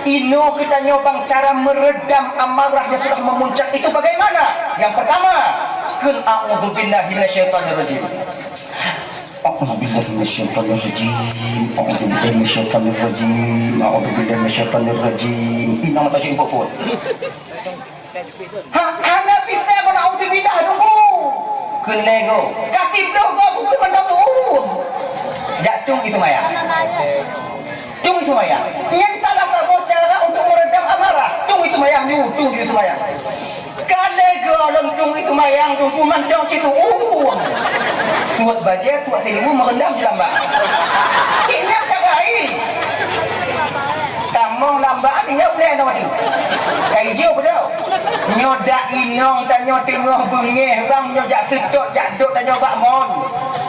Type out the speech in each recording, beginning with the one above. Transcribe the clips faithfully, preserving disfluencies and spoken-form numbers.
Inoe kita nyoe bang, cara meredam amarah yang sudah memuncak itu bagaimana? Yang pertama, kheun a'udzubillahi minasyaitonirrajim. A'udzubillahi minasyaitonirrajim. A'udzubillahi minasyaitonirrajim. A'udzubillahi minasyaitonirrajim. Inong tajak ibu pun. Ha, hana bisa kau nak uji bidah dulu. Kena go. Kasih bloh go buku mandang tu. Jak tung itu maya. Tung itu maya. Yang salah satu cara untuk meredam amarah. Tung itu maya, tung itu maya. Kalau go lom tung itu maya, tung mandang situ. Suat bajet, suat seribu, meredam di lambak. Cik nyak cara ai. Tamong lambak tinggal boleh nama tu. Kai jauh betul. Nyoe dak inong tanyoe teungoh beungéh bang, nyoe jak seutôt jak dok tanyoe bak mon.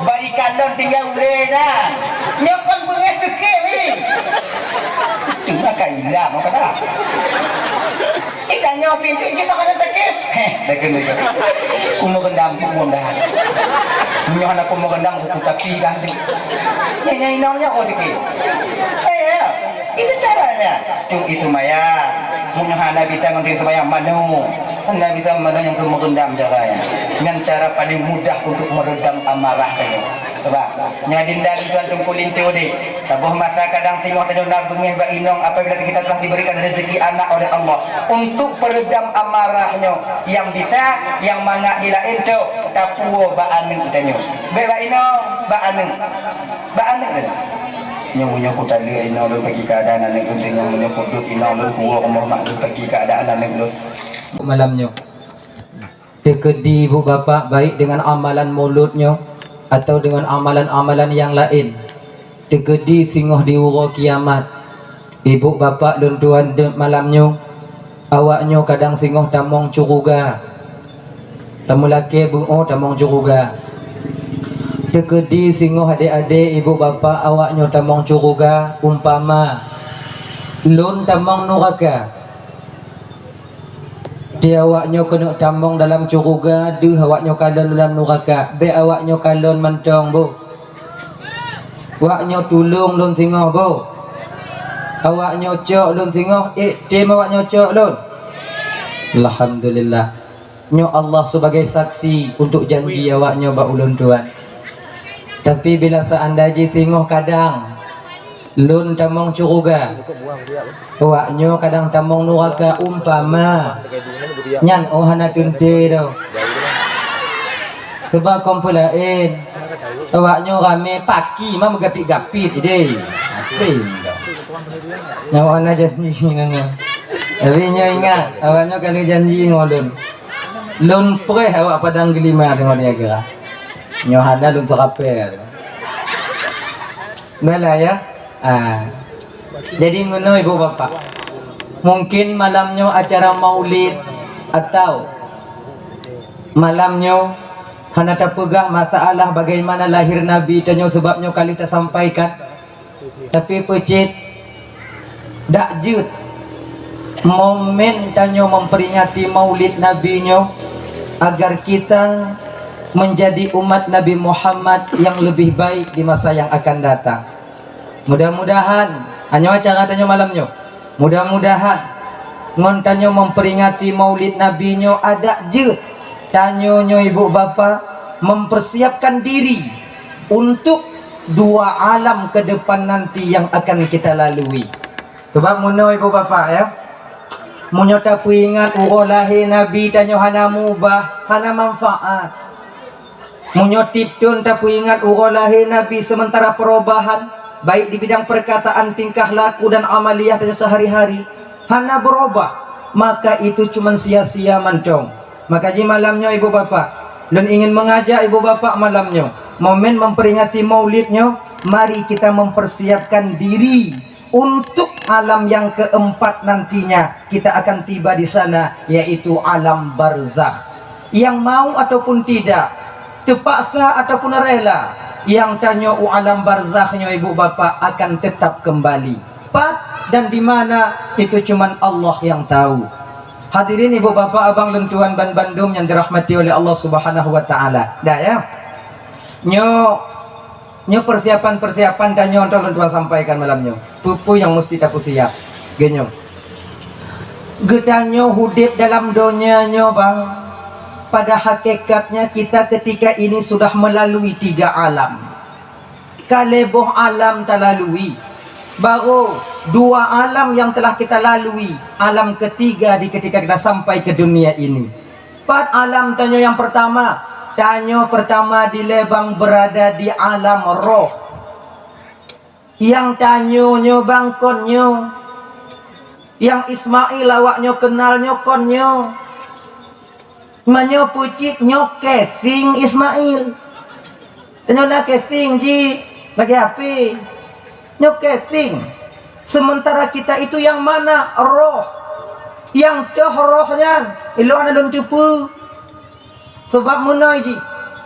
Bari kalon tinggai ulée na. Nyoe kon beungéh teuké ni. Teuka ilam apa dah? Ih tanyoe pintu je tak ada teuké. Heh, dah kena je. Umur gendam tu umur dah. Nyoe hana umur gendam buku tapi dah tu. Nyoe inong nyoe oh teuké. Eh ya. Itu caranya. Tung itu maya. Meunyoe hana bisa ngon tung itu maya manu. Hana bisa manu nyang keu meurendam caranya. Nyan cara paling mudah untuk meredam amarah tadi. Coba. Nyan dinda tuan Teungku Linto deh. Saboh masa kadang singoh tanyoe na beungéh bak inong apabila kita telah diberikan rezeki anak oleh Allah. Untuk peredam amarah nyoe yang bisa, yang mangat di laén tu tapuo bak aneuk tanyoe. Bek bak inong, bak aneuk. Bak aneuk tadi. Nyoe meunyoe kutaleuek inong lôn bagi keuadaan aneuk lôn, nyoe meunyoe kuduek inong lôn kuwoe rumoh mak lôn bagi keuadaan aneuk lôn. Malam nyoe. Teukeudi ibu bapak baik dengan amalan mulod nyoe atau dengan amalan-amalan nyang laén. Teukeudi singoh di uroe kiamat. Ibu bapak lôn tuan deuek malam nyoe, awak nyoe kadang singoh tamong curuga. Tameulakée beuo tamong curuga. Teukeudi singoh adé-adé ibu bapak awak nyoe tamong curuga, umpama lôn tamong nuraka. Di awak nyoe keuneuk tamong dalam curuga, deuh awak nyoe kalon dalam nuraka. Bék awak nyoe kalon mantong boh. Wak nyoe tulông lôn singoh boh. Awak nyoe cok lôn singoh, ék tem awak nyoe cok lôn. Alhamdulillah. Nyoe Allah sebagai saksi untuk janji awak nyoe bak ulôn tuan. Tapi bila seandai jih singoh kadang lôn tamong curuga, awak nyoe kadang tamong nuraka umpama. Nyan oh hana teuntée doh. Sebab kon peulaén. Awak nyoe ramé paki ma meugapit-gapit idéh. Asing dah. Nyoe hana janji ngon nyoe. Tapi nyoe ingat, awak nyoe ka lheueh janji ngon lôn. Lôn preh awak padang geulima teungoh niaga. Nyoe hana lôn seurapée. Baiklah ya. Ah. Jadi meunoe ibu bapak. Mungkin malam nyoe acara maulid atau malam nyoe hana tapeugah masalah bagaimana lahir Nabi tanyoe sebab nyoe ka lheueh tasampaikan. Tapi peucit dak jeuet momen tanyoe memperingati maulid Nabi nyoe agar kita menjadi umat Nabi Muhammad yang lebih baik di masa yang akan datang. Mudah-mudahan, nyoe acara tanyoe malam nyoe. Mudah-mudahan ngon tanyoe memperingati Maulid Nabi nyoe adak jeuet tanyoe nyoe ibu bapa mempersiapkan diri untuk dua alam ke depan nanti yang akan kita lalui. Sebab meunoe ibu bapa ya, meunyoe tapeuingat uroe lahé Nabi tanyoe hana mubah, hana manfaat. Meunyoe tieb thon tapeuingat uroe lahé Nabi sementara perubahan, baik di bidang perkataan, tingkah laku dan amaliyah dan sehari-hari hana berubah, maka itu cuma sia-sia mantong. Maka jih malam nyoe ibu bapak, lôn ingin mengajak ibu bapak malam nyoe, momen memperingati Maulid nyoe, mari kita mempersiapkan diri untuk alam yang keempat nantinya kita akan tiba di sana, yaitu alam barzakh. Yang mau ataupun tidak, terpaksa ataupun rela, yang tanyoe u alam barzakh nyoe ibu bapa akan tetap kembali. Pat dan di mana, itu cuman Allah yang tahu. Hadirin ibu bapa, abang lôn tuan ban bandum yang dirahmati oleh Allah Subhanahu wa taala. Dah ya. Nyoe Nyoe persiapan-persiapan tanyoe untuk lôn tuan sampaikan malam nyoe. Peue-peue nyang musti tapeusiap? Geunyoe, geutanyoe udeb dalam donya nyoe, bang, pada hakikatnya kita ketika ini sudah melalui tiga alam. Ka lhèe boh alam talalui. Baru dua alam yang telah kita lalui, alam ketiga di ketika kita sampai ke dunia ini. Pat alam tanyoe nyang pertama? Tanyoe pertama dilèe, bang, berada di alam roh. Nyang tanyoe nyoe, bang, kon nyoe. Nyang Ismail awak nyoe kenal nyoe kon nyoe. Meunyoe peucit nyoe casing Ismail. Tanyoe na casing jih lagèe H P. Nyoe casing. Sementara kita itu yang mana? Roh. Nyang toh roh nyan, ilôn hana lôn teupeue. Sebab meunoe jih,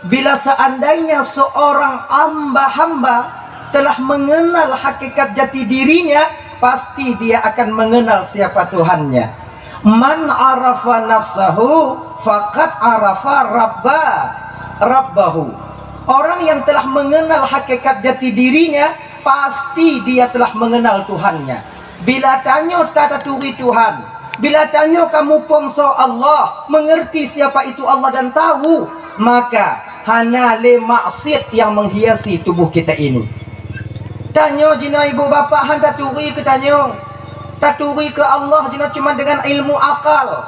bila seandainya seorang hamba-hamba telah mengenal hakikat jati dirinya, pasti dia akan mengenal siapa Tuhannya. "Man arafa nafsahu faqad arafa rabba, rabbahu." Orang yang telah mengenal hakikat jati dirinya, pasti dia telah mengenal Tuhannya. Bila tanyoe ka taturi Tuhan, bila tanyoe ka muphom soe Allah, mengerti siapa itu Allah dan tahu, maka hana lé maksiat yang menghiasi tubuh kita ini. Tanyoe jinoe ibu bapak han taturi keu tanyoe. Taturi keu Allah jinoe cuma dengan ilmu akal,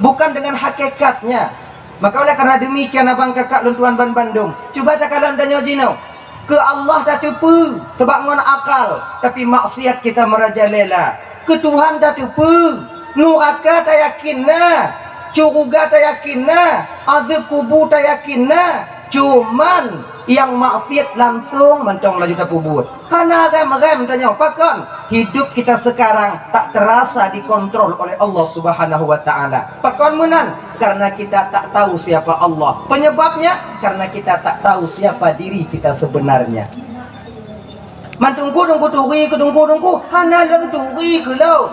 bukan dengan hakikatnya. Maka oleh karena demikian, abang kakak lôn tuan banbandum, cuba takalon tanyoe jinoe. Keu Allah tateupeue sabab ngon akal, tapi maksiat kita merajalela. Keu Tuhan tateupeue, nuraka tayakin na, syeuruga tayakin na, azeueb kubu tayakin na, cuman nyang maksiat langsong mantong laju tapeubuet. Hana rem-rem tanyoe, pakon? Hidup kita sekarang tak terasa dikontrol oleh Allah Subhanahu wa Ta'ala. Pakon meunan? Karena kita tak tahu siapa Allah. Penyebabnya, karena kita tak tahu siapa diri kita sebenarnya. Man Teungku, Teungku turi keu Teungku, Teungku, hana lôn turi keu lôn.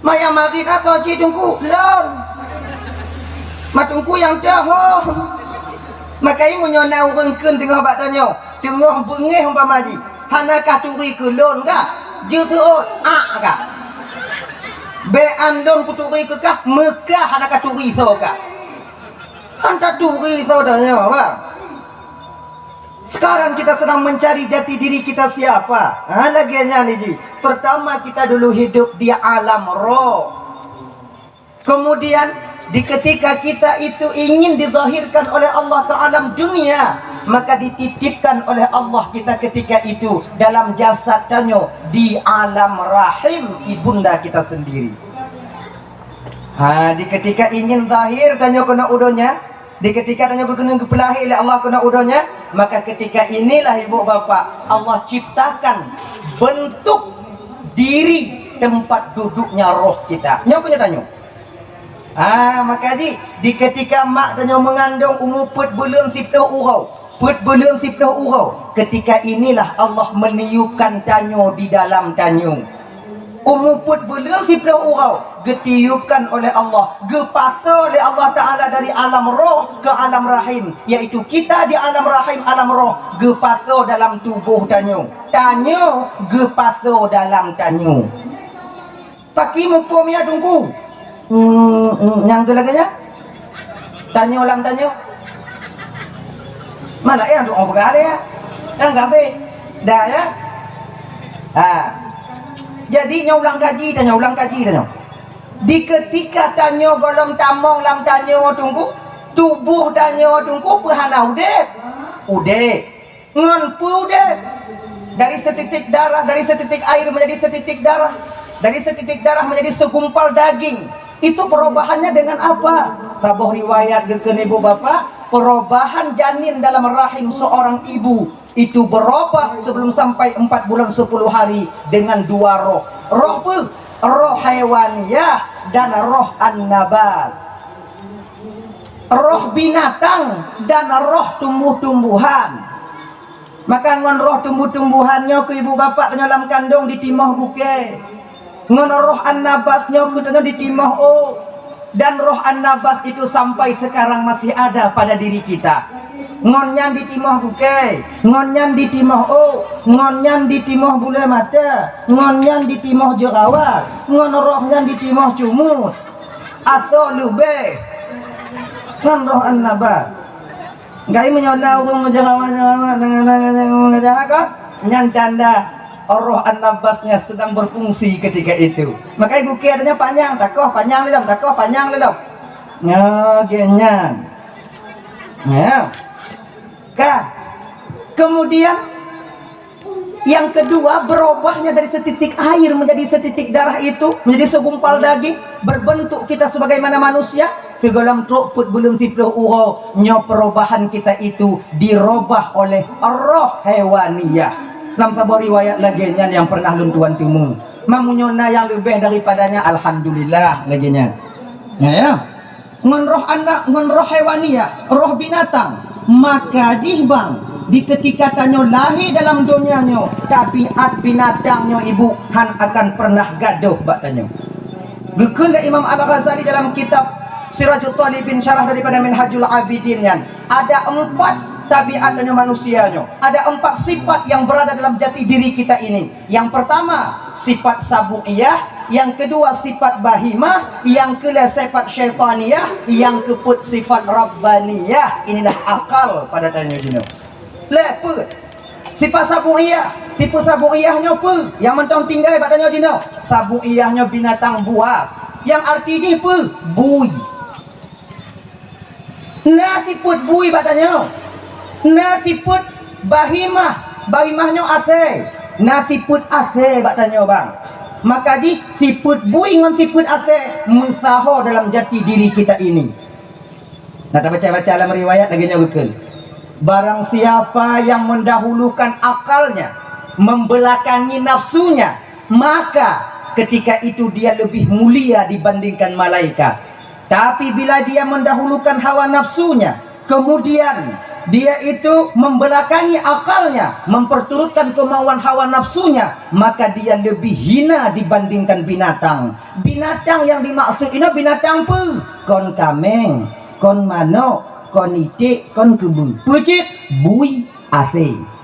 Maya marit atau cit Teungku, lôn. Man Teungku nyang cahong. Makai meunyoe na ureueng kheun teungoh bak tanyoe, teungoh beungéh umpama jih, hana kah turi keu lôn kah? Jeuet seuôt, ak kah? Bèk an lôn kuturi keu kah, meukah hana kah turi soe kah? Han taturi soe tanyoe, bang. Sekarang kita sedang mencari jati diri kita siapa. Ha, lagèe nyan jih. Pertama kita dulu hidup di alam roh. Kemudian di ketika kita itu ingin dizahirkan oleh Allah ke alam dunia, maka dititipkan oleh Allah kita ketika itu dalam jasad tanyoe di alam rahim ibunda kita sendiri. Ha, di ketika ingin zahir tanyoe keunoe u donya, di ketika tanyoe keuneuk geupeulahé lé Allah keunoe u donya, maka ketika inilah ibu bapak Allah ciptakan bentuk diri tempat duduknya roh kita. Nyoe keunoe tanyoe. Ah, maka jih di ketika mak tanyoe meungandong umu peuet buleuen siplôh uroe, peuet buleuen siplôh uroe, ketika inilah Allah meniupkan tanyoe di dalam tanyoe. Umu peuet buleuen siplôh uroe geutiupkan oleh Allah, geupasoe lé Allah Taala dari alam roh ke alam rahim, yaitu kita di alam rahim, alam roh, geupasoe dalam tuboh tanyoe. Tanyoe geupasoe dalam tanyoe. Paki muphom ya Teungku? Hmm, hmm, nyang keu lagèe nyan? Tanyoe lam tanyoe. Mana ya doa peugah ya? Nyang gabe. Dah ya. Ha. Jadi nyoe ulang kaji tanyoe, ulang kaji tanyoe. Di ketika tanyoe gohlom tamong lam tanyoe Teungku, tuboh tanyoe Teungku peue hana udép? Udép. Ngon peue udép? Dari setitik darah, dari setitik air menjadi setitik darah, dari setitik darah menjadi segumpal daging. Itu perubahannya dengan apa? Saboh riwayat geukheun ibu bapak, perubahan janin dalam rahim seorang ibu itu berubah sebelum sampai empat bulan sepuluh hari dengan dua roh. Roh peue? Roh haiwaniyah dan roh an-nabas. Roh binatang dan roh tumbuh-tumbuhan. Maka ngon roh tumbuh-tumbuhan nyoe keu ibu bapak tanyoe lam kandong ditimoh gukée. Ngon roh an-nabas nyoe keu tanyoe ditimoh ôk. Dan roh An-Nabas itu sampai sekarang masih ada pada diri kita. Ngon nyan ditimoh gukée, ngon nyan ditimoh ôk, ngon nyan ditimoh bulée mata, ngon nyan ditimoh jerawat, ngon roh nyan ditimoh cumut. Asoe leubeh ngon roh An-Nabas. Gai meunyoe na ureuëng meujeurawa-jeurawa deungon jahat ka, nyan tanda roh An-Nabasnya sedang berfungsi ketika itu. Makanya gukée adanya panyang, takoh panyang lé lom, takoh panyang lé lom. Nyoe gét nyan. Ya. Ka. Kemudian yang kedua, berubahnya dari setitik air menjadi setitik darah itu, menjadi segumpal daging, berbentuk kita sebagaimana manusia. Sigohlom trok peuet buleuen siplôh uroe, nyoe perubahan kita itu dirubah oleh roh hewaniyah. Lam saboh riwayat lagée nyan nyang pernah lôn tuan teumé. Meunyoe na nyang leubeh daripadanya, alhamdulillah, lagée nyan. Ya, ya. Ngon roh anak, ngon roh hewaniyah, roh binatang. Maka jih bang, di ketika tanyoe lahé dalam donya nyoe, tabiat binatang nyoe ibu han akan pernah gadôh bak tanyoe. Geukheun lé Imam Al-Ghazali dalam kitab Sirajut Talibin, syarah daripada Minhajul Abidin nyan, ada empat tabiat tanyoe manusia nyoe, ada empat sifat yang berada dalam jati diri kita ini. Yang pertama, sifat sabu'iyah, yang kedua sifat bahimah, yang keulhèe sifat syaitaniyah, yang keupeuet sifat rabbaniyah. Inilah akal pada tanyoe jinoe. Lé peuet. Sifat sabu'iyah, tipe sabu'iyah nyoe peue? Nyang mantong tinggai bak tanyoe jinoe. Sabu'iyah nyoe binatang buas. Nyang arti jih peue? Bui. Na sifeuet bui bak tanyoe. Na sifeuet bahimah, bahimah nyoe asèe. Na sifeuet asèe bak tanyoe bang. Maka jih sifeuet bui ngon sifeuet asèe meusaho dalam jati diri kita ini. Nah, tabaca-baca lam riwayat lagèe nyoe geukheun. Barang siapa yang mendahulukan akalnya, membelakangi nafsunya, maka ketika itu dia lebih mulia dibandingkan malaikat. Tapi bila dia mendahulukan hawa nafsunya, kemudian dia itu membelakangi akalnya, memperturutkan kemauan hawa nafsunya, maka dia lebih hina dibandingkan binatang. Binatang yang dimaksud inoe binatang peue? Kon kaméng, kon manok, kon iték, kon keubeue. Peue cit? Bui, asèe.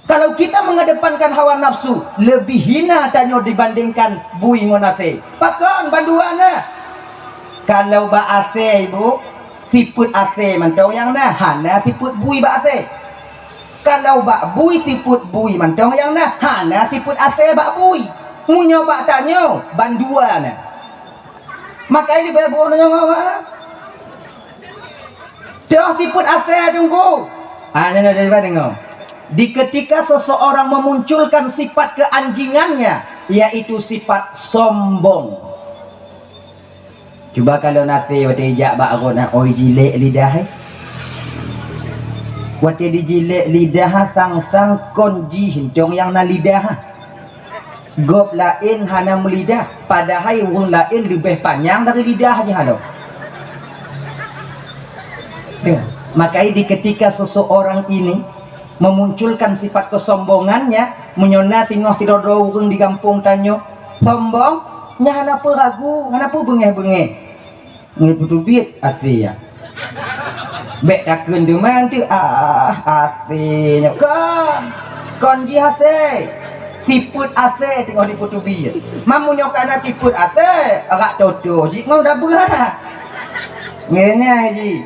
Kalau kita mengedepankan hawa nafsu, lebih hina tanyoe dibandingkan bui ngon asèe. Pakon bandua na? Kalau bak asèe, Ibu, sifeuet asèe mantong nyang na, hana sifeuet bui bak asèe. Kalau bak bui, sifeuet bui mantong nyang na, hana sifeuet asèe bak bui. Meunyoe bak tanyoe, bandua na. Makajih leubeh boh nyoe, Mak. Toh sifeuet asèe teungku. Ah, nyoe, nyoe, nyoe, deungö. Di ketika seseorang memunculkan sifat keanjingannya, yaitu sifat sombong. Cuba kalon asèe watèe ijak bak ron, oi jilek lidah, eh. Watèe dijilek lidah, sang-sang kon jih mantong nyang na lidah. Gob laén hana meulidah, padahai ureueng laén leubeh panyang dari lidah jih halo. Ya, makanya di ketika seseorang ini memunculkan sifat kesombongannya, meunyoe na singoh sidroe-droe ureueng di gampông tanyoe sombong, nyan hana peue ragu, hana peue beungéh-beungéh. Ngon putubit asèe ya. Bèk takheun teuma teuh, ah, asèe nyoe kon. Kon jih asèe. Sifeuet asèe teungoh diputubit. Meunyoe kana sifeuet asèe, rak toto jih ngon dabeuh. Ngeunyan jih.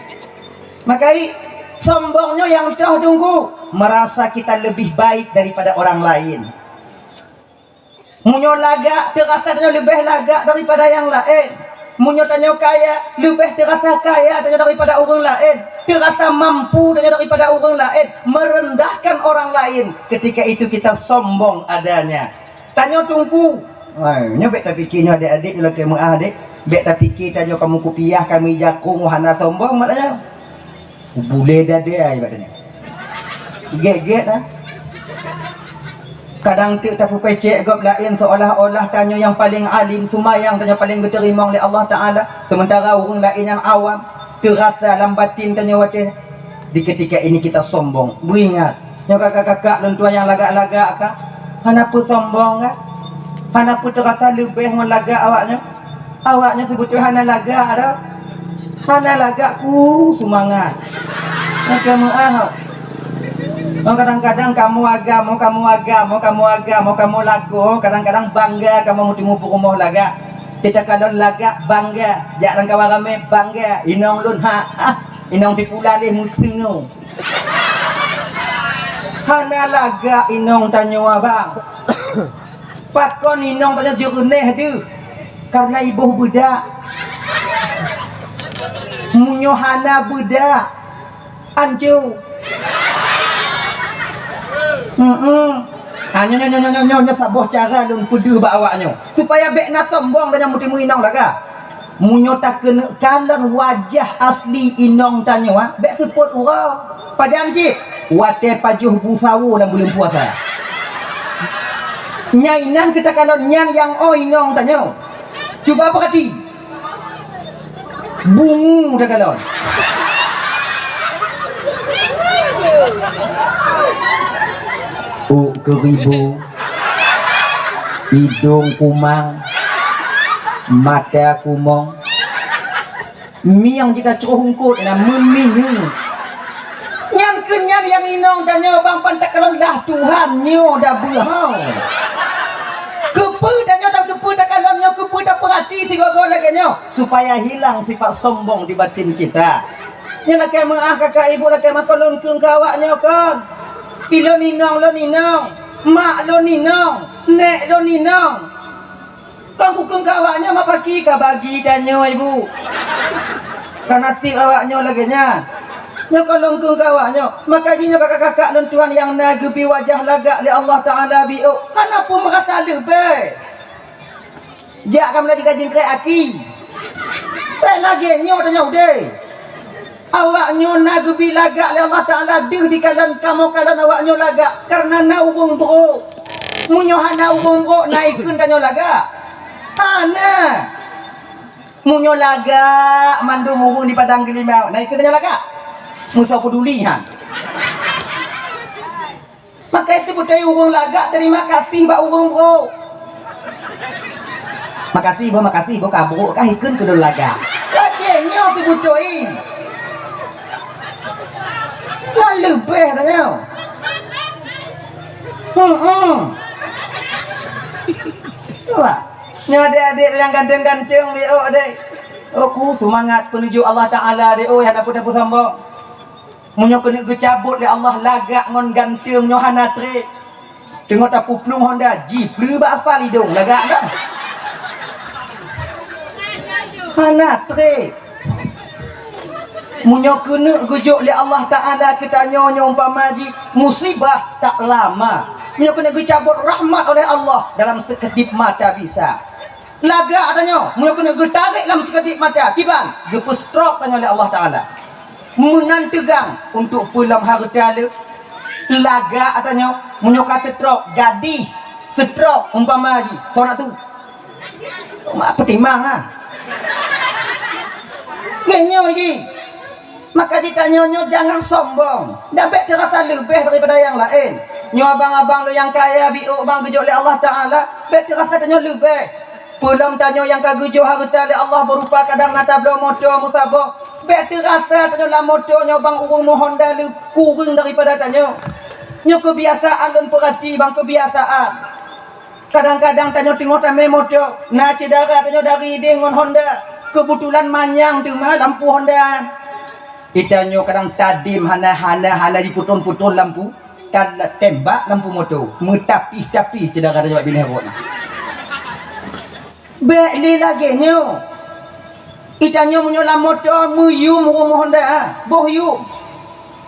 Makajih sombong nyoe nyang toh teungku, merasa kita lebih baik daripada orang lain. Meunyoe lagak, teurasa tanyoe leubeh lagak daripada nyang laén. Meunyoe tanyoe kaya, leubeh teurasa kaya tanyoe daripada ureueng laén. Teurasa mampu tanyoe daripada ureueng laén, merendahkan orang lain. Ketika itu kita sombong adanya. Tanyoe teungku. Hai, nyoe bèk tapike nyoe adék-adék, nyoe lakèe meuah adék. Bèk tapike tanyoe kamoe kupiah, kamoe jakong, hana sombong mak tanyoe. Bulèe dadai bak tanyoe. Gét-gét, ah. Kadang teuk tapeupécék gob laén seolah-olah tanyoe nyang paleng alim, seumayang tanyoe paleng geuteurimong lé Allah Taala, seumeuntara ureueng laén nyang awam, teurasa lam batin tanyoe watèe di ketika ini kita sombong. Beuingat, nyoe kakak-kakak lôn tuan nyang lagak-lagak ka, hana peue sombong ka? Hana peue teurasa leubeh ngon lagak awak nyoe? Awaknyan seubeutôi hana lagak dah. Hana lagak ku seumangat. Nyang ka meu'ah. Oh, kadang-kadang kamoe agam, oh, kamoe agam, oh, kamoe agam, oh, kamoe lakoe, oh, kadang-kadang bangga kamoe meuteumé peurumoh lagak. Teuka kalon lagak bangga, jak lam kawan ramé bangga, inong lôn ha, ah, inong sipula lé meuteungoh. Hana lagak inong tanyoe abang. Pakon inong tanyoe jeureuneh deuh? Kareuna iboh beudak. Meunyoe hana beudak, anco. Heeh. Ha, nyoe, nyoe, nyoe saboh cara lôn peudeuh bak awaknyoe, supaya bék na sombong dan meuteumé inong lagak. Meunyoe takeuneuk kalon wajah asli inong tanyoe, ha, bék seupôt uroe. Pajan cit? Watée pajoh bu sawo lam buleuen puasa. Nyan inan keu takalon nyan nyang ôh inong tanyoe. Cuba peurati. Bungu takalon. Ôk keuribu, idong kumang, mata kumong, mieng jitacroh ungkot na meuminyéuk. Nyan keuh nyan nyang inong tanyoe bang pan takalon lah Tuhan nyoe dabeuh hao. Keupeue tanyoe takeupeue takalon nyoe, keupeue tapeurati sigoe-goe lagée nyoe, supaya hilang sifat sombong di batin kita. Nyoe lakée meu'ah kakak ibu, lakée meu'ah kon lôn kheun keu awaknyoe kon. Ilôn inong lôn inong, mak lôn inong, nék lôn inong. Kon kukheun keu awaknyoe mapaki ka bagi tanyoe ibu. Ka naseb awaknyoe lagée nyan. Nyoe kon lôn kheun keu awaknyoe, maka jih nyoe kakak-kakak lôn tuan nyang na geubri wajah lagak lé Allah Taala biôk, hana peue meurasa leubeh. Jak kamoe laju ka jingkrek aki. Bék lagée nyoe tanyoe udeb. Awaknyoe na geubri lagak lé Allah Taala deuh dikalon kamoe kalon awaknyoe lagak kareuna na ureuëng brok. Meunyoe hana ureuëng brok na ikheun tanyoe lagak? Hana. Meunyoe lagak mandum ureuëng di padang geulimau, na ikheun tanyoe lagak? Meusoe peuduli han. Maka itu beutôi ureuëng lagak terima kasih bak ureuëng brok. Makasih boh, makasih boh, ka brok kah ikheun keu lôn lagak. Lagée nyoe teubeutôi. Ngon leubeh dah nyoe. Hmm. Nampak? Nyoe adek-adek nyang ganteng-ganteng deh, oh adek. Oh ku seumangat peunuju Allah Taala deh, oh hana peue-peue sombong. Meunyoe keuneuk geucabot lé Allah lagak ngon ganteng nyoe hana treb. Teungoh tapeuplueng honda, jipleue bak aspal idong lagak dah. Hana treb. Meunyoe keuneuk geujok lé Allah Taala keu tanyoe nyoe umpama jih musibah tak lama. Meunyoe keuneuk geucabot rahmat oleh Allah dalam seukeudip mata bisa. Lagak tanyoe, meunyoe keuneuk geutarek lam seukeudip mata, kiban geupeustrok tanyoe lé Allah Taala. Meunan teugang untuk peue lom hareuta le. Lagak tanyoe, meunyoe ka seutrok, gadih seutrok umpama jih, soe na tu? Mak peutimang ah. Nyoe jih. Maka jih tanyoe nyoe jangan sombong, dan bék teurasa leubeh daripada nyang laén. Nyoe abang-abang lôn nyang kaya biôk bang geujok lé Allah Taala, bék teurasa tanyoe leubeh. Peulom tanyoe nyang ka geujok hareuta lé Allah beurupa kadang na tabloe moto meusaboh, bék teurasa tanyoe lam moto nyoe bang ureuëng meuhonda le kureueng daripada tanyoe. Nyoe keubiasaan lôn peurati bang keubiasaan. Kadang-kadang tanyoe teungoh tamé moto, na syedara tanyoe dari ideh ngon honda. Keubetulan manyang teuma lampu honda. Itanyoe kadang tadem hana, hana, hana jipeuton-peuton lampu, ka tembak lampu moto, meutapih-tapih syedara tanyoe bak binéh rot na. Bék lé lagée nyoe. Itanyoe meunyoe lam moto meuyum ureuëng meuhonda, boh yum.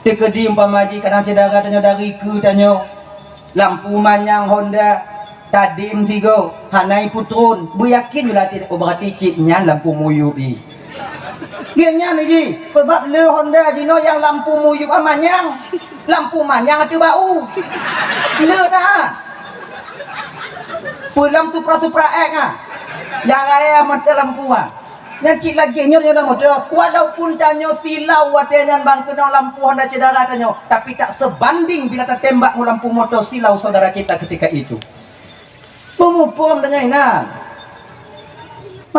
Teukeudi umpama jih kadang syedara tanyoe dari keu tanyoe, lampu manyang honda, tadem sigoe, hana ipeutrôn, beuyakin yue latih, oh beurati cit nyan lampu muyup jih. Gét nyan jih, sabab le honda jinoe nyang lampu muyup ah manyang, lampu manyang ateueh bak u. Le dah. Peulom supra-supra ék ah, nyang raya mata lampu ah. Nyan cit lagée nyoe dalam moto, walaupun tanyoe silau watée nyan bang keunong lampu honda syedara tanyoe, tapi tak sebanding bila tatembak ngon lampu moto silau saudara kita ketika itu. Meumuphom tanyoe inan.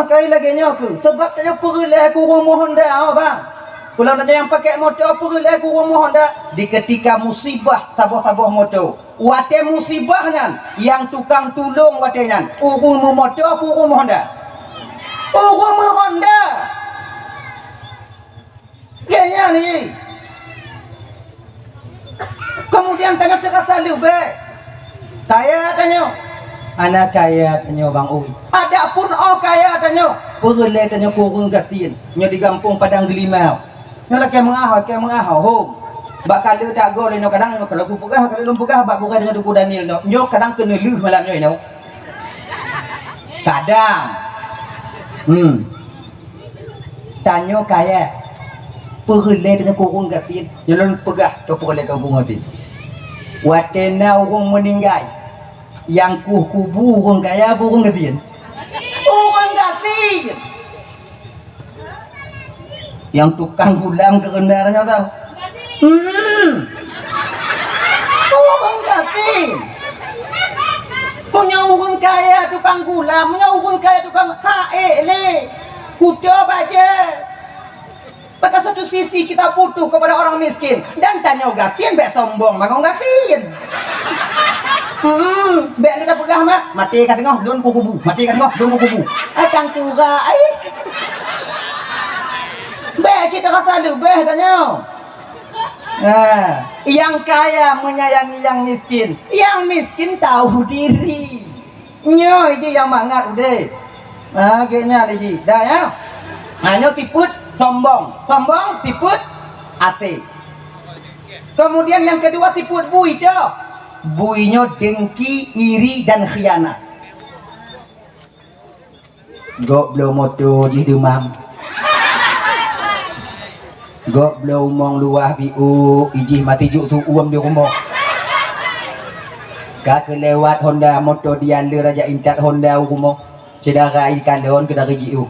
Pakai lagèe nyoe keuh, sabab tanyoe peureulèe keu ureueng meu honda, oh, bang. Ulôn tanyoe nyang pakai moto peureulèe keu ureueng meu honda. Di keutika musibah saboh-saboh moto, watèe musibah nyan, nyang tukang tulông watèe nyan, ureueng meu moto peue ureueng meu honda? Ureueng meu honda. Lagèe nyan jih. Kemudian tanyoe teurasa leubeh kaya tanyoe. Hana kaya tanyoe, bang, ui. Adapun 'oh kaya tanyoe, peureulèe tanyoe keu ureueng gasien. Nyoe di gampông Padang Geulimau. Nyoe lakèe meu'ah, lakèe meu'ah, hom. Bak kaleue tagoe lé nyoe, kadang nyoe kalau kupeugah, kalau lôn peugah bak gurèe tanyoe Teungku Daniel nyoe. Nyoe kadang keuneulheueh malam nyoe, nyoe. Kadang. Hmm. Tanyoe kaya. Peureulèe tanyoe keu ureueng gasien. Nyoe lôn peugah, tanyoe peureulèe keu ureueng gasien. Watèe na ureueng meuninggai, nyang kueh kubu ureueng kaya peue ureueng gasien? Ureueng gasien. Nyang tukang gulam keureuna nyoe tau. Hmm. Ureueng gasien. Meunyoe ureueng kaya tukang gulam, meunyoe ureueng kaya tukang, ha, ék lé. Kuto bajèe. Maka satu sisi kita butuh kepada orang miskin. Dan tanyoe gasien bèk sombong bangon gasien. Hmm, bèk lé tapeugah, mak, maté ka teungoh, lôn kukubu. Maté ka teungoh, lôn kukubu. Ah, tangkura ai. Bèk cit rasa leubeh tanyoe. Ha, nyang kaya menyayangi nyang miskin, nyang miskin tahu diri. Nyoe jih nyang mangat udép. Ha, geuh nyan lé jih. Dah, ya. Ha, nyoe sifeuet sombong. Sombong sifeuet asèe. Kemudian nyang keudua sifeuet bui tu. Bui nyoe dengki, iri dan khianat. Gob bloe moto jih deumam. Gob bloe umong luwah biôk, ijih maté jok tu'uem di rumoh. Ka keu lewat honda moto dialer aja intat honda u rumoh. Syedara ikalon keu dari jiôh.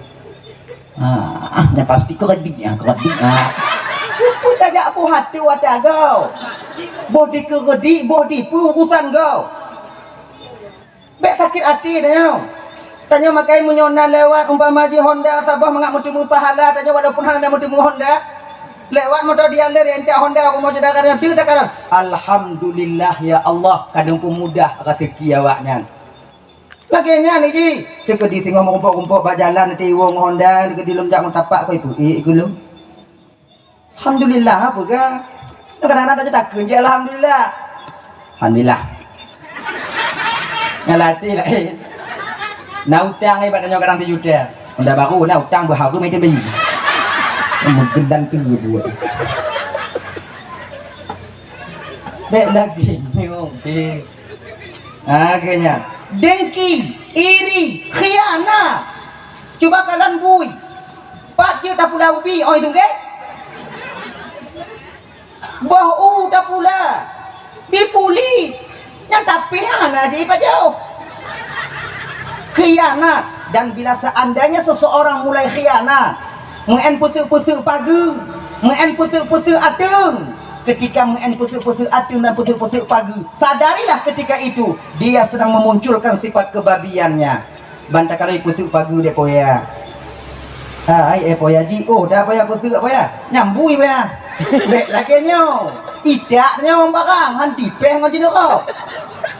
Ah, nyan pasti keureudit, ah, keureudit, ah. Peue tajak boh até watèe gob? Boh dikeureudit, boh dipeue urusan gob. Bèk sakét até tanyoe. Tanyoe makai meunyoe na lewat umpama jih honda saboh mangat meuteumé pahala tanyoe walaupun hana meuteumé honda. Lewat moto dialer intat honda rumoh syedara tanyoe teuh takalon. Alhamdulillah ya Allah, ka deuh peumudah raseuki awaknyan. Lagèe nyan jih, teukeudi singoh meurumpok-rumpok bak jalan, teuiwoe ngon honda, teukeudi lom jak meutampak keu ipeue ék keu lom. Alhamdulillah, peugah. Kadang-kadang tatakheun jih alhamdulillah. Alhamdulillah. Ngon até laén. Na utang ibarat nyoe kadang sijuta. Honda baru na utang beuhareuem item bayi. Meugeudang tu buet. Bèk lagèe nyoe, deh. Ha, geuh nyan. Dengki, iri, khianat. Cuba kalon bui. Pat jeuet tapula ubi, oi tungke? Boh u tapula. Dipuli. Nyan tapi hana jipajoh. Khianat. Dan bila seandainya seseorang mulai khianat, meu'en peuseuk-peuseuk pageue, meu'en peuseuk-peuseuk ateueng. Ketika meu'en peuseuk-peuseuk ateueng dan peuseuk-peuseuk pageue, sadarilah ketika itu dia sedang memunculkan sifat kebabiannya. Ban takalon peuseuk pageue dek poya. Hai, eh, poya ji, oh, dah poya peuseuk poya. Nyambui poya. Bèk lagèe nyoe. Itak nyoe barang, han tipèh ngon jineuk kau.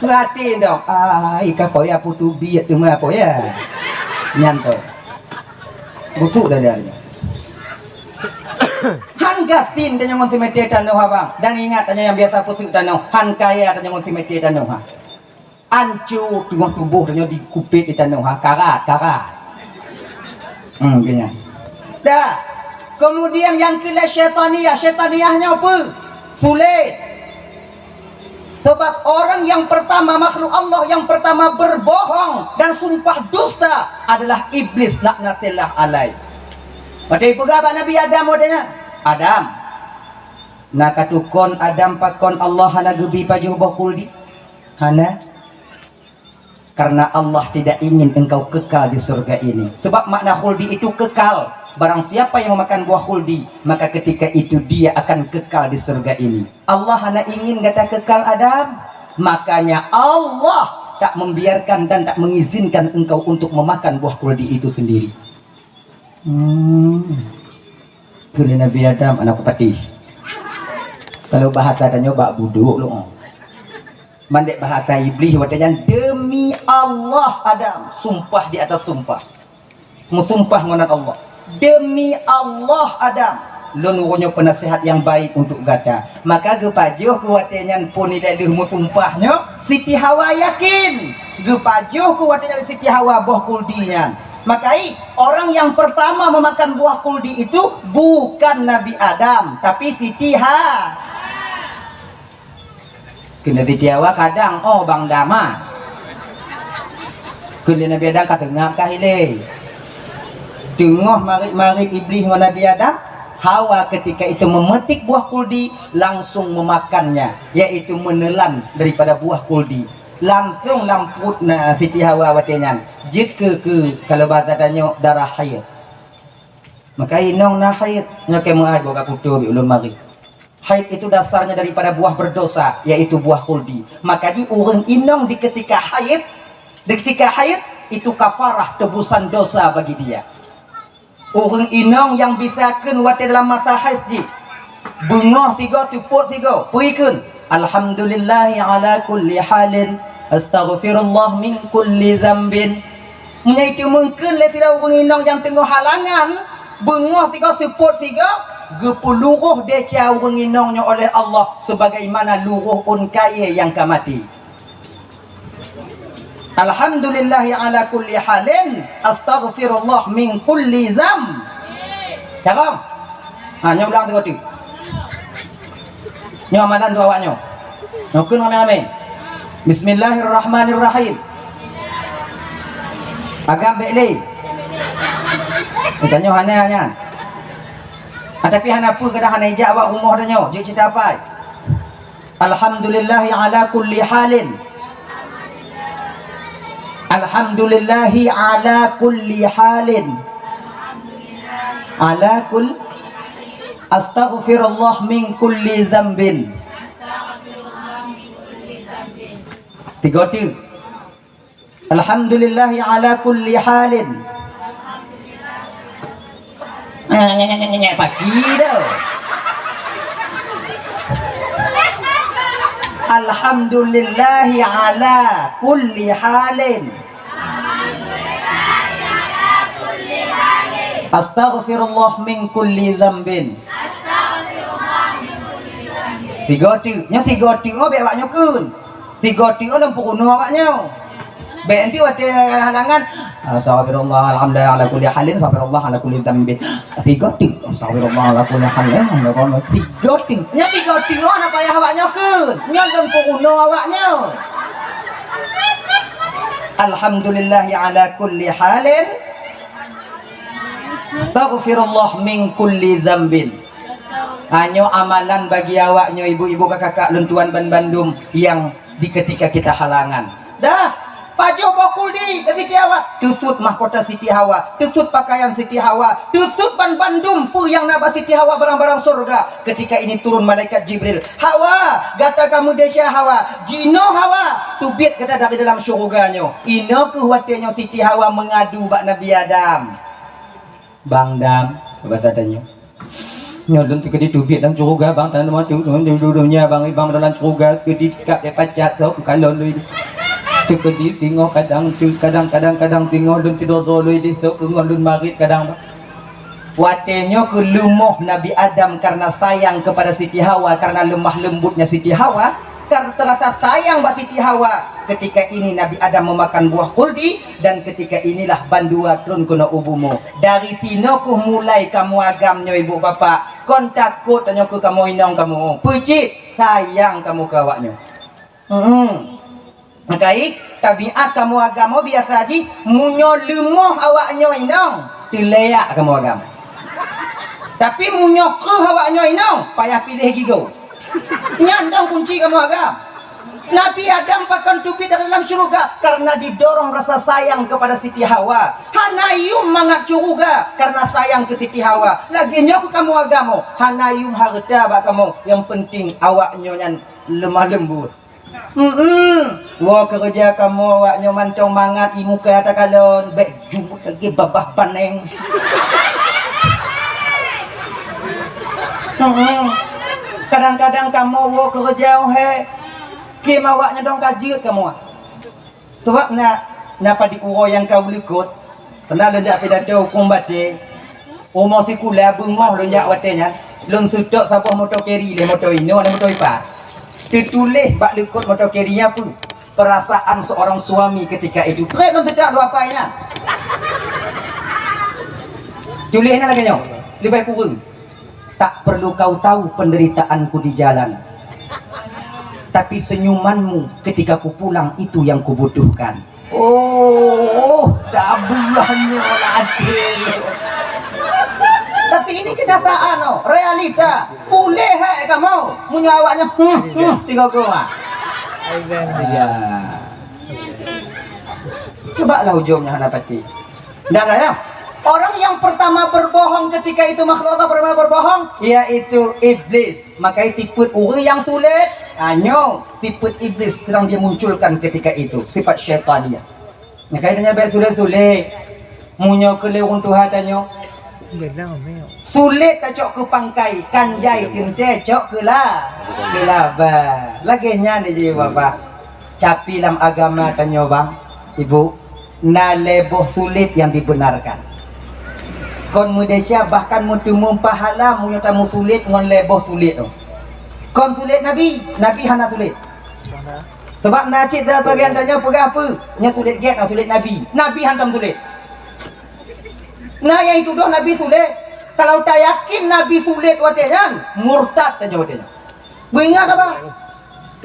Ngerti dong. Ai, ka poya putubiet teuma poya. Nyan tu. Busuk dah dia ni. Han gasien tanyoe ngon simete tanoh, abang. Dan ingat, tanyoe nyang biasa peuseuk tanoh, han kaya tanyoe ngon simete tanoh, ha. Anco teungoh tuboh tanyoe dikupet di tanoh, ha, karat, karat. Hmm, geuh nyan. Dah. Kemudian nyang keulhèe syaitaniah, syaitaniah nyoe peue? Sulet. Sebab orang yang pertama, makhluk Allah yang pertama berbohong dan sumpah dusta adalah iblis laknatillah alaih. Watèe ipeugah bak Nabi Adam watèe nyan, "Adam, na katukon Adam pakon Allah hana geubi pajoh boh khuldi?" Hana. Karena Allah tidak ingin engkau kekal di surga ini. Sebab makna khuldi itu kekal. Barang siapa yang memakan buah khuldi, maka ketika itu dia akan kekal di surga ini. Allah hana ingin gata kekal, Adam. Makanya Allah tak membiarkan dan tak mengizinkan engkau untuk memakan buah kuldi itu sendiri. Hmm. Kheun lé Nabi Adam, aneuk patéh. Kalau bahasa tanyoe bak buduk lom. Mandek bahasa Iblih watée nyan, "Demi Allah, Adam, sumpah di atas sumpah." Meusumpah ngon nan Allah. "Demi Allah, Adam, lôn uroe nyoe peunasihat nyang baik untuk gata." Maka geupajoh keu watée nyan phon ilée lheueh meusumpah nyoe, Siti Hawa yakin. Geupajoh keu watée nyan Siti Hawa boh kuldi nyan. Maka i, orang yang pertama memakan buah kuldi itu bukan Nabi Adam, tapi Siti Ha. Keuneuk Siti Hawa kadang, oh, bang dama. Kheun lé Nabi Adam ka seungab ka hilé. Teungoh marit-marit Iblih ngon Nabi Adam, Hawa ketika itu memetik buah kuldi, langsung memakannya, yaitu menelan daripada buah kuldi. Langsung lam pruet na Siti Hawa watée nyan jeuet keu, keu kalau bahasa tanyoe darah haid. Maka inong na haid, nyoe keu meuai boh ka kuto bi ulôn marit. Haid itu dasarnya daripada buah berdosa, yaitu buah kuldi. Maka ji ureuëng inong di ketika haid, di ketika haid, itu kafarah tebusan dosa bagi dia. Ureuëng inong nyang bisa kheun watée dalam masa haid jih, beungoh sigoe, seupôt sigoe, peue kheun, "Alhamdulillahi ala kulli halin, astaghfirullah min kulli zambin." Meunyoe itu mungken lé sidroe ureuëng inong nyang teungoh halangan, beungoh sigoe, seupôt sigoe, geupeuluroh desya ureuëng inong nyoe oleh Allah sebagaimana luroh ôn kayée nyang ka maté. "Alhamdulillahi ala kulli halin, astaghfirullah min kulli dzam." Cakap. Ha, nyoe ulang sigoe teuk. Nyoe amalan dua awak nyoe. Nyoe kheun ramé-ramé. Bismillahirrahmanirrahim. Agam bék lé. Tanyoe hana nyan. Ah, tapi hana peue, kadang hana ijak bak rumoh tanyoe. Jeuet cita pai. Alhamdulillahi ala kulli halin. Alhamdulillahi ala kulli halin. Ala kul-, astaghfirullah min kulli dzambin. Tiga tu. Alhamdulillahi ala kulli halin. Nyek, nyek, nyek, nyek, nyek, pagi dah. Alhamdulillahi ala kulli halin. Astaghfirullah min kulli dzambin. Tiga tu, nyoe tiga tu, oh, bék awak nyoe kheun. Tiga tu, oh, lom peurunoe awak nyoe. Bék nanti watée halangan, "Astagfirullah, alhamdulillah, ala kulli halin, astagfirullah, ala kulli dzambin." Tiga tu, "Astagfirullah, ala kulli halin, astagfirullah." Tiga tu. Nyan tiga tu, oh, hana payah awak nyoe kheun. Nyan lom peurunoe awak nyoe. Alhamdulillahi ala kulli halin. Astaghfirullah min kulli dzambin. Hanyoe amalan bagi awak nyoe, ibu-ibu, kakak-kakak lôn tuan ban bandum nyang di ketika kita halangan. Dah, pajoh boh kuldi bak Siti Hawa, teusut mahkota Siti Hawa, teusut pakaian Siti Hawa, teusut ban bandum peue nyang na bak Siti Hawa barang-barang syurga. Ketika ini turun malaikat Jibril, "Hawa, gata ka meudesya Hawa, jinoe Hawa, teubiet gata dari dalam syurga nyoe." Inoe kheueh watée nyoe Siti Hawa meungadu bak Nabi Adam. Bang Dam, bahasa tanyoe. Nyoe lôn teukeudi teubiet lam syurga, bang, tanyoe mantong, nyoe di dunia, bang, bang, dalam syurga, teukeudi kab dek pacat, sok, kalon lôn. Teukeudi singoh kadang, teu-, kadang, kadang, kadang singoh lôn tidor-dor lôn di sok, ngon lôn marit kadang, bang. Watée nyoe keuh leumoh Nabi Adam karena sayang kepada Siti Hawa, karena lemah lembutnya Siti Hawa, karena terasa sayang bak Siti Hawa. Ketika ini Nabi Adam memakan buah kuldi, dan ketika inilah bandua trôn keunoe u bumoe. Dari sinoe keuh mulai kamoe agam nyoe ibu bapak. Kon takot tanyoe keu kamoe inong kamoe. Peue cit? Sayang kamoe keu awak nyoe. Hmm. Meukai, tabiat kamoe agam biasa jih, meunyoe leumoh awak nyoe inong, teuleuyak kamoe agam. Tapi meunyoe kreueh awak nyoe inong, payah piléh gigoe. Nyan dong kunci kamoe agam. Nabi Adam pakon teubiet dari dalam syurga karena didorong rasa sayang kepada Siti Hawa. Hana yum mangat syurga karena sayang keu Siti Hawa. Lagée nyoe keuh kamoe agam, hana yum hareuta bak kamoe, nyang penting awak nyoe nyan lemah lembut. Hmm, woe keureuja kamoe awak nyoe mantong mangat i muka takalon, bèk jumut lagèe babah paneng. Hmm, kadang-kadang kamoe woe keureuja, oh hé, kém awak nyoe dong ka jeuet kamoe. Sabab na, na padit uroe nyang ka ulikot, pernah lôn jak pidato hukôm batée, uroe sikula beungoh lôn jak watée nyan, lôn seutôt saboh moto keri lé moto inoe lé moto ipa. Teutuléh bak likot moto keri nyan peue? Perasaan seorang suami ketika itu. Trép lôn seutôt dua pai nyan. Tuléh na lagée nyoe, leubeh kureueng. Tak perlu kau tahu penderitaanku di jalan, tapi senyumanmu ketika ku pulang itu yang kubutuhkan. Oh, dah buahnya lagi. Tapi ini kenyataan, oh, realita. Boleh hai kamu, meunyoe awaknya, hmm, hmm, tiga goma. Ya. Coba lah ujungnya hana pati. Ndak ada ya. Orang yang pertama berbohong ketika itu makhluk Allah pertama berbohong, yaitu iblis. Maka sifat orang yang sulit, ha, nyoe sifat iblis sedang dia munculkan ketika itu, sifat syaitaniyah. Maka dia nyampe sulit-sulit. Munyo ke lewung Tuhan tanyo. Sulit tacok ke pangkai, kanjai tinte cok ke la, ke laba. Lagée nyan di Bapak. Tapi lam agama tanyo bang, ibu, na lé boh sulet nyang dibenarkan. Kon meudesya bahkan meuteumé pahala meunyoe tameusulet ngon lé boh sulet tu. Kon sulet Nabi, Nabi hana sulet. Sebab na cit bagian tanyoe peugah apa? Nyan sulet gét, na sulet Nabi. Nabi hantom sulet. Na nyang tudoh Nabi sulet. Kalau tayakin Nabi sulet watée nyan, murtad tanyoe watée nyan. Beuingat apa?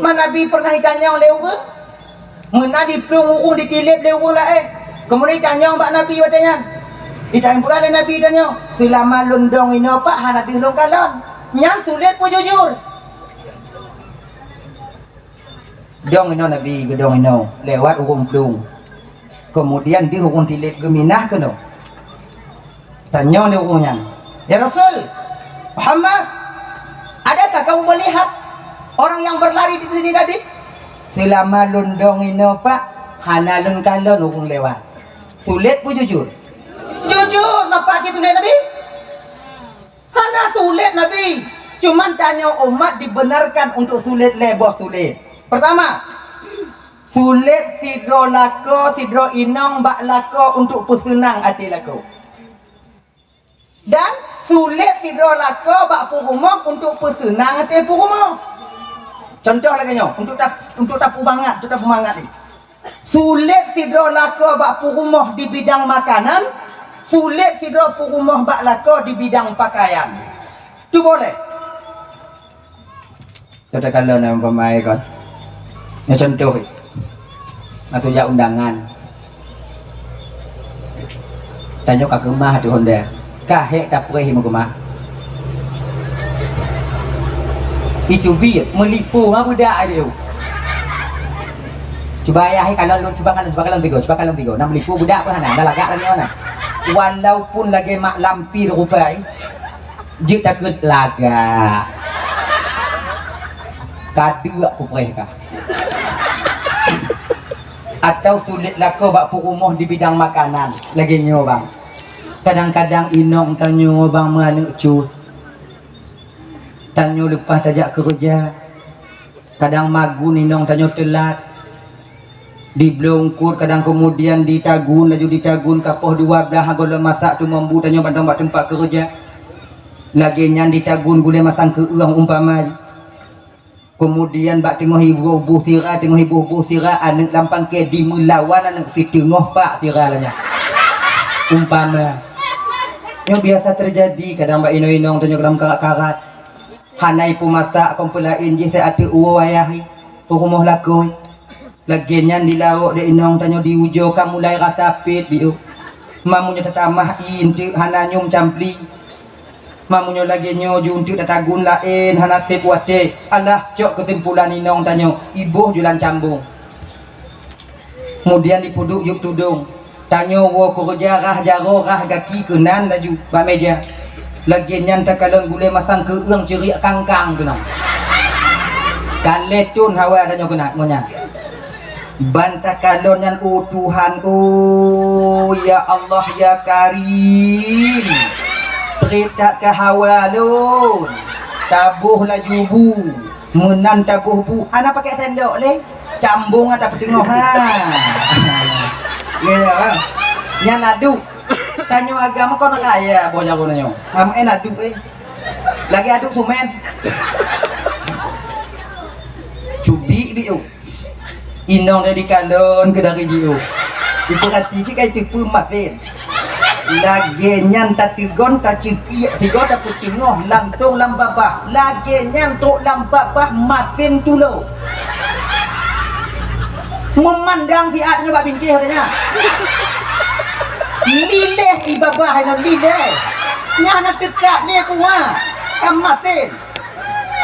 Ma Nabi pernah jitanyong lé ureuëng? Meunan jiplueng ureuëng, jitileb lé ureuëng laén. Keumudian jitanyong bak Nabi watée nyan. Jitanyong peugah lé Nabi tanyoe, "Seulama lôn dong inoe Pak hana deuh lôn kalon. Nyan sulet peue jujur?" Dong inoe Nabi, geudong inoe, lewat ureuëng plueng. Keumudian deuh ureuëng tileb geuminah keunoe. Tanyong lé ureuëng nyan, "Ya Rasul Muhammad, adakah kamu melihat orang yang berlari di sini tadi?" "Seulama lôn dong inoe Pak, hana lôn kalon ureuëng lewat." Sulet peue jujur? Jujur, mapa cit sulet Nabi? Hana sulet Nabi. Cuman tanyoe umat dibenarkan untuk sulet lé boh sulet. Pertama, sulet sidroe lakoe, sidroe inong bak lakoe untuk peuseunang até lakoe. Dan sulet sidroe lakoe bak peurumoh untuk peuseunang até peurumoh. Contoh lagée nyoe, untuk tap-, untuk tapeumangat, untuk tapeumangat ni. Sulet sidroe lakoe bak peurumoh di bidang makanan, sulet sidroe peurumoh bak lakoe di bidang pakaian. Tu boleh. Katakanlah na umpama kon. Nyoe contoh. Atau jak undangan. Tanyoe ka keumah tu honda. Ka hék tapreh meukeumah. Itu bi meulipu ma budak ayo. Cuba ayah kalau lôn cuba kalau cuba kalau tiga, cuba kalau tiga. Nak meulipu budak pun hana, dah lagak lagi mana. Walaupun lagi mak lampir rupai. Jeuet takheun lagak. Ka deuk kupreh kah. Atau sulet lakoe bak peurumoh di bidang makanan. Lagée nyoe bang. Kadang-kadang inong tanyoe bang meuaneuk cut. Tanyoe leupah tajak keureuja. Kadang magun inong tanyoe teulat. Dibloe eungkot kadang keumudian ditagun, laju ditagun ka poh dua blaih gohlom masak teumambu tanyoe mantong bak teumpat keureuja. Lagée nyan ditagun gulée masang keu-eueng umpama. Keumudian bak teungoh iboh-boh sira, teungoh iboh-boh sira aneuk lam pangke dimeulawan aneuk siteungoh pak sira lanya. Umpama. Nyoe biasa teujadi kadang bak inong-inong tanyoe lam karat-karat. Hana ipeumasak kon peulaén jih, teuh ateueh uwoe ayah i, peurumoh lakoe. Lagée nyan di laôt dek inong tanyoe di ujoe ka mulai rasa pét biôh. Mamunyoe tatamah i eunteuk hana nyoe meucampli. Mamunyoe lagée nyoe ju eunteuk tatagun laén hana sép watée. Alah cok keusimpulan inong tanyoe iboh julan cambong. Keumudian dipeuduek yueb tudong. Tanyoe woe keureuja rhah jaroe rhah gaki keunan laju bak meja. Lagée nyan takalon gulée masang keu-eueng ceuriek kangkang keunan. Ka lhèe thôn hawa tanyoe keunan ngon nyan. Ban takalon nyan, "Oh Tuhan, oh ya Allah, ya Karim, trép that ka hawa lôn, taboh laju bu, meunan taboh bu, hana pakai sendok lé, cambong ata peuteungoh ha." Ya, ya, ha. Nyan aduk. Tanyoe agam kon raya boh jaroe nyoe. Ham en aduk eh. Lagi aduk tumen. Cubi biu. Inong dari kalon ke dari jiu. Ipeurati cit kai teupeu masen. Lagèe nyan tateugon, taceukiek sigoe, tapeuteungoh langsong lam babah. Lagèe nyan trok lam babah masen tulo. Meumandang siat nyoe bak bintéh tanya. Lileh i babah nyoe lileh. Nyan na teukat lé kuah. Ka masen.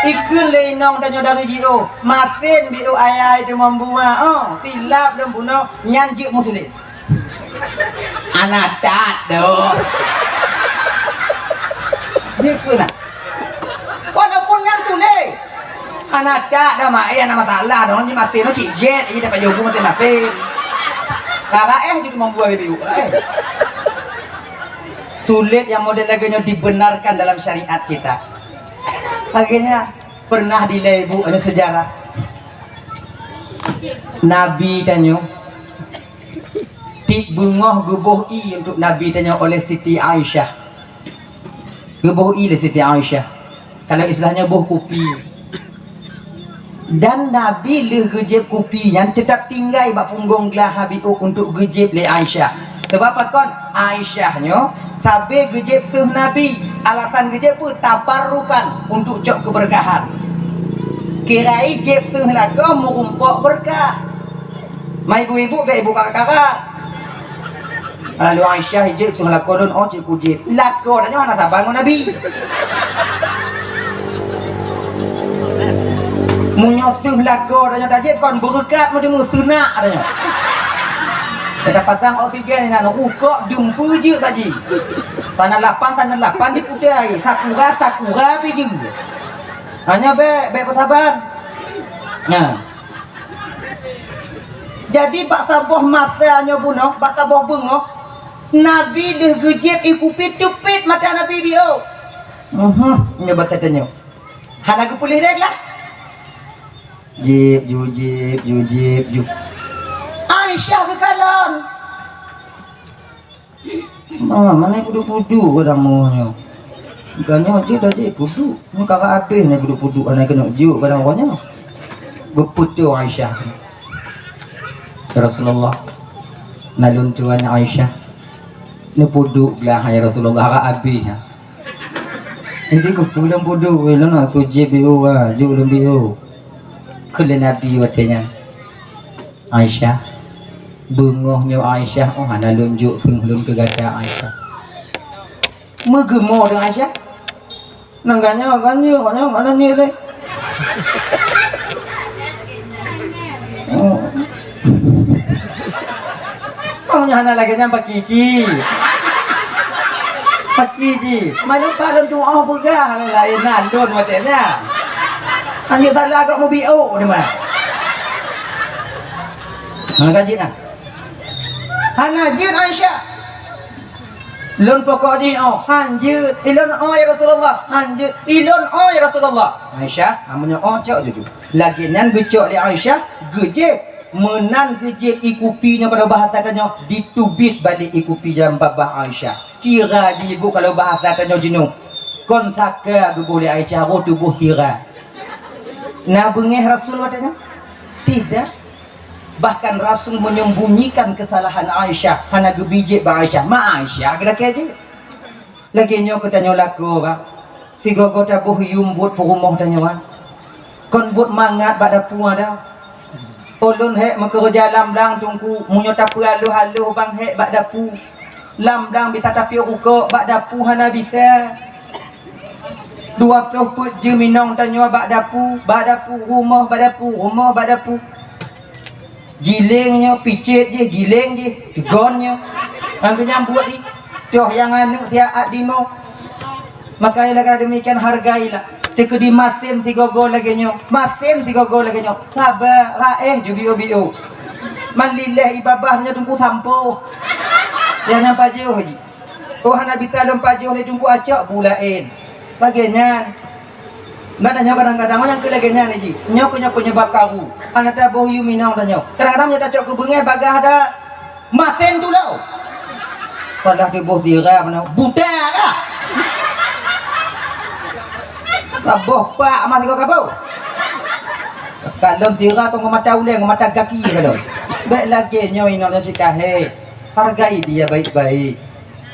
Ikheun lé inong tanyoe dari jiôh, "Masen biôh ayai teumambuwa, oh, silap lôn bunoe, nyan jeuet meusulet." Hana that doh. Jeuet peue na? Walaupun nyan sulet. Hana that dah, mak, eh, hana masalah doh, nyoe masen nyoe cit gét, eh, dapat jobu masen-masen. Karena, eh, jeuet teumambuwa biôh, eh. Sulet nyang model lagèe nyoe dibenarkan dalam syariat kita. Akhirnya, pernah dilèe ibu, ada sejarah. Nabi tanyoe, tiep beungoh geuboh ié untuk Nabi tanyoe oleh Siti Aisyah. Geuboh ié lé Siti Aisyah. Kalau istilahnya boh kupi. Dan Nabi lheueh geujieb kupi nyan teutap tinggai bak punggong glah Habib untuk geujieb lé Aisyah. Sebab pakon? Aisyah nyoe sabe geujieb seuh Nabi. Alasan geujieb peue? Tabarrukan, untuk cok keubeurkahan. Kira jieb seuh lakoe meurumpok beurkah. Mai ibu-ibu bèk ibu kakak-kakak. Lalu Aisyah ijeuet tuh lakoe lôn, oh, cit kujieb. Lakoe tanyoe hana saban ngon Nabi. Meunyoe seuh lakoe tanyoe tajieb kon beureukat meuteumé seunak tanyoe. Kita pasang oksigen inan rukok dumpeue jeuet gaji. Sana lapan, sana lapan diputai. Sakura, sakura pih jeuet. Hanya bèk, bèk peusaban. Nah. Jadi, bak saboh masa nyoe bunoe, bak saboh beungoh, Nabi lheueh geujieb ié kupi teupit mata Nabi biôh. Uhum, nyoe basa tanyoe. Hana geupeuleueh lé glah. Jieb, ju jieb, ju jieb, ju. Aisyah geukalon. Ma, mana puduk-puduk kadang mu nyoe. Bukan nyoe cit dah cit puduk. Nyoe kakak habéh ni puduk-puduk, hana keuneuk jok kadang uroe nyoe. Geupeutôh Aisyah. "Ya Rasulullah, na lôn tuan Aisyah. Neupuduk glah, ya Rasulullah, kakak habéh, ha." Jadi keupeue lôn puduk, weh, lôn nak sujud biôh, ha, jok lôn biôh. Kheun lé Nabi watèe nyan, "Aisyah, beungoh nyoe Aisyah, oh, hana lôn jok seuh lôn keu gata Aisyah." Meugeumo deungon Aisyah. Nang ganyang, ganyang, ganyang, mana nyoe lé? Oh. Oh, nyoe hana lagèe nyan paki ci. Paki ci. Malu pak lôn tuoh peugah lôn laén nan lôn watèe nyan. Anjing salah agak meubiôk ni mah. Hana ka jeuet nah. Hana jeuet Aisyah. Lôn pokok jih oh, han jeuet. Ilôn oh ya Rasulullah, han jeuet. Ilôn oh ya Rasulullah. Aisyah, amun nyoe oh cok juju. Lagèe nyan geucok lé Aisyah, geujieb. Meunan geujieb ié kupi nyoe kalau bahasa tanyoe, diteubiet balek ié kupi dalam babah Aisyah. Kira jih ibu kalau bahasa tanyoe jinoe. Kon saka geuboh lé Aisyah, roh tuboh sira. Na beungèh Rasul watèe nyan? Tidak. Bahkan Rasul menyembunyikan kesalahan Aisyah, hana geubi jieb bak Aisyah. Ma Aisyah geulakèe jih. Lagèe nyoe keu tanyoe lakoe, bah. Sigoe-goe taboh yum buet peurumoh tanyoe, ah. Kon buet mangat bak dapu ada. Ulôn hék meukeureuja lam blang teungku, meunyoe tapeualoh-aloh bang hék bak dapu. Lam blang bisa tapiôh rukok, bak dapu hana bisa. Dua ploh peuet jeuem inong tanyoe bak dapu, bak dapu, rumoh bak dapu, rumoh bak dapu. Giléng nyoe, picet jih, giléng jih, teugon nyoe. Ngon geunyang buet di, toh nyang aneuk siat at dimoe. Maka oleh karena demikian, hargailah. Teukeudi masen sigogo lagèe nyoe, masen sigogo lagèe nyoe. Saba, raéh ju biôh-biôh. Man lileh i babah nyoe teungku sampoh. Nyang nyan pajoh jih. Oh, hana bisa lôn pajoh lé teungku acok bu laén. Lagèe nyan. Ban nyoe kadang-kadang nyang keu lagèe nyan jih. Nyoe keuh nyoe peunyebab karu. Hana taboh yum inong tanyoe. Kadang-kadang nyoe tacok keu beungèh bagah dah. Masen tu lo. Padahai tuboh sira mana buta kah? Saboh pak mah sigoe kaboh. Kalon sira tu ngon mata ulèe, ngon mata gaki kalon. Bèk lagèe nyoe inong nyoe cit kahé. Hargai dia baik-baik.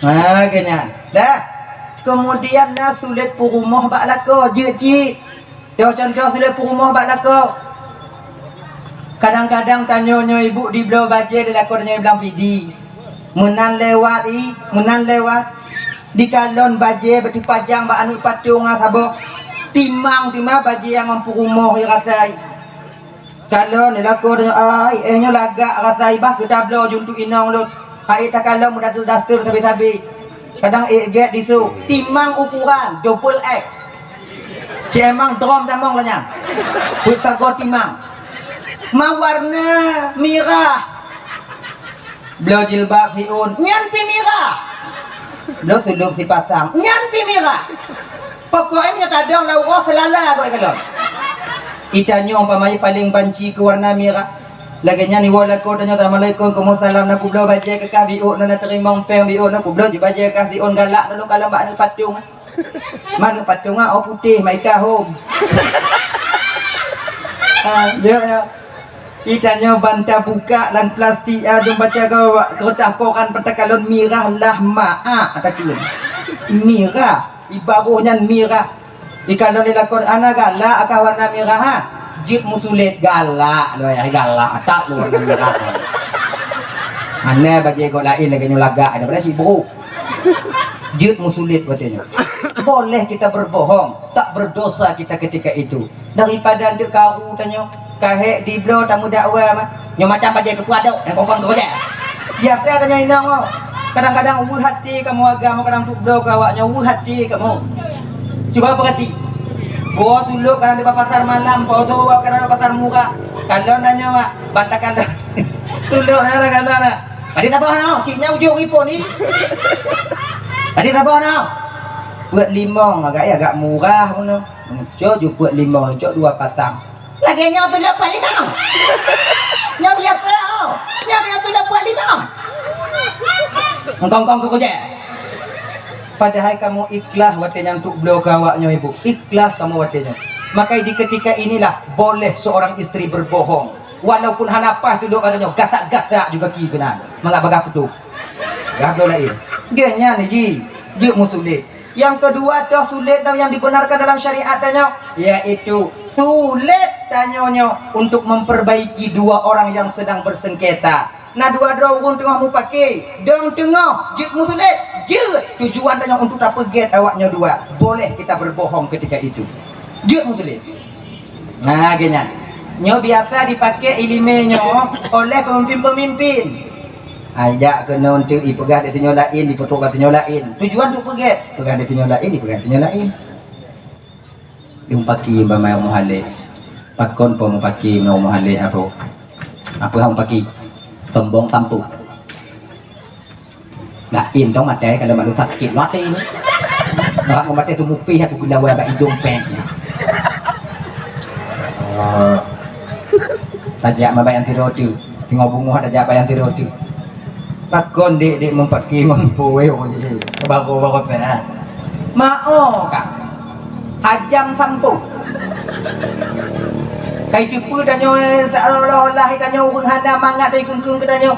Ha, lagèe nyan. Dah. Kemudian na sulet peurumoh bak lakoe jeuet cit. Toh contoh sulet peurumoh bak lakoe. Kadang-kadang tanyoe nyoe ibu dibloe bajèe lé lakoe tanyoe blang pidi. Meunan lewat i, meunan lewat. Dikalon bajèe beutipajang bak aneuk patong ah saboh. Timang teuma bajèe nyang ngon peurumoh i rasa i. Kalon lé lakoe tanyoe ai, eh nyoe lagak rasa i bah keu tabloe ju untuk inong lôn. Hai takalon meudaster-daster sabe-sabe. Kadang ék gèt disu, timang ukuran double X. Cemang drom damong lanyang. Peuet sagoe timang. Ma warna mirah. Bloe jilbab siôn, nyan pi mirah. Bloe sulop sipasang, nyan pi mirah. Pokoknya nyoe tadong lam uroe seulala goe kalon. Itanyoe umpama paleng banci keu warna mirah. Lagèe nyan iwoe lakoe tanyoe, "Assalamualaikum." "Waalaikumsalam." "Na kubloe bajèe keu kah?" "Biôk na, na teurimong péng." "Biôk na, kubloe ju bajèe kah." Siôn galak na lôn kalon bak aneuk patong. Maneuk patong ah, oh putéh, maika hom. Ha, ya, ya. Itanyoe ban tabuka lam plastik, ah, dum baca gawa, keureutah koran peuet takalon mirah lah maak takheun. Mirah, ibaroh nyan mirah. Ikalon lé lakoe, "Ana galak kah warna mirah, ha?" "Jeuet meusulet." "Galak lôn, ai galak, atak lôn warna mirah." Hana bajèe gob laén lagèe nyoe lagak, daripada sibroh. Jeuet meusulet watèe nyoe. Boleh kita berbohong, tak berdosa kita ketika itu. Daripada ndeuek karu tanyoe, kahèk dibloe tameudakwa mah. Nyoe macam bajèe keupeue adok, nyang kon-kon keu bajèe. Biasa tanyoe inong, oh. Kadang-kadang weueh até kamoe agam, kadang untuk bloe keu awak nyoe weueh até kamoe. Cuba peurati. Goe tulok kadang di pasar malam, poso kadang di pasar murah. Kalon tanyoe, ah, banta kalon. Tulok na, kalon na. Tadi saboh na, cit nyan ujong ipo ni. Tadi saboh na. Peuet limong agak, ya, agak murah pun. Cok ju peuet limong, cok dua pasang. Lagèe nyoe tulok peuet limong. Nyoe biasa, oh. Nyoe biasa tulok peuet limong. Engkong-kong keu kujak. Padahai kamoe ikhlas watèe nyan untuk bloe keu awak nyoe, Ibu. Ikhlas kamoe watèe nyoe. Maka di ketika inilah boleh seorang istri berbohong. Walaupun hana paih tulok gata nyoe, gasak-gasak juga ki keunan. Mangat bagah putôh. Gah bloe laén. Gèt nyan ji, jeuet meusulet. Yang kedua, toh sulet dan yang dibenarkan dalam syariat tanyoe, yaitu sulet tanyoe nyoe untuk memperbaiki dua orang yang sedang bersengketa. Na dua droe ureueng teungoh mupake, dong teungoh jeuet meusulet, jeuet tujuan tanyoe untuk tapeugèt awak nyoe dua. Boleh kita berbohong ketika itu. Jeuet meusulet. Nah, geuh nyan. Nyoe biasa dipaké iéleumé nyoe oleh peumimpén-peumimpén. Ai jak keunoe teuk ipeugah di sinyoe laén, ipeutôk bak sinyoe laén. Tujuan untuk peugét, peugah di sinyoe laén, ipeugah di sinyoe laén. Di mupaki bak meuhalé. Pakon po mupaki ngon meuhalé apo? Apo hang mupaki? Sombong sampôh. Laén dong maté, kalau malu sakét maté ni. Orang maté tu mupih aku gula bak idong pek. Oh. Tajak mabai anti roti. Tengok bungoh tajak bai anti roti. Pakon dek-dek mempaki mampu weh orang ni. Baru-baru teh. Mao kak. Hajam sampôh. Kai teupeu tanyoe seolah-olah tanyoe ureueng hana mangat ikheun-kheun keu tanyoe.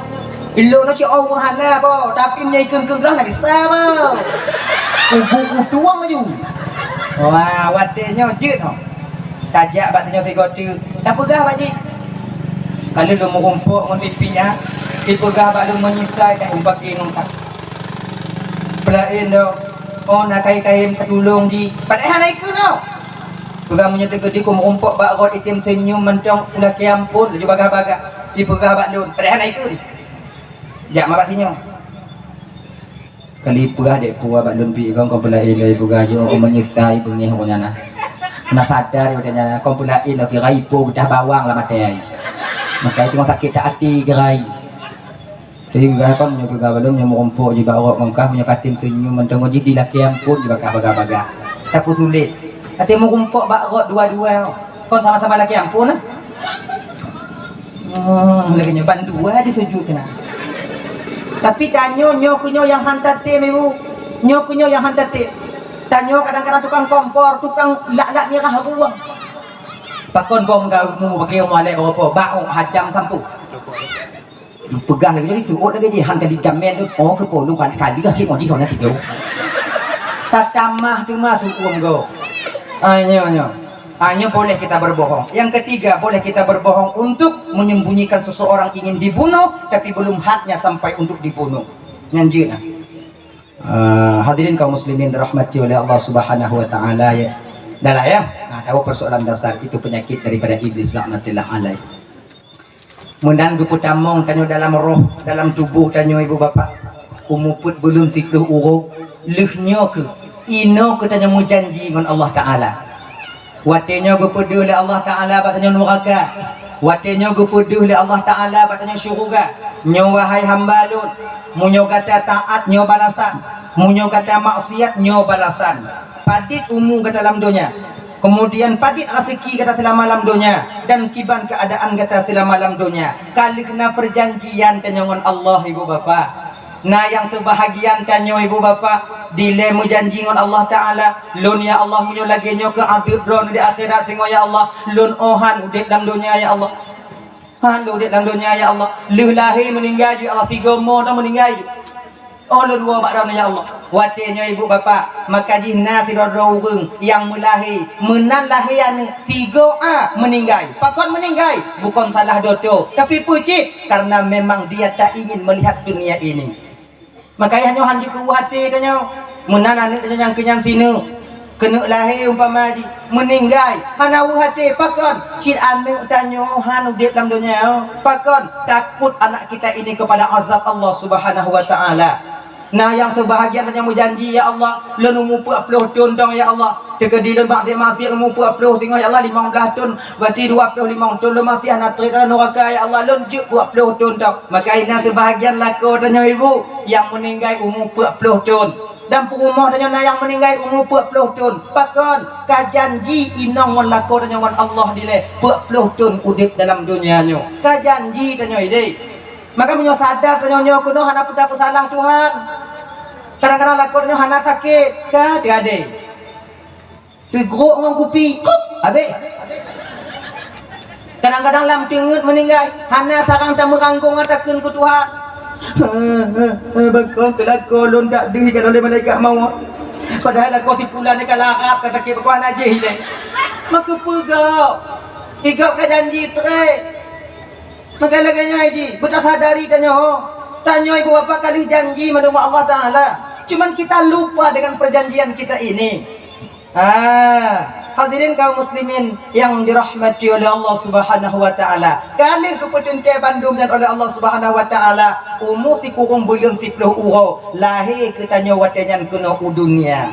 Ilôn nyoe cit ureueng hana po, tapi meunyoe ikheun-kheun keu lôn na gisa po. Kubu kutueng laju. Wah, watèe nyoe jeuet nyoe. Tajak bak tanyoe sigoe teuk. Tapeugah bak jih. Ka lheueh lôn meurumpok ngon pipi nyan, ipeugah bak lôn meunyeusai ka mupaki ngon ka. Peulaén dong, oh na kai-kai meutulông jih. Padahai hana ikheun nyoe. Peugah meunyoe teukeudi ku meurumpok bak rot item seunyum mantong ulakèe ampôn laju bagah-bagah. Ipeugah bak lôn, padahai hana ikheun. Jak ma bak sinyoe. Kali peugah dek puwa bak lôn pi kong kong peulai lé peugah jih oh meunyeusai beungéh ureueng nyan na. Na sadar watèe nyan, kon peulaén lom kira ipo geudah bawang lam até ai. Maka itu sakét that até kira ai. Jadi geupeugah kon nyoe peugah balom nyoe meurumpok jih bak rot ngon kah, meunyoe katem seunyum mantong jih dilakèe ampôn jih bak kah bagah-bagah. Tapeusulet. Até meurumpok bak rot dua-dua. Kon sama-sama lakèe ampôn nah. Oh, lagèe nyoe bandua disujut keunan. Tapi tanyoe nyoe keuh nyoe nyang han tatem, Ibu. Nyoe keuh nyoe nyang han tatem. Tanyoe kadang-kadang tukang kompor, tukang lak-lak mirah ruang. Pakon bom gau mu bagi mu alek bapa, bak oh hajam sampu. Peugah lagi jadi tuot lagi je han kali gamen tu. Oh ke polu kan kali dah cik ngaji kau nanti jauh. Tatamah tu mah tu um go. Anyo nyo. Hanya boleh kita berbohong. Yang ketiga, boleh kita berbohong untuk menyembunyikan seseorang ingin dibunuh, tapi belum haknya sampai untuk dibunuh. Nyan jeuet nah. Ah, hadirin kaum muslimin dirahmati oleh Allah Subhanahu wa taala, ya. Dah lah, ya. Nah, tahu persoalan dasar itu penyakit daripada iblis laknatillah alaih. Meunan geupeutamong tanyoe dalam roh, dalam tuboh tanyoe, ibu bapak. Umu peuet buleuen siplôh uroe, lheueh nyoe keuh, inoe keuh tanyoe meujanji ngon Allah Taala. Watèe nyoe geupeudeuh lé Allah Taala bak tanyoe nuraka. Watèe nyoe geupeudeuh lé Allah Taala bak tanyoe syuruga. Nyoe wahai hamba Lôn, meunyoe gata taat, nyoe balasan. Meunyoe gata maksiat, nyoe balasan. Padit umu gata lam donya. Keumudian padit raseuki gata seulama lam donya dan kiban keuadaan gata seulama lam donya. Ka lheueh na peujanjian tanyoe ngon Allah, ibu bapak. Na nyang seubahagian tanyoe, ibu bapak, dilèe meujanji ngon Allah Taala, "Lôn, ya Allah, meunyoe lagèe nyoe keuh azeub droeneuh di akhirat singoh, ya Allah, Lôn 'oh han udép lam donya, ya Allah. Han Lôn udép lam donya, ya Allah. Lheueh lahé meuninggai ju, ya Allah, sigoe mo droe meuninggai ju." Oh, lôn woe bak droeneuh, ya Allah. Watèe nyoe, ibu bapak, maka jih na sidroe-droe ureueng nyang meulahé, meunan lahé aneuk, sigoe a meuninggai. Pakon meuninggai? Bukon salah doto, tapi peue cit? Karena memang dia tak ingin melihat dunia ini. Maka nyoe han jikeuweuh até tanyoe. Meunan aneuk tanyoe nyang keunyan sineuk. Keuneuk lahé umpama jih, meuninggai, hana weueh até, pakon? Cit aneuk tanyoe han udép lam donya nyoe. Pakon? Takut anak kita ini kepada azab Allah Subhanahu wa Taala. Nah, nyang seubahagian tanyoe meujanji, "Ya Allah, lôn umu peuet ploh thon dong, ya Allah. Teukeudi lôn maksiat-maksiat umu peuet ploh singoh, ya Allah, limong blaih thon, berarti dua ploh limong thon lôn maksiat hana trép dalam nuraka, ya Allah, lôn jeuet peuet ploh thon dong." Maka inan seubahagian lakoe tanyoe, ibu, nyang meuninggai umu peuet ploh thon. Dan peurumoh tanyoe na nyang meuninggai umu peuet ploh thon. Pakon? Ka janji inong ngon lakoe tanyoe ngon Allah dilèe peuet ploh thon udép dalam donya nyoe. Ka janji tanyoe idéh. Maka meunyoe sadar tanyoe nyoe keunoe hana peue tapeusalah Tuhan. Kadang-kadang lakoe tanyoe hana sakét, ka teuadé. Teugrok ngon kupi, kup, habéh. Kadang-kadang lam teungeut meuninggai, hana sarang tameuranggong ngon takheun keu Tuhan. Bakon keu lakoe lôn dak deuh ikalon lé malaikat mawöt. Padahai lakoe si pulan ka larap, ka sakét, bakon hana jih ilèe. Maka peugah, igop ka janji trép. Maka lagèe nyan jih, beutasadari tanyoe. Tanyoe ibu bapak ka lheueh janji mandum Allah Taala. Cuman kita lupa dengan perjanjian kita ini. Ah, hadirin kaum muslimin yang dirahmati oleh Allah Subhanahu wa Taala. Ka lheueh geupeuteuntèe bandum nyan oleh Allah Subhanahu wa Taala, umu sikureueng buleuen siplôh uroe, lahé keu tanyoe watèe nyan keunoe u dunia.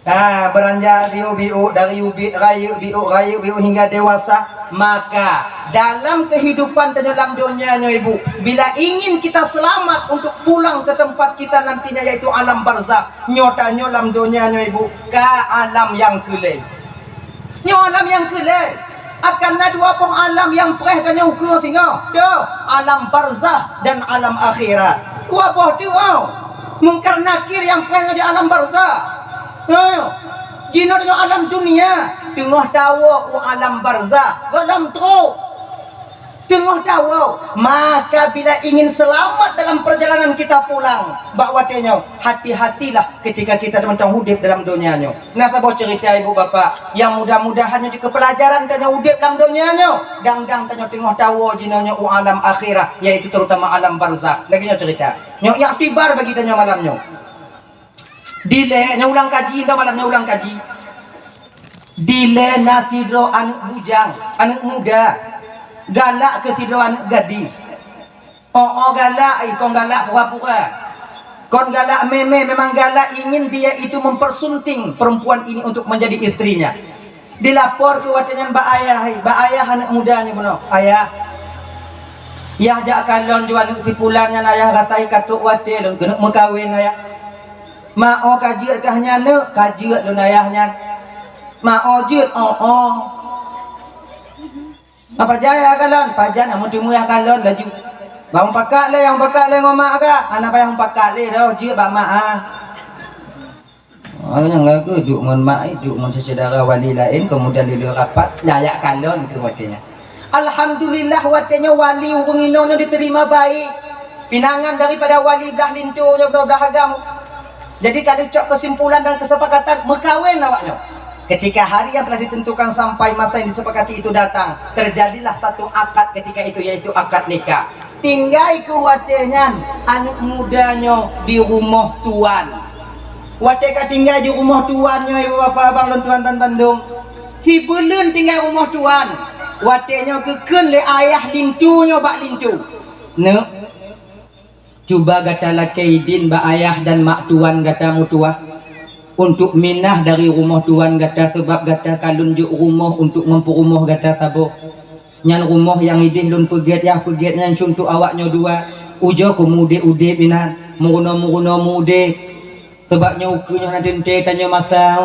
Ah, beuranjak biôk-biôk dari ubit rayeuk biôk, rayeuk biôk hingga dewasa. Maka dalam kehidupan tanyoe lam donya nyoe, ibu, bila ingin kita selamat untuk pulang ke tempat kita nantinya, yaitu alam barzakh, nyoe tanyoe lam donya nyoe, ibu, ka alam nyang keu lhèe. Nyoe alam nyang keu lhèe. Akan na dua boh alam nyang preh tanyoe ukeue singoh. Dua, alam barzakh dan alam akhirat. Dua boh tu, oh. Mungkar Nakir nyang preh di alam barzakh. Oh. Jinoe tanyoe alam dunia, teungoh tawoe u alam barzakh, gohlom trok. Teungoh tawoe, maka bila ingin selamat dalam perjalanan kita pulang, bak watèe nyoe, hati-hatilah ketika kita mantong udép dalam donya nyoe. Na saboh cerita ibu bapak, nyang mudah-mudahan nyoe jeuet keu peulajaran tanyoe udép lam donya nyoe, dang-dang tanyoe teungoh tawoe jinoe nyoe u alam akhirat, yaitu terutama alam barzakh. Lagèe nyoe cerita. Nyoe iktibar bagi tanyoe malam nyoe. Dilèe, nyoe ulang kaji, nyoe malam nyoe ulang kaji. Dilèe na sidroe aneuk bujang, aneuk muda, galak keu sidroe aneuk gadih. Oh, oh, galak, eh, kon galak pura-pura. Kon galak mé-mé, memang galak ingin dia itu mempersunting perempuan ini untuk menjadi istrinya. Dilapor keu watée nyan bak ayah, bak ayah aneuëk muda nyoe bunoe, "Ayah, yah jak kalon ju aneuëk si pulan nyan, ayah rasai ka trok watée lôn keuneuk meukawen, ayah." "Ma, oh ka jeuet kah nyan, neuk?" "Ka jeuet lôn, ayah, nyan." "Ma, oh jeuet?" "Oh, oh." "Ma, pajan yah kalon?" "Pajan, amun teuma yah kalon laju." "Bah mupakat lé, nyang mupakat lé ngon mak kah?" "Hana payah mupakat lé doh, jeuet bak mak ah." Oh, nyang lagu duek ngon mak, eh, duek ngon syedara wali laén, kemudian lé rapat, nyan jak kalon keu watée nyan. Alhamdulillah, watée nyoe wali ureuëng inong nyoe diterima baik. Pinangan daripada wali blah linto nyoe, blah, blah agam. Jadi, ka lheueh cok kesimpulan dan kesepakatan, meukawen awak nyoe. Ketika hari yang telah ditentukan sampai masa yang disepakati itu datang, terjadilah satu akad ketika itu, yaitu akad nikah. Tinggai keu watée nyan aneuëk muda nyoe di rumoh tuan. Watée ka tinggai di rumoh tuan nyoe, ibu bapak, abang lôn tuan ban bandum, sibuleuen tinggai rumoh tuan, watée nyoe geukheun lé ayah linto nyoe bak linto, "Neuk, cuba gata lakée idin bak ayah dan mak tuan gata meutuwah, untuk minah dari rumoh tuan gata, sabab gata ka lôn jok rumoh untuk ngon peurumoh gata saboh. Nyan rumoh nyang idin lôn peugét, yah peugét nyan cuntoh awak nyoe dua. Ujoe keuh meu-udeb-udeb inan, meurunoe-meurunoe meu-udeb. Sabab nyoe ukeue nyoe hana teuntée tanyoe masa.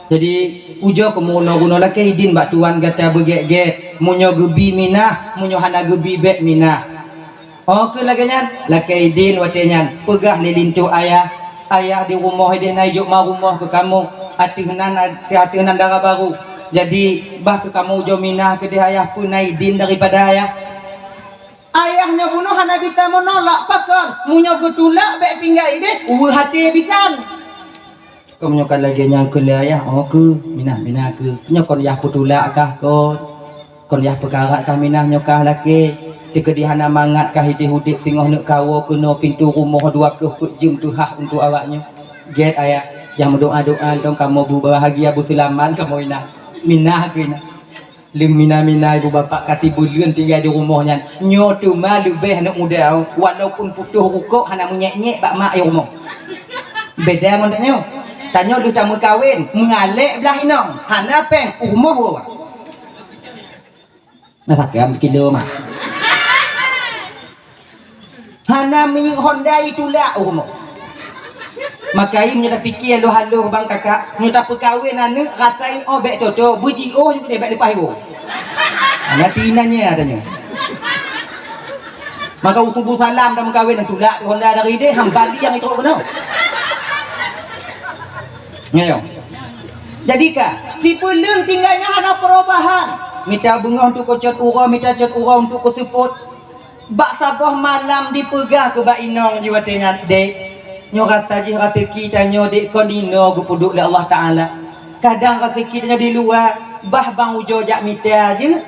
Jadi, ujoe keuh meurunoe-runoe, lakée idin bak tuan gata beugét-gét. Meunyoe geubi minah, meunyoe hana geubi bék minah." Oh, keu lagée nyan, lakée idin watée nyan, peugah lé linto ayah, "Ayah, di rumoh ideh na ijok ma rumoh keu kamoe, ateueh nan, ateueh nan dara barô. Jadi, bah keu kamoe ujoe minah keudeh ayah, peue na idin daripada ayah?" Ayah nyoe bunoe hana bisa meunolak, pakon? Meunyoe geutulak bék tinggai ideh, weueh até bisan. Keu meunyoe ka lagée nyan keu lé ayah, oh keu, minah-minah keu. Nyoe kon yah peutulak kah kon? Kon yah peukarat kah minah nyoe kah lakée? Teukeudi hana mangat kah ideh udeb singoh neuk kawoe keunoe pintoe rumoh dua ploh peuet jeuem teuhah untuk awak nyoe. Gét ayah, nyang meudoá-doá lom kamoe beubahagia beuseulamat kamoe inah. Minah keu inah. Leueng mina-mina ibu bapak ka sibuleuen tinggai di rumoh nyan. Nyoe teuma leubeh aneuk muda, walaupun putôh rukok hana meunyék-nyék bak mak i rumoh. Beda ngon tanyoe. Tanyoe lheueh tameukawen, meualek blah inong, hana péng, u rumoh woe. Na sakém kilo mak. Hana minyeuk honda itulak u rumoh. Maka i meunyoe tapike haloh-haloh bang kakak, meunyoe tapeukawen aneuk rasa i oh bék toto, beujiôh ju keudeh bék leupah iwoe. Hana pi inan nyan tanyoe. Maka u subuh salam tameukawen, tulak honda dari ideh, ham bali nyang itrok keunoe. Nyoe. Jadi ka, sibuleuen tinggai na hana perubahan. Mita beungoh untuk kucot uroe, mita cot uroe untuk kuseupôt. Bak saboh malam dipeugah keu bak inong jih watée nyan, "Dek, nyoe rasa jih raseuki tanyoe dek kon inoe geupeuduek lé Allah Taala. Kadang raseuki tanyoe di luwa, bah bang ujoe jak mita jeuet.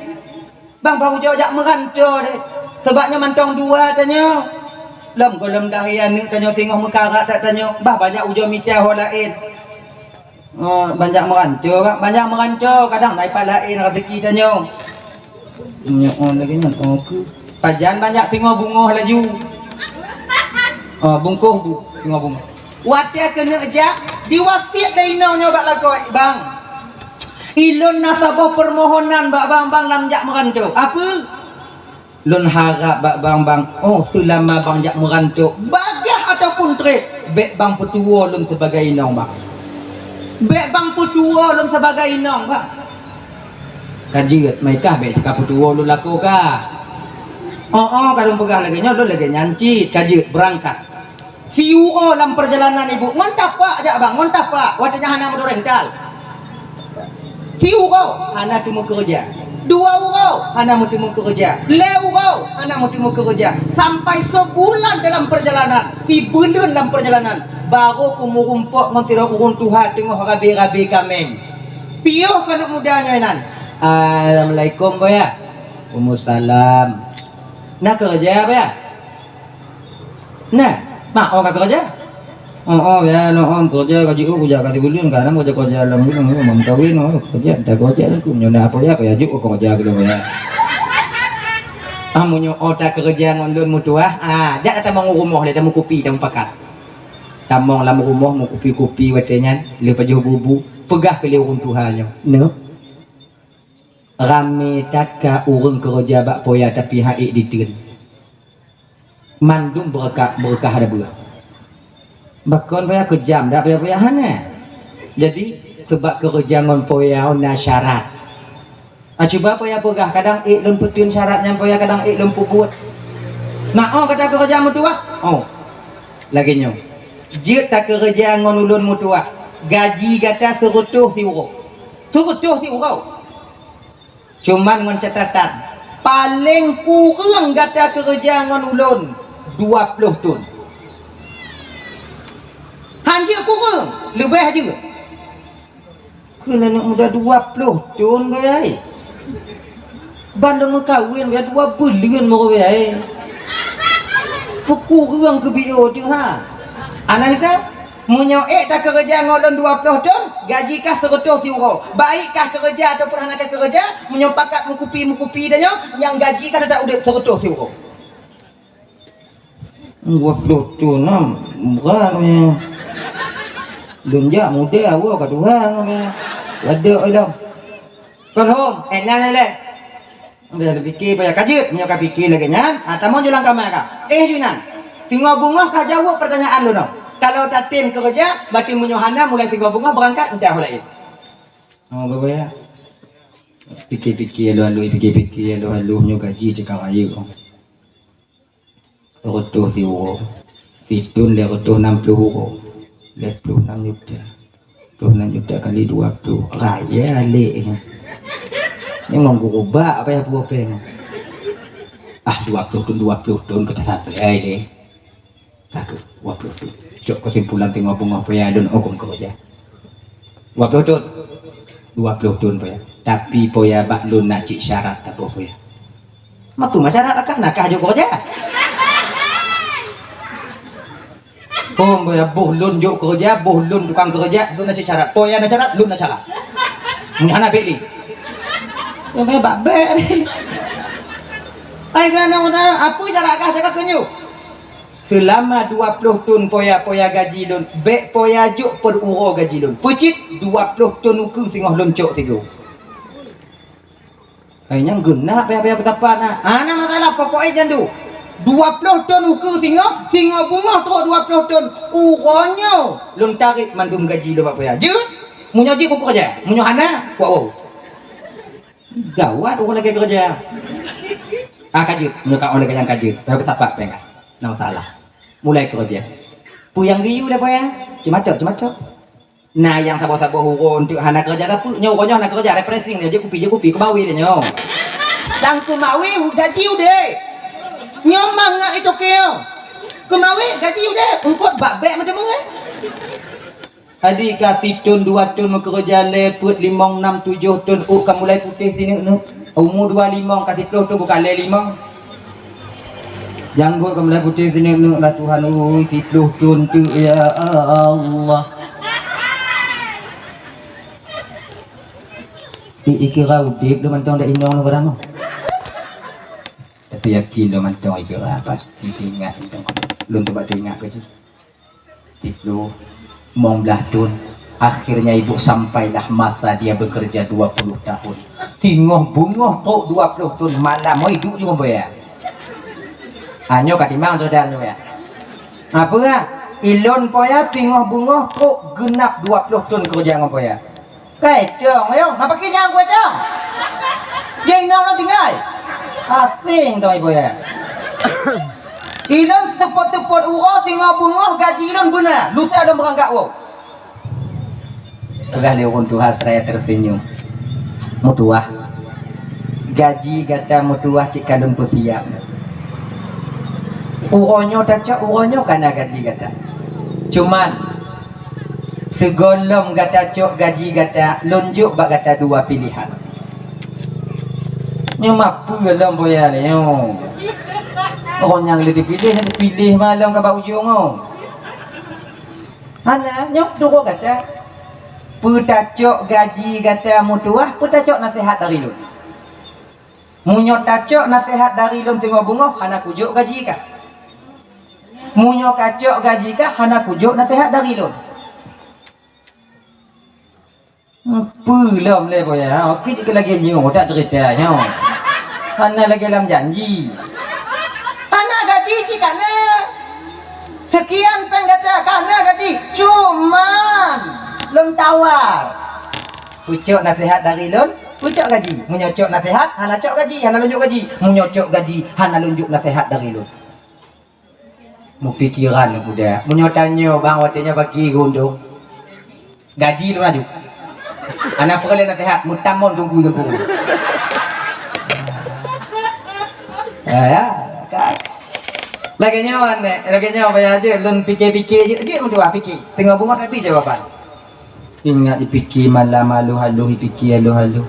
Bang, bang ujoe jak meuranto deh. Sabab nyoe mantong dua tanyoe. Lom gohlom dahé aneuk tanyoe singoh meukarat that tanyoe, bah banyak ujoe mita ho laén." Oh, banyak meuranto, Bang. Banyak meuranto, kadang na ipat laén raseuki tanyoe. Nyoe, oh, lagée nyan, oh, keu. Pajan banyak singoh bungoh laju. Oh, bungkôh bu, singoh bungoh. Watée keuneuk jak, diwasiet lé inong nyoe bak lakoe, "Bang, ilôn na saboh peumohonan bak bang, bang lam jak meuranto." "Apeue?" "Lôn harab bak bang, bang, oh, seulama bang jak meuranto, bagaih ataupun treb, bék bang peutuwoe lôn sibagai inong, bang. Bék bang peutuwoe lôn sibagai inong, bang." "Ka jeuet, meukah bék teuka peutuwoe lôn lakoe kah?" "Oh, oh, ka lôn peugah lagée nyoe, lôn lagée nyan cit, ka jeuet, beurangkat." Siuroe lam peurjalanan ibu, ngon tapak jak bang, ngon tapak, watée nyan hana meudurental. Siuroe hana teumeukeureuja. Dua uroe hana meuteumeukeureuja. Lhée uroe hana meuteumeukeureuja. Sampai seubulan dalam peurjalanan, sibuleuen lam peurjalanan, barô keu meurumpok ngon sidroe ureuëng tuha teungoh rabe-rabe kaméng. Piôh keuneuk muda nyoe nan. "Assalamualaikum, Boya." "Waalaikumsalam." "Na keureuja, Boya?" "Nah, mak, oh ka keureuja?" "Oh, oh, ya, no, oh, keureuja ka jiôh, keureuja ka sibuleuen, ka na keureuja, keureuja lam buleuen, oh, meukawen, oh, keureuja, dah keureuja, aku nyoe na apa ya, apa ya, juk, oh, keureuja keudroe ya." "Ah, meunyoe oh ta keureuja ngon lôn meutuwah, ah, jak tamong u rumoh lé, tamong kupi, tamong pakat." Tamong lam rumoh meukupi-kupi watée nyan, lheueh pajoh bubu, peugah keu lé ureuëng tuha nyoe, "Neuk, Ramé that ka ureuëng keureuja bak poya tapi han ék diteun. Mandum beureukat, beureukat ada beureukat. Bakon poya keujam dak poya-poya hana. Jadi, seubab keureuja ngon poya na syarat. Ah, cuba poya peugah, kadang ék lôn peuteun syarat nyan poya, kadang ék lôn peubuet. Nah, oh, gata keureuja meutuwah? Oh. Lagée nyoe. Jeuet takeureuja ngon ulôn meutuwah. Gaji gata seureutôh siuroe. Seureutôh siuroe. Cuman ngon catatan, paleng kureueng gata keureuja ngon ulôn dua ploh thon. Han jeuet kureueng, leubeh jeuet. Keu aneuk muda dua ploh thon, beuy ai. Ban lôn meukawen, beuy ai, dua buleuen, beuy ai. Peukureueng keu B O teuh, ha. Ana mita, meunyoe ék takeureuja ngon lôn dua ploh thon, gaji kah seureutôh siuroe. Baik kah keureuja ataupun hana kah keureuja, meunyoe pakat meukupi-meukupi tanyoe, nyang gaji kah teutap udeb seureutôh siuroe. Dua ploh thon na, brat nyoe. Lôn jak muda, woe ka tuha nyoe. Ladok ilong. Kon hom, eh, nyan lé. Udah pike payah ka jeuet, meunyoe ka pike lagée nyan, ah, tamong ju lam kama ka. Eh, ju inan. Singoh beungoh ka jaweueb peurtanyaan lôn nyoe. Kalau tatem keureuja, berarti meunyoe hana mulai singoh beungoh beurangkat, entah ho laén. Oh, geuh ya. Pike-pike alu-alu, pike-pike alu-alu, nyoe gaji cekak rayeuk. Reutôh siuroe. Sithon lhèe reutôh nam ploh uroe. Lhèe ploh nam juta. Ploh nam juta kali dua ploh. Raya lé. Nyoe ngon gurubak apa ya buah peng. Ah, dua ploh thon, dua ploh thon ka tasapai lé. Ka keuh, dua ploh thon. Cok keusimpulan teungoh beungoh paya lôn hukôm keureuja. Dua ploh thon. Dua ploh thon paya. Tapi paya bak lôn na cit syarat saboh paya. Mapeue ma syarat akah na kah jok keureuja? Hom paya boh lôn jok keureuja, boh lôn tukang keureuja, lôn na cit syarat. Paya na syarat, lôn na syarat. Nyan hana bek lé. Ya, bek bak bek. Ai, kana udah, apa syarat kah cakap keu nyoe? Seulama dua ploh thon poya-poya gaji lôn, bèk poya jok peururoe gaji lôn. Peucit dua ploh thon ukeue singoh lôn cok sigoe. Hai nyang geunap payah-payah peutapat na. Hana masalah, pokok e jandu. Dua ploh thon ukeue singoh, singoh beungoh trok dua ploh thon. Uroe nyoe lôn tarek mandum gaji lôn bak poya. Jeuet? Meunyoe jeuet, kukeureuja. Meunyoe hana, kuwoe. Gawat ureueng lagèe keureuja. Ah, ka jeuet, meunyoe ka ureueng lagèe nyan ka jeuet, payah beutapat péng ka. Na masalah. Mulai keureuja. Peue nyang geuyue lé payah? Ceumatok, ceumatok. Na nyang saboh-saboh uroe eunteuk hana keureuja, tapi nyoe uroe nyoe hana keureuja, refreshing lé, jép kupi, jép kupi, keumawe lé nyoe. Dan keumawe gaji udép. Nyoe mangat itokeng. Keumawe gaji udép, eungkôt bak bèk meuteumé. Adi ka sithon dua thon meukeureuja lé peuet limong nam tujoh thon ôk ka mulai putéh sineuk-neuk. Umu dua limong ka siploh thon ka lé limong. Janggot ka mulai putéh sineuk-neuk lah Tuhan ui, siploh thon teuk ya Allah. Di ikira udép lôn mantong dak inong lôn barang. Tapi yakin lôn mantong ikira pas teuingat mantong. Lôn teuba teuingat keu jih. Siploh, limong blah thon. Akhirnya ibu sampailah masa dia bekerja dua puluh tahun. Singoh beungoh trok dua ploh thon malam, oi, duek jih ngon boya. Ah, nyoe ka timang syedara nyoe ya. Apa? Ilôn poya singoh beungoh trok geunap dua ploh thon keureuja ngon poya. Kai cong, ayo, ma pake nyang kueh cong? Jai inong lôn tinggai. Asing dong ibu ya. Ilôn seupôt-seupôt uroe singoh beungoh gaji lôn beuna, lusa lôn beurangkat woe. Peugah lé ureueng tuha seraya tersenyum. Meutuwah. Gaji gata meutuwah cit ka lôn peusiap. Uroe nyoe tacok, uroe nyoe ka na gaji gata. Cuman, sigohlom gata cok gaji gata, lôn jok bak gata dua pilehan. Nyoe mapeue lom boya lé nyoe. Ureueng nyang lé dipiléh, dipiléh ma lom ka bak ujong nyoe. Hana, nyoe turoe gata. Peue tacok gaji gata meutuwah, peue tacok naseuhat dari lôn. Meunyoe tacok naseuhat dari lôn singoh beungoh, hana kujok gaji kah. Meunyoe kacok gaji kah, hana kujok naseuhat dari lôn. Peue Peulom lé boya, ha, oke jeuet lagèe nyoe, tak cerita nyoe. Hana lagèe lam janji. Hana gaji cit kana. Sekian pèng gata kana gaji. Cuman lôn tawar. Pucok naseuhat dari lôn, pucok gaji. Meunyoe cok naseuhat, hana cok gaji, hana lôn jok gaji. Meunyoe cok gaji, hana lôn jok naseuhat dari lôn. Mupikiran lôn kuda. Meunyoe tanyoe bang watèe nyoe bagi geuh undong. Gaji lôn aju. Hana peureulèe naseuhat, meutamong teungku teungku. Ya, ya, kan. Lagèe nyoe aneh, lagèe nyoe payah jeuet lôn pike-pike jeuet, jeuet meutuah pike. Teungoh beungoh tapi jawaban. Ingat jipike malam aloh-aloh, jipike aloh-aloh.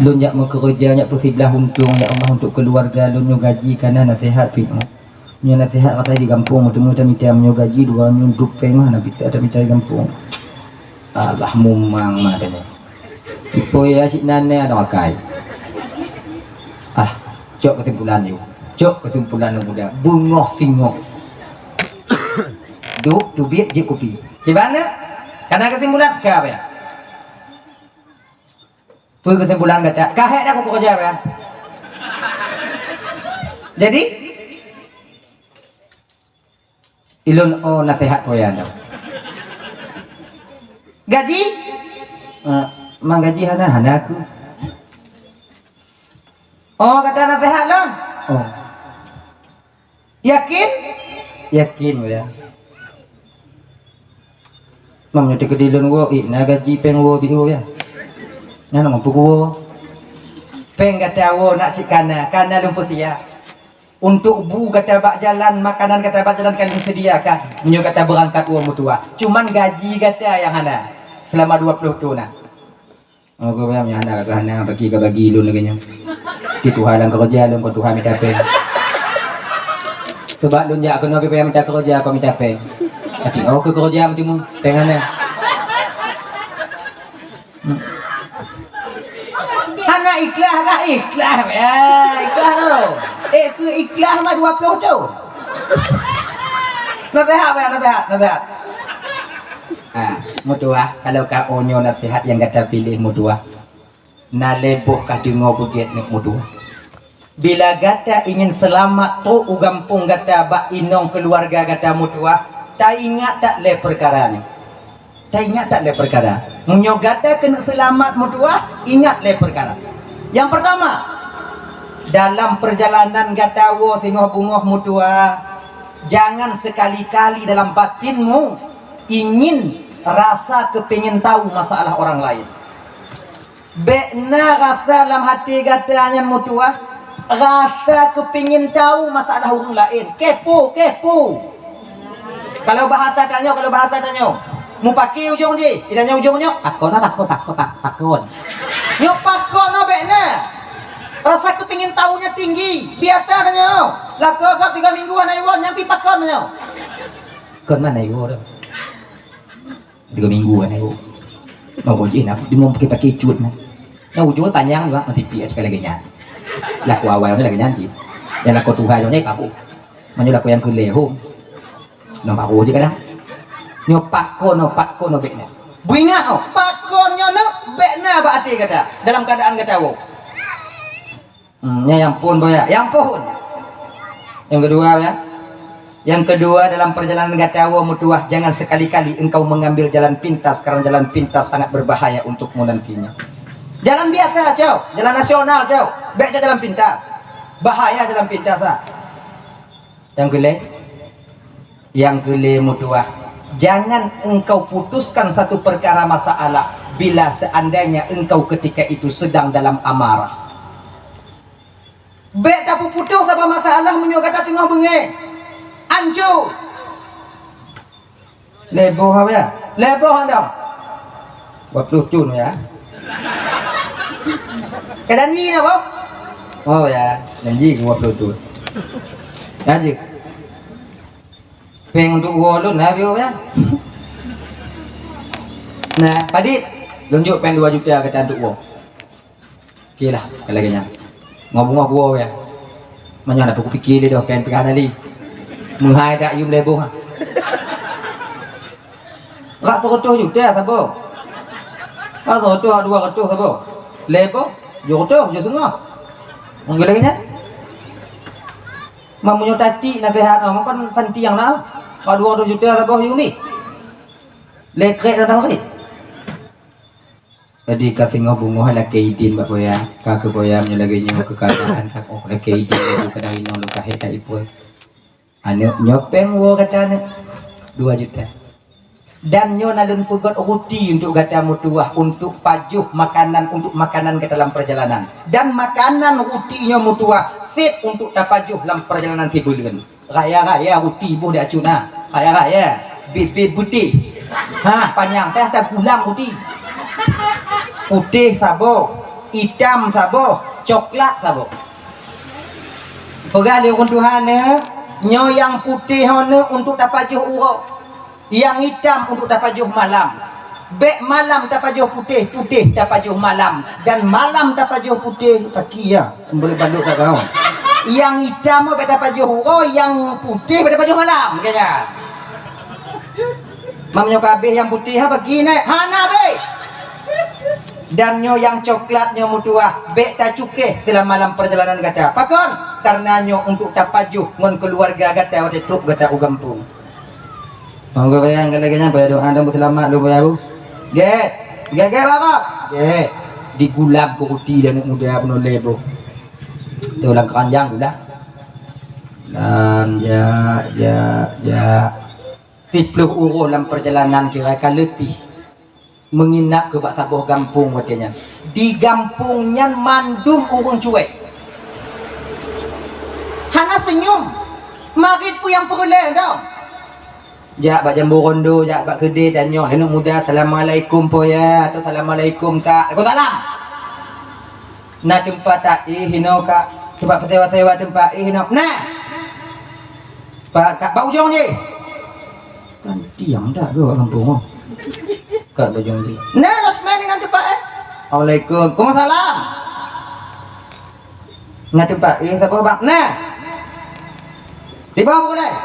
Lôn jak meukeureuja, jak peusiblah untông, jak umat untuk keuluwarga lôn nyoe gaji kana naseuhat pih. Nyoe naseuhat kata di gampông, meuteumé tamita meunyoe gaji dua nyoe duek pèng mah na pita tamita di gampông. Alah mumang mah tanya. Ipo ya cit nan ada makai. Ah, cok kesimpulan yuk. Cok kesimpulan lôn muda. Beungoh singoh. Duek teubiet jeuet kupi. Kiban na? Kana kesimpulan ka apa ya? Peue kesimpulan gata? Ka hék dah kukeureuja, ya? Jadi, ilôn oh naseuhat poyan dah. Gaji? Eh, mang gaji hana, hana aku. Oh, gata naseuhat lôn? Oh. Yakin? Yakin, ya. Mam nyoe teukeudi lôn woe, ih, na gaji pèng woe bit woe, ya. Nyan ngon peuku woe. Pèng gata woe nak cit kana, kana lôn peusiap. Untuk bu gata bak jalan, makanan gata bak jalan ka lôn sediakan. Meunyoe gata beurangkat woe meutuah. Cuman gaji gata nyang hana selama dua ploh thon na. Oh, keu payah meuhana ka hana, bagi ka bagi lôn lagèe nyoe. Di tuha lam keureuja lôn kon tuha mita pèng. Sebab lôn jak keunoe pih payah mita keureuja, kon mita pèng. Tapi oh keu keureuja meuteumé pèng hana. Hmm. Hana ikhlas kah? Ikhlas, ya, ikhlas tu. Eh, keu ikhlas mah dua ploh tu. Naseuhat, ya, naseuhat, naseuhat. Ha, meutuah, kalau ka oh nyoe naseuhat nyang gata piléh meutuah. Na lé boh ka deungoe beugét neuh meutuah. Bila gata ingin seulamat trok u gampông gata bak inong keuluwarga gata meutuah, taingat that lé peukara nyoe. Taingat that lé peukara. Meunyoe gata keuneuk seulamat meutuah, ingat lé peukara. Nyang peurtama, dalam peurjalanan gata woe singoh beungoh meutuah, jangan sekali-kali dalam batinmu ingin rasa keupingin tahu masalah orang lain. Bék na rasa lam até gata nyan meutuah, rasa keupingin tahu masalah ureuëng laén. Kepo, kepo. Kalau bahasa tanyoe, kalau bahasa tanyoe, mupaki ujong jih, di tanyoe ujong nyoe, pakon, pakon, pakon, pakon. Nyoe pakon nyoe bék na. Rasa keupingin tahu nyan tinggi. Biasa tanyoe. Lakoe gob tiga minggu hana iwoe, nyan pi pakon nyoe. Kon mana iwoe tu? Tiga minggu kan aku. Mau jih nak di mau pakai-pakai cut nah. Nah ujung panjang juga masih piak sekali lagi nyan. Laku awal ni lagi nyan cik. Dan laku tuha jone papu. Manyo laku yang kele hom. Nampak aku je kadang. Nyo pakon, nyo pakon, nyo bek na. Buingat oh, pakon nyo nak bek na bak até gata dalam keadaan gata wo. Hmm, ya, ya ampun, boya. Ya ampun. Yang kedua, ya. Yang kedua, dalam perjalanan gata woe meutuah, jangan sekali-kali engkau mengambil jalan pintas, karena jalan pintas sangat berbahaya untukmu nantinya. Jalan biasa, cok. Jalan nasional, cok. Bék jalan pintas. Bahaya jalan pintas, ah. Yang kele, yang kele meutuah, jangan engkau putuskan satu perkara masalah bila seandainya engkau ketika itu sedang dalam amarah. Bék tapeuputoh saban masalah meunyoe gata teungoh beungéh. Anco. Leboh apa ya? Leboh anda. Dua puluh thon ya. Ka janji dah, Bob? Oh ya, janji dua puluh thon. Lanjut. Pèng untuk woe lôn dah, Bob ya. Nah, padit. Lôn jok pèng dua juta gata untuk woe. Oke lah, kalau lagèe nyan. Ngobung-ngobung ya. Meunyoe na peuku pike lé doh pèng peugah na lé. Meuhai dak yum lé boh. Rak seratus juta saboh. Atau tu dua ratus apa? Lebo, tujuh ratus, tujuh setengah. Mungkin lagi nyan. Meunyoe tacik naseuhat, oh, kon santiang na. Dua ratus juta saboh yumi. Lekrek dah tahu ni. Jadi ka singoh bungoh lakée idin bak boya. Ka keu boya meunyoe lagée nyoe keuadaan ka oh lakée idin laju kadang inong lôn kahé that ipoi. Aneuk nyoe péng woe gata aneuk dua juta. Dan nyoe na lôn peugöt ruti untuk gata meutuwah, untuk pajoh makanan, untuk makanan gata lam perjalanan. Dan makanan ruti nyoe meutuwah sép untuk tapajoh lam perjalanan sibuleuen. Raya-raya ruti boh di acu na. Raya-raya. Bit-bit putéh. Ha, panyang teh ada gulam ruti. Putéh saboh, itam saboh, coklat saboh. Peugah lé ureuëng tuha neuh, nyoe nyang putéh nyoe neuh untuk tapajoh uroe, nyang itam untuk tapajoh malam. Bék malam tapajoh putéh, putéh tapajoh malam, dan malam tapajoh putéh kaki ya, boleh balok kat kau. Nyang itam bék tapajoh uroe, nyang putéh bék tapajoh malam, kaya. Mam nyoe kabéh nyang putéh ha bagi neh, hana bék. Dan nyoe nyang coklat nyoe meutuwah, bék tacukéh seulama lam perjalanan gata. Pakon? Karena nyoe untuk tapajoh ngon keuluwarga gata watée trok gata u gampông. Monggo bayang lagée nyan, payah doa dan beuseulamat lôn payah bu. Gét, gét, gét, Bapak. Gét. Digulab keu ruti dan aneuk muda peunoh lé bu. Tu lam keranjang gula. Dan jak, jak, jak. Siplôh uroe lam perjalanan kira ka leutih. Meunginap keu bak saboh gampông watée nyan. Di gampông nyan mandum ureuëng cuek. Hana seunyum. Marit peue nyang peureulée dong. Jak bak jambu rondo, jak bak keudeh dan nyoe, aneuk muda, "Assalamualaikum, Po, ya," atau, "Assalamualaikum, Kak." Waalaikumsalam. Na teumpat taéh inoe, Kak? Teumpat peusewa-sewa teumpat éh inoe? Na. Pat, Kak, bak ujong jih. Kan tiang dak geuh bak gampông, oh. Kat bajong jih. Na, losmen nan teumpat éh. Assalamualaikum. Waalaikumsalam. Na teumpat éh saboh, Bang. Na. Di bawah pukul lain.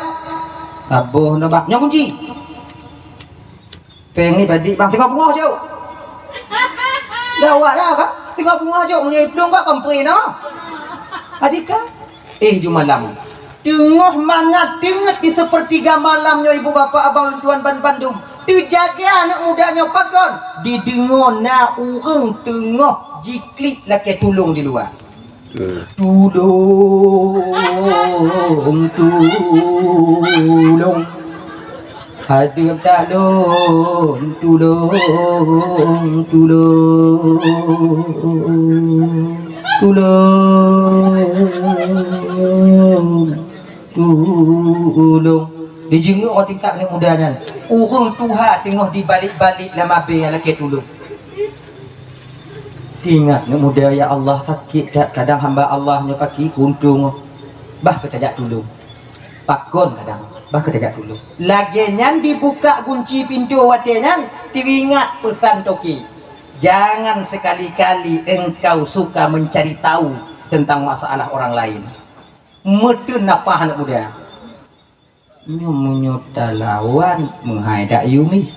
Saboh na, Bang. Nyoe kunci. Péng ni padik, Bang, teungoh beungoh jok. Gawat dah, Bang. Teungoh beungoh jok, meunyoe iplueng bak kompre noh. Adika. Éh, ju malam. Teungoh mangat teungeut di seupeurtiga malam nyoe, ibu bapak, abang lôn tuan ban bandum. Teujaga aneuk muda nyoe pakon? Dideungoe na ureuëng teungoh jiklik lakée tulông di luwa. Tulông, tulông. Adeuk talôn, tulông, tulông. Tulông, tulông. Dijeungeuk tingkat aneuk muda nyan. Ureuëng tuha teungoh dibalek-balek lam abée lakée tulông. Teuingat aneuk muda, ya Allah, sakét that kadang hamba Allah nyoe paki keuntông. Bah keutajak tulông. Pakon kadang, bah keutajak tulông. Lagée nyan dibuka gunci pintoe watée nyan, teuingat peusan toke. Jangan sekali-kali engkau suka mencari tahu tentang masalah orang lain. Meuteun nafah aneuk muda. Nyoe meunyoe talawan meuhai dak yumi.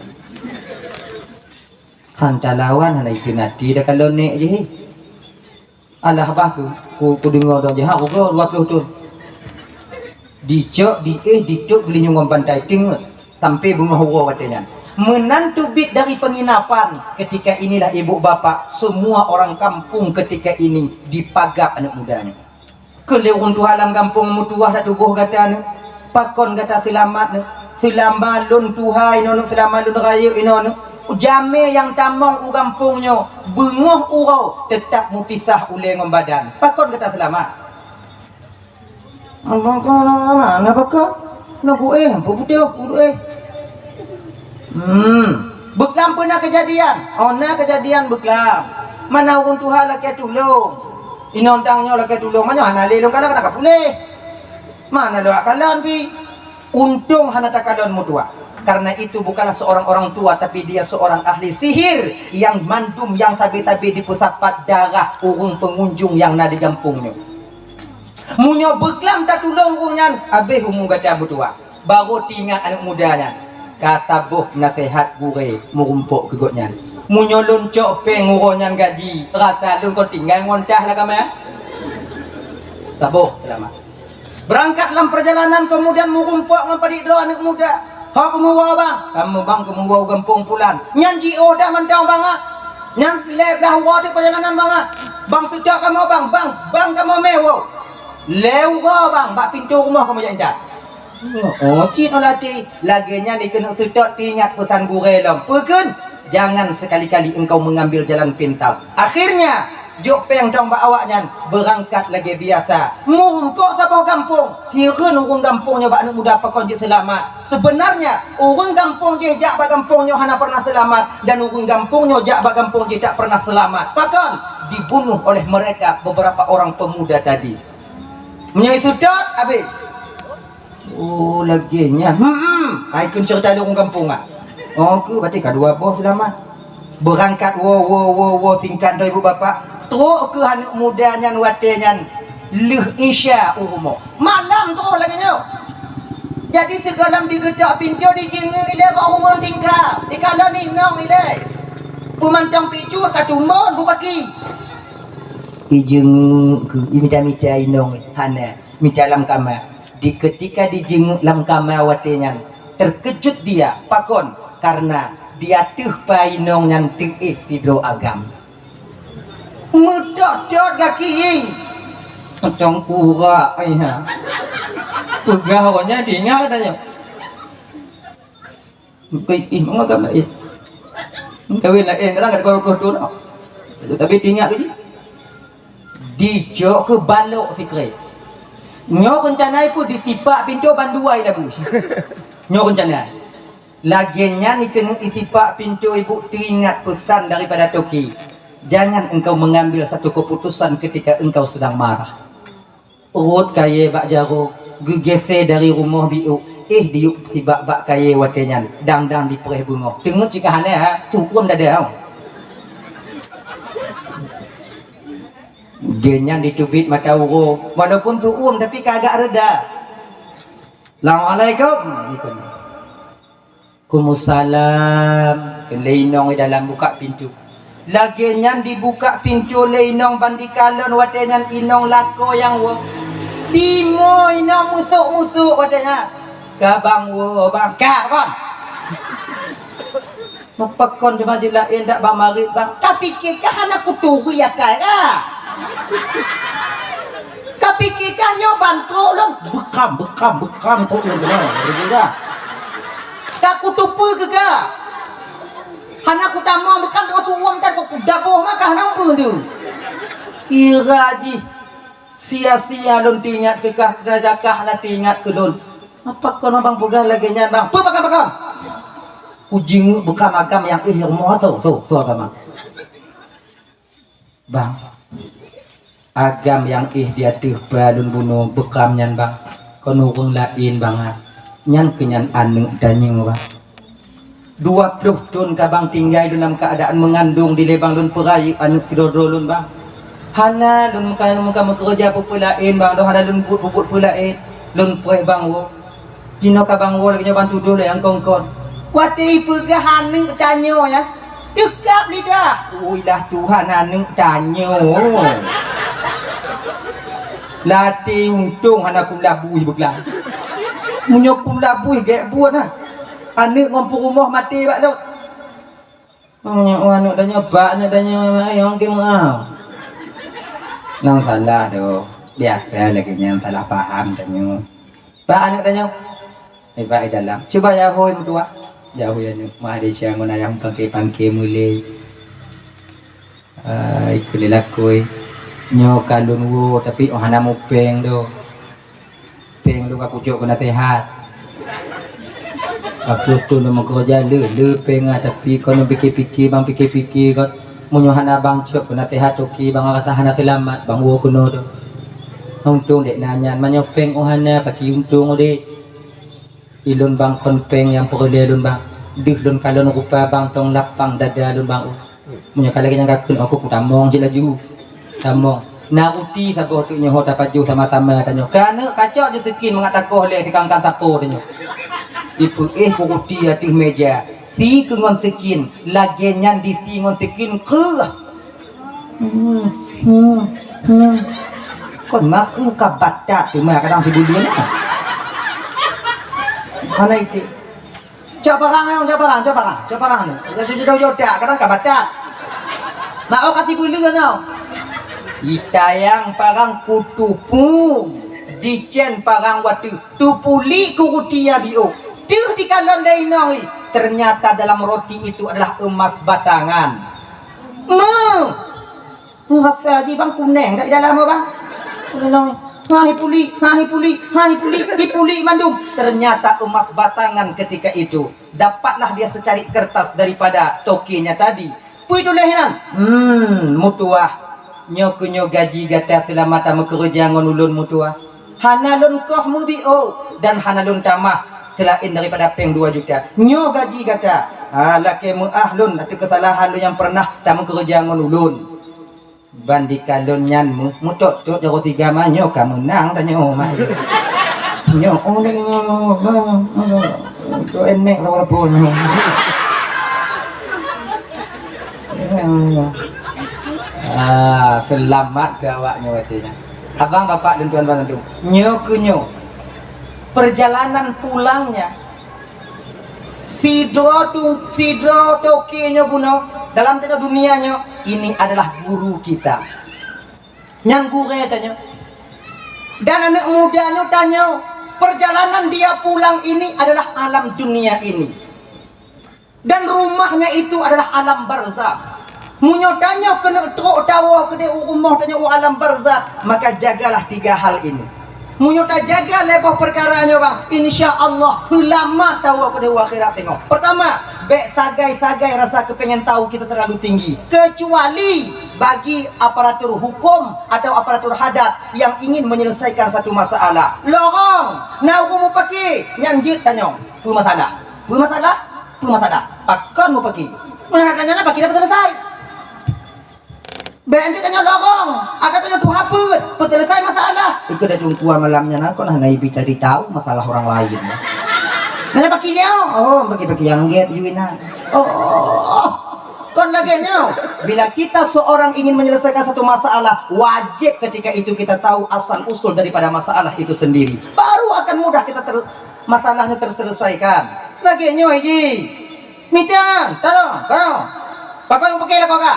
Han talawan hana iteun até dak kalon nek jih. Alah bah ku, ku, kudeungoe dong jih, ha, ugoe dua ploh thon. Dicok, diéh, ditôb geulinyueng ngon bantai teungeut sampoe beungoh uroe watée nyan. Meunan teubiet dari penginapan, ketika inilah ibu bapak, semua orang kampung ketika ini dipagab aneuk muda nyoe. Keu lé ureuëng tuha lam gampông meutuwah dak tuboh gata nyoe. Pakon gata seulamat nyoe? Seulama lôn tuha inoe nyoe, seulama lôn rayeuk inoe nyoe, jamé nyang tamong u gampông nyoe beungoh uroe teutab meupisah ulée ngon badan. Pakon gata seulamat? Hana pakon. Na kuéh, ampôn putôh, kuéh. Hmm. Beuklam peue na keujadian? Oh, na keujadian beuklam. Mana ureuëng tuha lakée tulông. Inong tang nyoe lakée tulông, meunyoe hana lé lôn kalon, hana ka puléh. Mana lôn kalon pih? Untông hana takalon meutuwah. Karena itu bukanlah seorang orang tua, tapi dia seorang ahli sihir yang mandum nyang sabe-sabe dipeusapat darah ureuëng pengunjung nyang na di gampông nyoe. Meunyoe beuklam tatulông ureuëng nyan, habéh umu gata meutuwah. Barô teuingat aneuk muda nyan, ka saboh naseuhat gurée meurumpok keu gobnyan. Meunyoe lôn cok péng uroe nyan gaji, rasa lôn kon tinggai ngon tah lam kama. Saboh seulamat. Beurangkat lam peurjalanan, keumudian meurumpok ngon padit droe aneuk muda. "Ho kamoe woe, Bang?" "Kamoe, Bang, kamoe woe u gampông pulan." "Nyan jiôh dak mantong, Bang, ah?" "Nyan lhèe blah uroe teuk peurjalanan, Bang, ah." "Bang, seutôt kamoe, Bang, Bang, Bang, kamoe mè woe." "Lhèe uroe, Bang, bak pintoe rumoh kamoe jak intat." Oh, cit olah ti, lagèe nyan dikeuneuk seutôt teuingat peusan gurèe lom. Peue kheun? Jangan sekali-kali engkau mengambil jalan pintas. Akhirnya, jok péng dong bak awak nyan, beurangkat lagèe biasa. Meurumpok saboh gampông, hireuen ureueng gampông nyoe bak aneuk muda pakon jeuet seulamat. Sebenarnya, ureueng gampông jih jak bak gampông nyoe hana pernah seulamat, dan ureueng gampông nyoe jak bak gampông jih tak pernah seulamat. Pakon? Dibunuh oleh mereka beberapa orang pemuda tadi. Meunyoe seutôt, abéh. Oh, lagèe nyan. Hmm, hmm. Hai kheun ceurita lôn ureueng gampông, ah. Oh, keu berarti ka dua boh seulamat. Beurangkat woe, woe, woe, woe, singkat droe ibu bapak. Trok keu aneuk muda nyan watèe nyan lheueh Isya u rumoh. Malam trok lagèe nyoe. Jadi sigohlom digeutok pintoe, dijeungeuk ilèe bak ureueng tingkap. Dikalon inong ilèe. Peumantong picut ka tumbon bupaki. Ijeungeuk keu, imita-mita inong hana. Mita lam kama. Di keutika dijeungeuk lam kama watèe nyan, teukeujot dia. Pakon? Karena di ateueh pa inong nyan teuéh sidroe agam. Meutot-tot gaki jih. Mantong kurak, ai ha. Peugah awak nyan, diingat tanyoe. Ih, ih, mangat agam laén. Kawin laén, kadang ka dua puluh thôn tau. Tapi diingat keu jih. Dicok keu balok sikrek. Nyoe reuncana ibu disipak pintoe bandua lagu. Nyoe reuncana. Lagèe nyan dikeuneuk isipak pintoe ibu teuingat peusan daripada toke. Jangan engkau mengambil satu keputusan ketika engkau sedang marah. Rhot kayèe bak jaroe, geugisé dari rumoh biôk, éh diyueb sibak bak kayèe watèe nyan, dang-dang dipreh beungoh. Teungeut cit ka hana, ha, tu'uem dada. Geuh nyan diteubiet mata uroe, walaupun tu'uem tapi ka agak reda. Assalamualaikum. Waalaikumsalam. Kheun lé inong di dalam, buka pintoe. Lagèe nyan dibuka pintoe lé inong ban dikalon, watèe nyan inong lakoe nyang woe. Timoh inong musôk-musôk watèe nyan. "Ka bang woe, bang." "Ka kon." "Meupakon di masjid laén dak bang marit, bang?" "Ka pike kah hana kuturi akai kah? Ka pike kah nyoe ban trok lôn?" "Beukam, beukam, beukam trok lôn keunoe." "Ka kutupeue keu kah? Hana kutamong, beukam trok tu'uem tan, kudaboh mah kah hana peue tu." Ira jih. Sia-sia lôn teuingat keu kah, keu raja kah hana teuingat keu lôn. Apa kon abang peugah lagèe nyan, bang? Peue pakon-pakon? Kujingeuk beukam agam nyang éh rumoh, tho, tho, tho agam. Bang, agam nyang éh di ateueh pa lôn bunoe beukam nyan, bang. Kon ureueng laén, bang, ah. Nyan keuh nyan aneuk tanyoe, bang. Dua ploh thôn ka bang tinggai lôn lam keuadaan meungandong dilèe bang, lôn peurayeuk aneuk sidroe-droe lôn bang. Hana lôn muka, muka meukeureuja peue-peue laén bang, lôn hana lôn buet, buet peue laén. Lôn preh bang woe. Jinoe ka bang woe lagèe nyoe bang tudoh lé nyang kon-kon. Watèe ipeugah aneuk tanyoe nyan, teukab lidah. Ui lah Tuhan, aneuk tanyoe. Latèe untông hana kulabui beuglang. Meunyoe kulabui gèt buet nah. Aneuk ngon peurumoh maté bak lôn. Meunyoe aneuk tanyoe, bak aneuk tanyoe, ayong keu meu'ah. Nyang salah tu, biasa lagèe nyan salah paham tanyoe. Bak aneuk tanyoe, eh, bak di dalam. Cuba ya hôi meutuah. Ya hôi aneuk, mah Malaysia ngon ayah pangke-pangke mulai. Ai, keu lé lakoe. Nyoe ka lôn woe, tapi oh hana mupeng doh. Peng lôn ka kucok keu naseuhat. Aku tu lôn meukeureuja le, le peng ah, tapi kon lôn pike-pike bang, pike-pike kon. Meunyoe hana bang cok keu naseuhat toke bang rasa hana seulamat, bang woe keunoe tu. Untông dek na nyan, meunyoe peng oh hana, paki untông udeh. Ilôn bang kon peng nyang peureulèe lôn bang. Deuh lôn kalon rupa bang tong lapang dada lôn bang. Meunyoe ka lagèe nyan ka kheun, aku kutamong cit laju. Tamong. Na ruti saboh teuk nyoe ho tapajoh sama-sama tanyoe. Keuneuk kacok ju teukin mangat takoh lé sikangkang sapo tanyoe. Ipeuéh ku ruti ateueh meja. Si keu ngon sikin, lagèe nyan di si ngon sikin kheueh. Hmm, hmm, hmm. Kon ma kheueh ka batat teuma kadang sibuleuen. Hana iték. Cok parang, cok parang, cok parang, cok parang ni. Jauh-jauh tak, kadang ka batat. Mak oh kasi buleuen tau. Itayang parang kutupu, dicen parang watèe, tupulik kuruti ya biôh. Deuh dikalon lé inong ih, ternyata dalam roti itu adalah emas batangan. Meuh! Rasa jih bang kuneng dak di dalam bang. Kuneng. Hai puli, hai puli, hai puli, ipuli mandum. Ternyata emas batangan ketika itu. Dapatlah dia secari kertas daripada tokenya tadi. Peue tuléh nyan? Hmm, meutuah. Nyoe keuh nyoe gaji gata seulama tameukeureuja ngon ulôn meutuah. Hana lôn koh meubiôh dan hana lôn tamah seulaén daripada péng dua juta. Nyoe gaji gata. Ha, lakée meuáh lôn ateueh keusalahan lôn nyang peureunah tameukeureuja ngon ulôn. Ban dikalon nyan meu-, meutot-tot jaroe tiga ma nyoe ka meunang tanyoe ma. Nyoe, oh, nyoe, nyoe, nyoe, nyoe, nyoe, nyoe, nyoe, nyoe, nyoe, nyoe. Ah, seulamat keu awak nyoe watée nyan. Abang bapak dan tuan-tuan, nyoe keuh nyoe. Perjalanan pulangnya Sidroe tung-, sidroe toke nyoe bunoe dalam teuka dunia nyoe, ini adalah guru kita. Nyan gurée tanyoe. Dan aneuk muda nyoe tanyoe, perjalanan dia pulang ini adalah alam dunia ini. Dan rumahnya itu adalah alam barzakh. Meunyoe tanyoe keuneuk trok tawoe keudeh u rumoh tanyoe u alam barzakh, maka jagalah tiga hal ini. Meunyoe tajaga lé boh peukara nyoe bang, insya Allah seulamat tawoe keudeh u akhirat teungoh. Pertama, bék sagai-sagai rasa keupengen tahu kita terlalu tinggi. Kecuali bagi aparatur hukum atau aparatur hadat yang ingin menyelesaikan satu masalah. Lorong, na ureuëng mupaki, nyan jeuet tanyong. Peue masalah? Peue masalah? Peue masalah? Pakon mupaki? Meunan tanyong na paki dapat selesai. Bék ente tanyong lorong, ada tanyong tuha peuet, peuselesai masalah. Ikeu dah tumpuan malam nyan, kon hana ibi cari tahu masalah orang lain. Nanya paki nyoe, oh, paki-paki nyang gét, Yuina. Oh, kon lagée nyoe. Bila kita seorang ingin menyelesaikan satu masalah, wajib ketika itu kita tahu asal usul daripada masalah itu sendiri. Baru akan mudah kita ter-, masalahnya terselesaikan. Lagée nyoe ji. Mita, tarong, tarong. Pakon mupaki lakoe ka?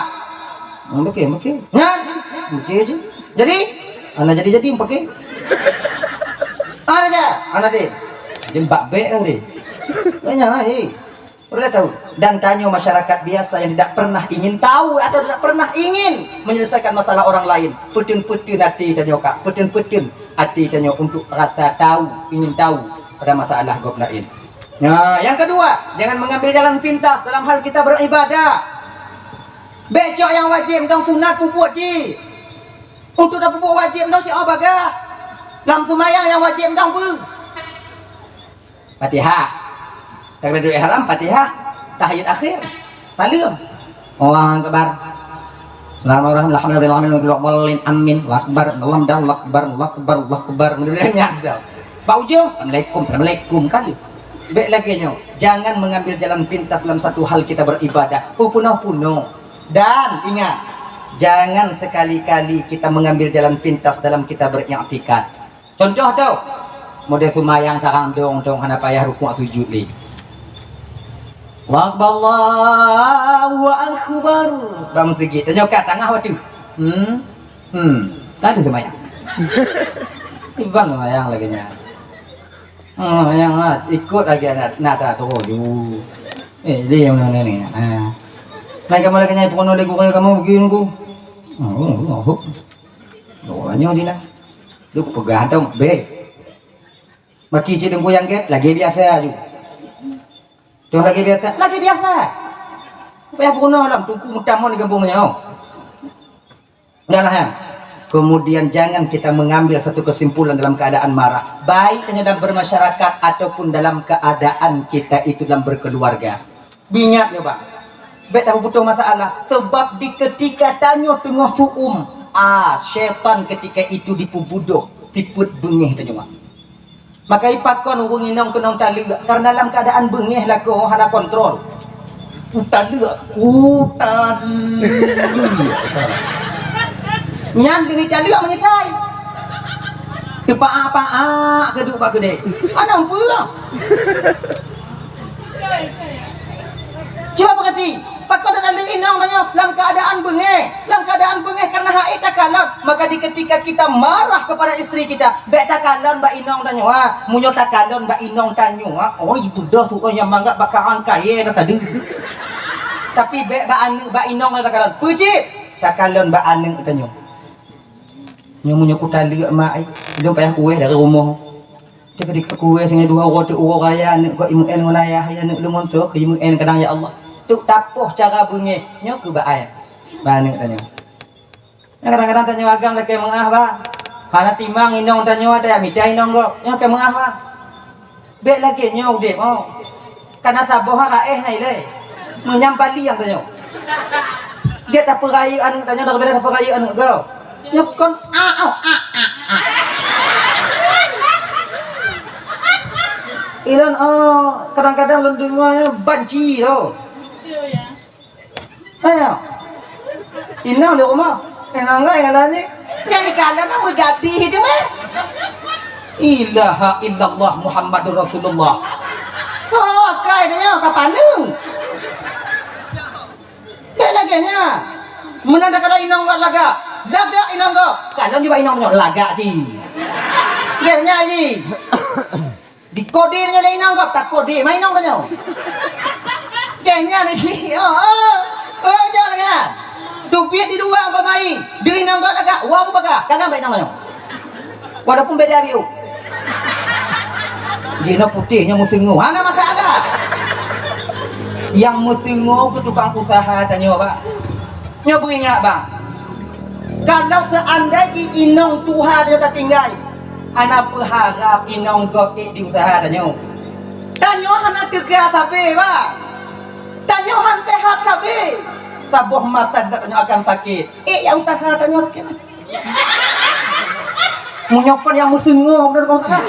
Mupaki, mupaki. Nyan, mupaki aja. Jadi, hana jadi-jadi mupaki. Ada aja, hana deh. Jadi bak bek tau deh. Banyak lah, eh. Perlu tahu. Dan tanyoe masyarakat biasa yang tidak pernah ingin tahu atau tidak pernah ingin menyelesaikan masalah orang lain. Peuteuon-peuteuon até tanyoe ka. Peuteuon-peuteuon até tanyoe untuk rasa tahu, ingin tahu pada masalah gob lain. Nah, yang kedua, jangan mengambil jalan pintas dalam hal kita beribadah. Bék cok nyang wajéb dong sunat peubuet jih. Untuk tapeubuet wajéb dong siat bagah. Lam seumayang nyang wajéb dong peue? Fatihah. Takbiratul ihram, Fatihah, tahiyat akhir. Saleuem. Allahu Akbar. Bismillahirrahmanirrahim. Alhamdulillahirabbil alamin. Amin. Allahu Akbar. Allahu Akbar. Allahu Akbar. Allahu Akbar. Mudah-mudahan nyadar. Bak ujong, Assalamualaikum, Assalamualaikum kali. Bék lagée nyoe. Jangan mengambil jalan pintas dalam satu hal kita beribadah. Peupunoh-punoh. Dan ingat, jangan sekali-kali kita mengambil jalan pintas dalam kita beriktikad. Contoh tu, model seumayang sarang dong-dong hana payah rukuk sujud lé. Allahu Akbar, Allahu Akbar. Bang sigi, tanyoe kat tangah waktu. Hmm. Hmm. Tak ada seumayang. Bang seumayang lagée nyan. Hmm, yang ah, ikut lagi anak nada tu ju. Eh, dia yang mana ni? Ha. Mai kamu lagi nyai pun ada guru kamu begini ku. Oh, oh, oh. Doanya dina. Lu pegang tu, be. Maki cik dengku yang get, lagi biasa ju. Tu lagi biasa, lagi biasa. Payah bunuh alam, tungku mutamon di kampung nyoe. Udahlah, ya. Kemudian jangan kita mengambil satu kesimpulan dalam keadaan marah. Baik hanya dalam bermasyarakat ataupun dalam keadaan kita itu dalam berkeluarga. Ingat nyoe, Bang. Bék tapeuputoh masalah. Sebab di ketika tanyoe teungoh su'um, ah, syaitan ketika itu dipeubudoh sifeuet beungéh tanyoe. Maka ipakon ureuëng inong keunong taleuek karena dalam keadaan beungéh lakoe hana kontrol. Kutaleuek, kutaleuek. Nyan lheueh taleuek meunyeusai. Teupaak-paak keuduek bak keudè. Hana peue. Cuba peugati, pakon tataleuek inong tanyoe lam keuadaan beungéh. Lam keuadaan beungéh kareuna hana takalon, maka di ketika kita marah kepada istri kita, bèk takalon bak inong tanyoe, ha. Meunyoe takalon bak inong tanyoe, ha, oi, beudôh su nyang mangat bak karang kayèe tasadeueng. Tapi bèk bak aneuk, bak inong takalon. Peue cit? Takalon bak aneuk tanyoe. Nyoe meunyoe kutaleuek mak, ai, lôn payah kueh dari rumoh. Teukeudeh kueh singoh dua uroe teuk uroe raya aneuk kok imeu'en ngon ayah, ya aneuk lôn ngon soe keu imeu'en kadang ya Allah. Teuk tapoh cara beungéh nyoe keu bak ai. Bak aneuk tanyoe. Nyan kadang-kadang tanyoe agam lakèe meu'ah, bah. Hana timang inong tanyoe, ada mita inong gob. Nyoe keu meu'ah, bah. Bèk lagèe nyoe udép, oh. Kana saboh ha raéh na ilèe. Meunyang paliang tanyoe. Gèt tapeurayeuk aneuk tanyoe daripada tapeurayeuk aneuk gob. Nyoe kon a, oh, a, a, a. Ilôn, oh, kadang-kadang lôn deungoe nyan banci, oh. Ayo. Inong di rumoh. Inong enggak yang lain ni. Jadi kalau nak meugadih itu meh. Ilaha illallah Muhammadur Rasulullah. Oh, akai dia ka paneuk. Bèk lagèe nyan. Meunan dak kalau inong buat lagak. Lagak inong gob. Kalau juga inong nyoe lagak cit. Gèt nyan cit. Dikode nyoe lé inong gob, takode ma inong tanyoe. Gèt nyan cit. Oh, oh. Oh, jok lagèe nyan. Tupiet di luwa pamai. Di inong gob lagak, wa bubaka. Kana bak inong tanyoe. Walaupun beda biu. Jinoe putéh nyoe meuteungoh. Hana masalah. Nyang meuteungoh keu tukang usaha tanyoe, bah. Nyoe beuingat, bah. Kalau seandai jih inong tuha tanyoe tatinggai, hana peuharab inong gob ék di usaha tanyoe. Tanyoe hana teuga sabe, bah. Tanyoe han sehat sabe. Saboh masa tanyoe akan sakét. Ék ya usaha tanyoe sakét. Meunyoe kon nyang meuteungoh beudôh kong teuka.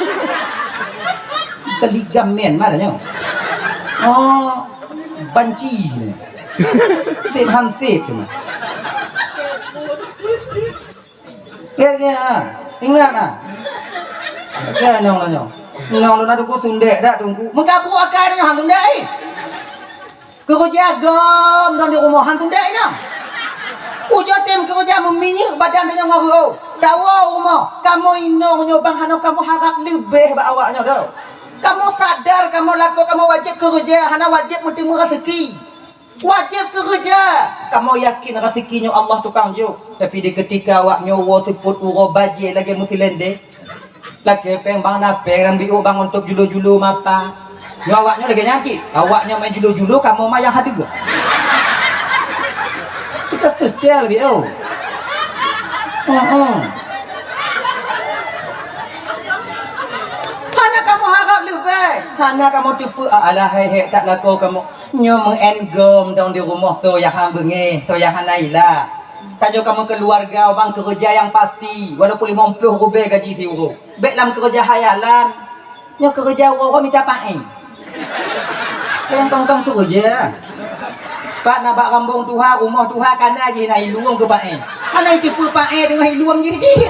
Keu ligamen ma tanyoe. Oh, banci. Sép han sép. Gèt, gèt, ha. Ingat, ha. Gèt, inong tanyoe. Inong lôn na teungku sundek dak teungku. Meukabuk akai tanyoe han sundek, eh. Keureuja gom dong di rumoh, han sundek inong. Ujoe tem keureuja meuminyeuk badan tanyoe ngon reuôh. Tawoe rumoh, kamoe inong nyoe bang hana kamoe harab leubeh bak awak nyoe do. Kamoe sadar kamoe lakoe kamoe wajéb keureuja, hana wajéb meuteumé raseuki. Wajéb keureuja. Kamoe yakin raseuki nyoe Allah tukang jok. Tapi di keutika awak nyoe woe seupôt uroe bajèe lagèe meusilendé. Lakèe péng bang na péng dan biôh bang untuk julo-julo mapa. Nyoe awak nyoe lagèe nyan cit. Awak nyoe main julo-julo, kamoe ma nyang hadeue. Kita setel biôh. Heeh. Hana kamoe harab leubeh. Hana kamoe teupeu, alah, hék-hék that lakoe kamoe. Nyoe meu'en gom dong di rumoh, soe nyang han beungéh, soe nyang hana ila. Tanyoe kamoe keuluwarga bang keureuja nyang pasti, walaupun limong ploh rubèe gaji siuroe. Bèk lam keureuja khayalan. Nyoe keureuja uroe-uroe mita paéh. Nyang tong-tong keureuja. Pat na bak rambong tuha, rumoh tuha, kana jih na ilueng keu paéh. Hana iteupeue paéh teungoh ilueng jih cit.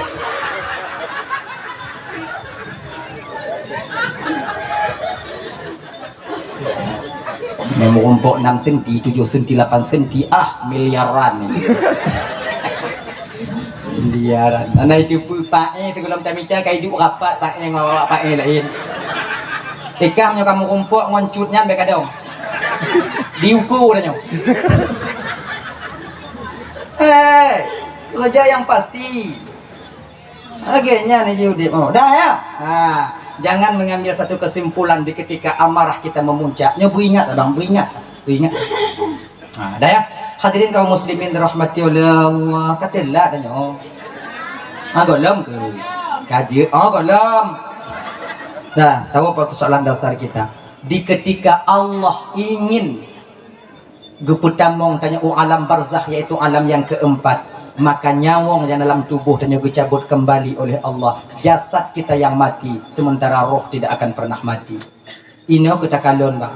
Nyang meurumpok enam senti, tujoh senti, lapan senti, ah, miliaran. Miliaran. Hana iteupeue paéh teugohlom tamita ka iduek rapat paéh ngon awak paéh laén. Ikah meunyoe ka meurumpok ngon cut nyan bèk kadong. Diuko dah nyoe. Hei, keureuja nyang pasti. Lagèe nyan jih udép. Oh, dah ya? Ha, jangan mengambil satu kesimpulan di ketika amarah kita memuncak. Nyoe beuingat, abang, beuingat. Beuingat. Ha, dah ya? Hadirin kaum muslimin dirahmati oleh Allah. Kata lah dah nyoe. Ha, gohlom ke? Kajeut. Oh, gohlom. Dah, tahu apa persoalan dasar kita? Di ketika Allah ingin geupeutamong tanyoe u alam barzakh, yaitu alam nyang keempat, maka nyawong nyang dalam tuboh tanyoe geucabot keumbali oleh Allah. Jasad kita yang mati, sementara roh tidak akan pernah mati. Inoe keu takalon, bang.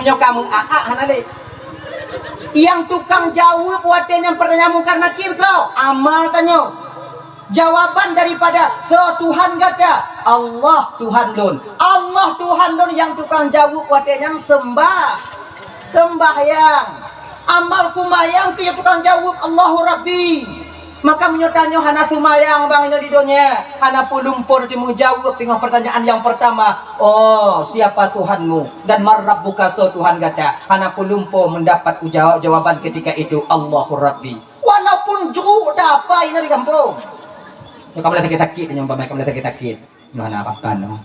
Meunyoe ka meu'ak-ak hana lé. Nyang tukang jaweueb watée nyan pertanyaan Mungkar Nakir soe? Amal tanyoe. Jawaban daripada soe Tuhan gata? Allah Tuhan lôn. Allah Tuhan lôn nyang tukang jaweueb watée nyan sembah. Sembahyang. Amal sumbayang keu tukang jaweueb, Allahu Rabbi. Maka meunyoe tanyoe hana sumbayang bang inoe di donya, hana peulumpo teumeujaweueb teungoh pertanyaan nyang pertama. Oh, siapa Tuhanmu? Dan man rabbuka, soe Tuhan gata? Hana peulumpo mendapat uja-, jawaban ketika itu, Allahu Rabbi. Walaupun jruk tapai na di gampông. Nyoe ka mulai sakét-sakét, nyoe umpama ka mulai sakét-sakét. Nyoe hana apa-apa, nyoe.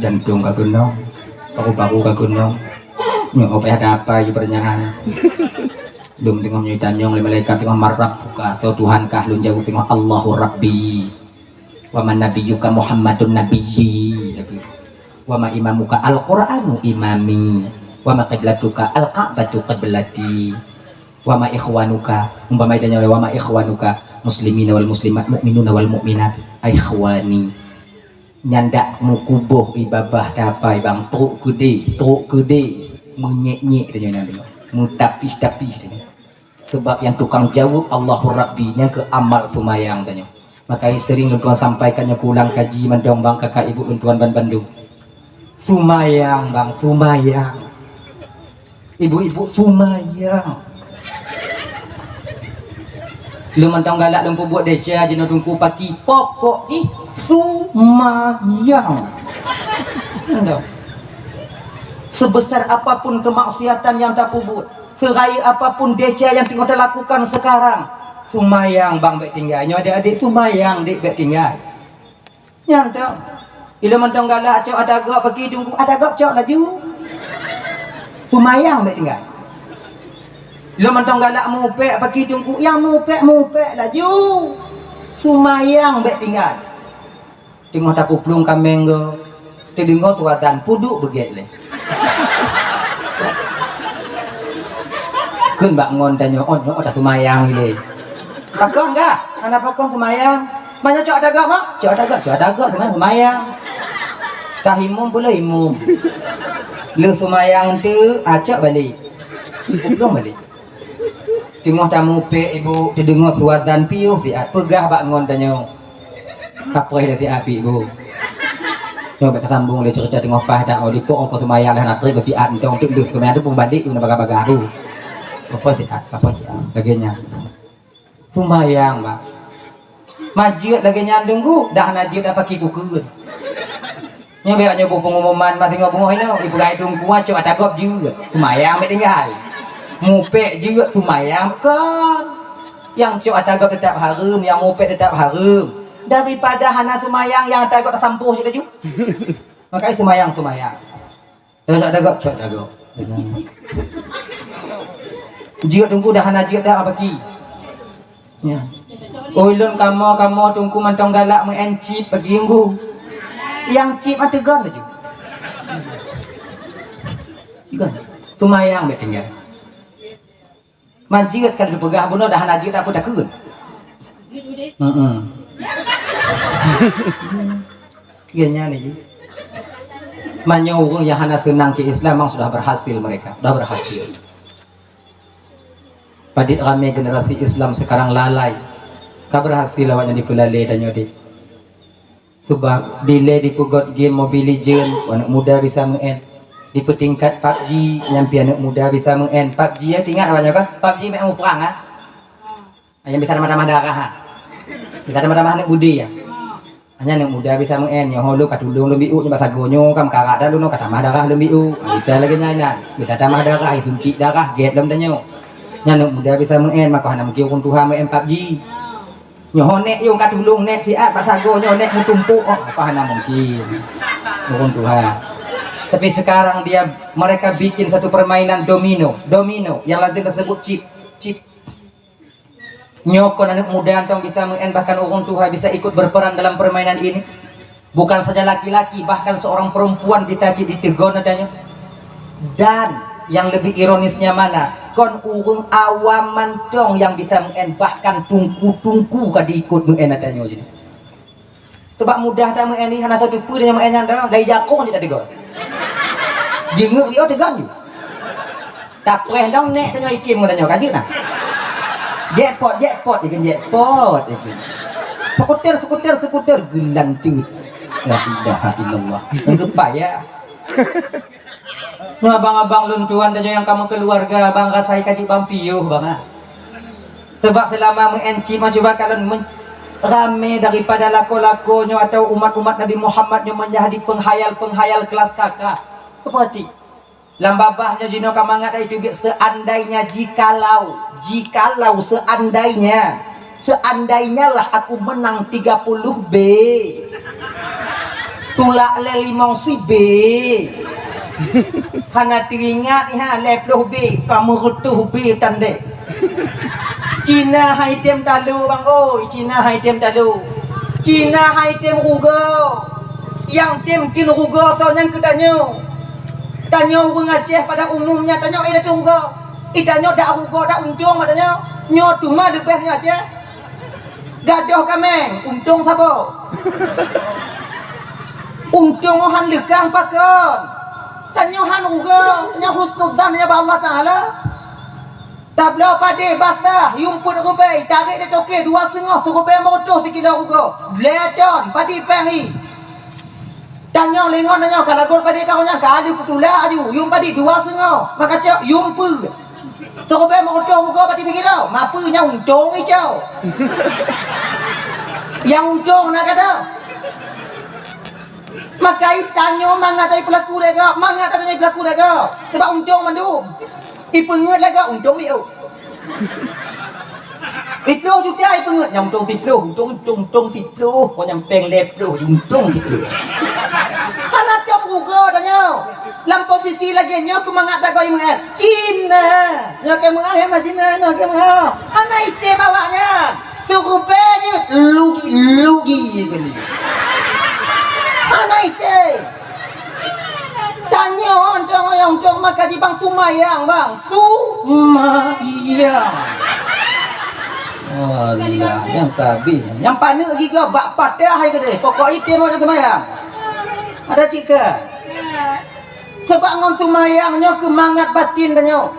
Jantung ka keunong, paru-paru ka keunong. Nyoe payah tapai ju peuranyaan. Lom teungoh nyoe tanyong lé malaikat teungoh, man rabbuka, soe Tuhan kah? Lôn jaweueb teungoh, Allahu Rabbi. Wa man nabiyyuka? Muhammadun nabiyyi. Wa ma imamuka? Al-Qur'anu imami. Wa ma qiblatuka? Al-Ka'batu qiblati. Wa ma ikhwanuka? Umpama tanyoe, wa ma ikhwanuka? Muslimina wal muslimat, mukminuna wal mukminat, ikhwani. Nyan dak meukuboh ié babah tapai bang, trok keudeh, trok keudeh, meunyék-nyék tanyoe nyan deungoe, meutapih-tapih tanyoe. Sebab nyang tukang jaweueb Allahu Rabbi, nyang keu amal sumbayang tanyoe. Maka sering lôn tuan sampaikan nyoe, kuulang kaji mantong bang, kakak ibu lôn tuan ban bandum. Sumbayang bang, sumbayang. Ibu-ibu sumbayang. Lôn mantong galak lôn peubuet desya jinoe teungku paki, pokok jih sumbayang. Endo. Sebesar apapun kemaksiatan yang tapubuet, seraya apapun desya yang teungoh talakukan sekarang, sumbayang bang bék tinggai. Nyoe adik-adik sumbayang dek bék tinggai. Nyan tu. Ilôn mantong galak cok ata gop paki teungku, ata gop cok laju. Sumbayang bék tinggai. Ilôn mantong galak mupek paki teungku, nyang mupek-mupek laju. Sumbayang bék tinggai. Teungoh tapuplueng kaméng go, teudeungoe suara azan, peuduek beugét lé. Kheun bak ngon tanyoe, "Oh, nyoe taseumayang ilée." Pakon kah? Hana pakon seumayang. Meunyoe cok tagak, mak? Cok tagak, cok tagak, seumayang, seumayang. Ka imum, peuleueh imum. Lheueh seumayang teuk, ah, cok balek. Puplueng balek. Teungoh tamupék ibu, teudeungoe suara azan piôh siat, peugah bak ngon tanyoe. Kapreh lé siat pih, Bu. Nyoe bèk tasambong lé ceurita teungoh paih dak, oh, dipok oh, seumayang lé hana trép siat, entong teuk lheueh seumayang tu pun balek, guna bagah-bagah, Bu. Kapreh siat, kapreh siat, lagèe nyan. Seumayang, Bang. Majeuet lagèe nyan, Teungku, dah hana jeuet dak paki kukheun. Nyoe bèk nyoe bu pengumuman, masa nyoe beungoh inoe, ipeugah Teungku, cok ata gob jeuet, seumayang bèk tinggai. Mupék jeuet, seumayang kon. Nyang cok ata gob teutap hareuem, nyang mupék teutap hareuem. Daripada hana seumayang, nyang ata gob tasampôh cit laju. Makajih seumayang, seumayang. Cok ata gob, cok ata gob. Jeuet Teungku dah hana jeuet dak paki. Ya. Ulôn kamoe-kamoe Teungku mantong galak meu'en chip pagi Minggu. Nyang chip mah teugon laju. Teugon. Seumayang bèk tinggai. Majeuet ka lheueh peugah bunoe dah hana jeuet, apa takheun? Heeh. Iya nyan lagi. Meunyoe ureueng nyang hana seunang keu Islam memang sudah berhasil mereka, sudah berhasil. Padit ramé generasi Islam sekarang lalai. Ka berhasil awaknyan dipeulalé tanyoe deh. Sebab dilèe dipeugot game Mobile Legend, aneuk muda bisa meu'en. Dipeutingkat PUBG, nyan pih aneuk muda bisa meu'en. PUBG, ya, ingat awaknyan kan? PUBG meu'en muprang, ha? Nyang bisa tamah-tamah darah, ha? Bisa tamah-tamah aneuk budi, ya? Hanya aneuk muda bisa meu'en, nyoe ho lôn ka tulông lôn bi'uk, nyoe bak sagoe nyoe ka meukarat dah lôn, ka tamah darah lôn bi'uk. Ha, bisa lagèe nyan, nyan. Bisa tamah darah, suntik darah, gèt lom tanyoe. Nyan aneuk muda bisa meu'en, maka hana mungken ureueng tuha meu'en PUBG. Nyoe ho nèk yong ka tulông nèk siat bak sagoe nyoe nèk meutumpôk, oh, apa hana mungkin. Ureueng tuha. Tapi sekarang dia, mereka bikin satu permainan domino, domino yang lazim tersebut chip, chip. Nyoe kon aneuk muda mantong bisa meu'en, bahkan ureueng tuha bisa ikut berperan dalam permainan ini. Bukan saja laki-laki, bahkan seorang perempuan bisa cit diteugon ata nyoe. Dan yang lebih ironisnya mana, kon ureueng awam mantong nyang bisa meu'en, bahkan teungku-teungku ka diikut meu'en ata nyoe jinoe. Teubak mudah that meu'en nyoe, hana tatupeue nyang meu'en nyan dah, dari jakong jih tateugon. Jeungeuk riôh teugon jih. Tapreh dong nèk tanyoe ikim ngon tanyoe, ka jeuet na. Jackpot, jackpot, ikon jackpot, ikon. Skuter, skuter, skuter, geulanteut. La ilaha illallah. Nyang geupayah. Nyoe abang-abang lôn tuan dan nyoe nyang ka meukeuluwarga, abang rasai ka jeuet bang piôh, bang, ah. Sebab seulama meu'en cit mah cuba kalon men-, ramé daripada lakoe-lakoe nyoe atau umat-umat Nabi Muhammad nyoe meunjadi peunghayal-peunghayal kelas kakap. Peuhati. Lam babah nyoe jinoe ka mangat ai teubiet, seandainya, jikalau, jikalau, seandainya, seandainya lah aku menang tiga puluh B, tulak lé limong sibe, hana teuingat, ha, lhèe ploh B, ka meureutôh B tandék. Cina hai tem talo, bang oi, Cina hai tem talo. Cina hai tem rugoe. Nyang tem keu rugoe soe nyan keu tanyoe. Tanyoe ureueng Aceh pada umumnya tanyoe éh teurugoe. Ih, tanyoe dak rugoe dak untông bak tanyoe. Nyoe teuma leubeh nyoe Aceh. Gadôh kaméng, untông saboh. Untông han leukang pakon. Tanyoe han rugoe, tanyoe husnuzan nyoe bak Allah Taala. Tabloe padé basah, yuem peuet rubée, tarek di toke dua seungoh, sirubée meureutôh sikilo rugoe. Lhèe ton, padé péng hi. Tanyoe lingon tanyoe ka lagot padé ka nyan ka lheueh peutulak aju, yuem padé dua seungoh, maka cok yuem peuet. Sirubée meureutôh rugoe padé sikilo, mapeue nyang untông icok. Nyang untông na gata. Maka tanyoe mangat dari peulaku dega, mangat dari peulaku dega. Sebab untông mandum. Ipeungeut lagak untông miôh. Siploh juta ipeungeut, nyang untông siploh, untông, untông, untông siploh, kon nyang péng lhèe ploh, untông siploh. Hana tom rugoe tanyoe. Lam posisi lagèe nyoe keumangat dagoe meu'ah. Cina. Nyoe keu meu'ah, nyang na Cina, nyoe keu meu'ah. Hana item awak nyan. Sirubée jeuet lugi, lugi kali. Hana item. Tanyoe untông, untông maka jibang sumayang, bang. Sumayang. Alah, nyang ka abéh. Nyang paneuk gigoe bak patah hai keudeh. Pokok item ada sumayang. Ada cika. Sebab ngon sumayang nyoe keumangat batin tanyoe.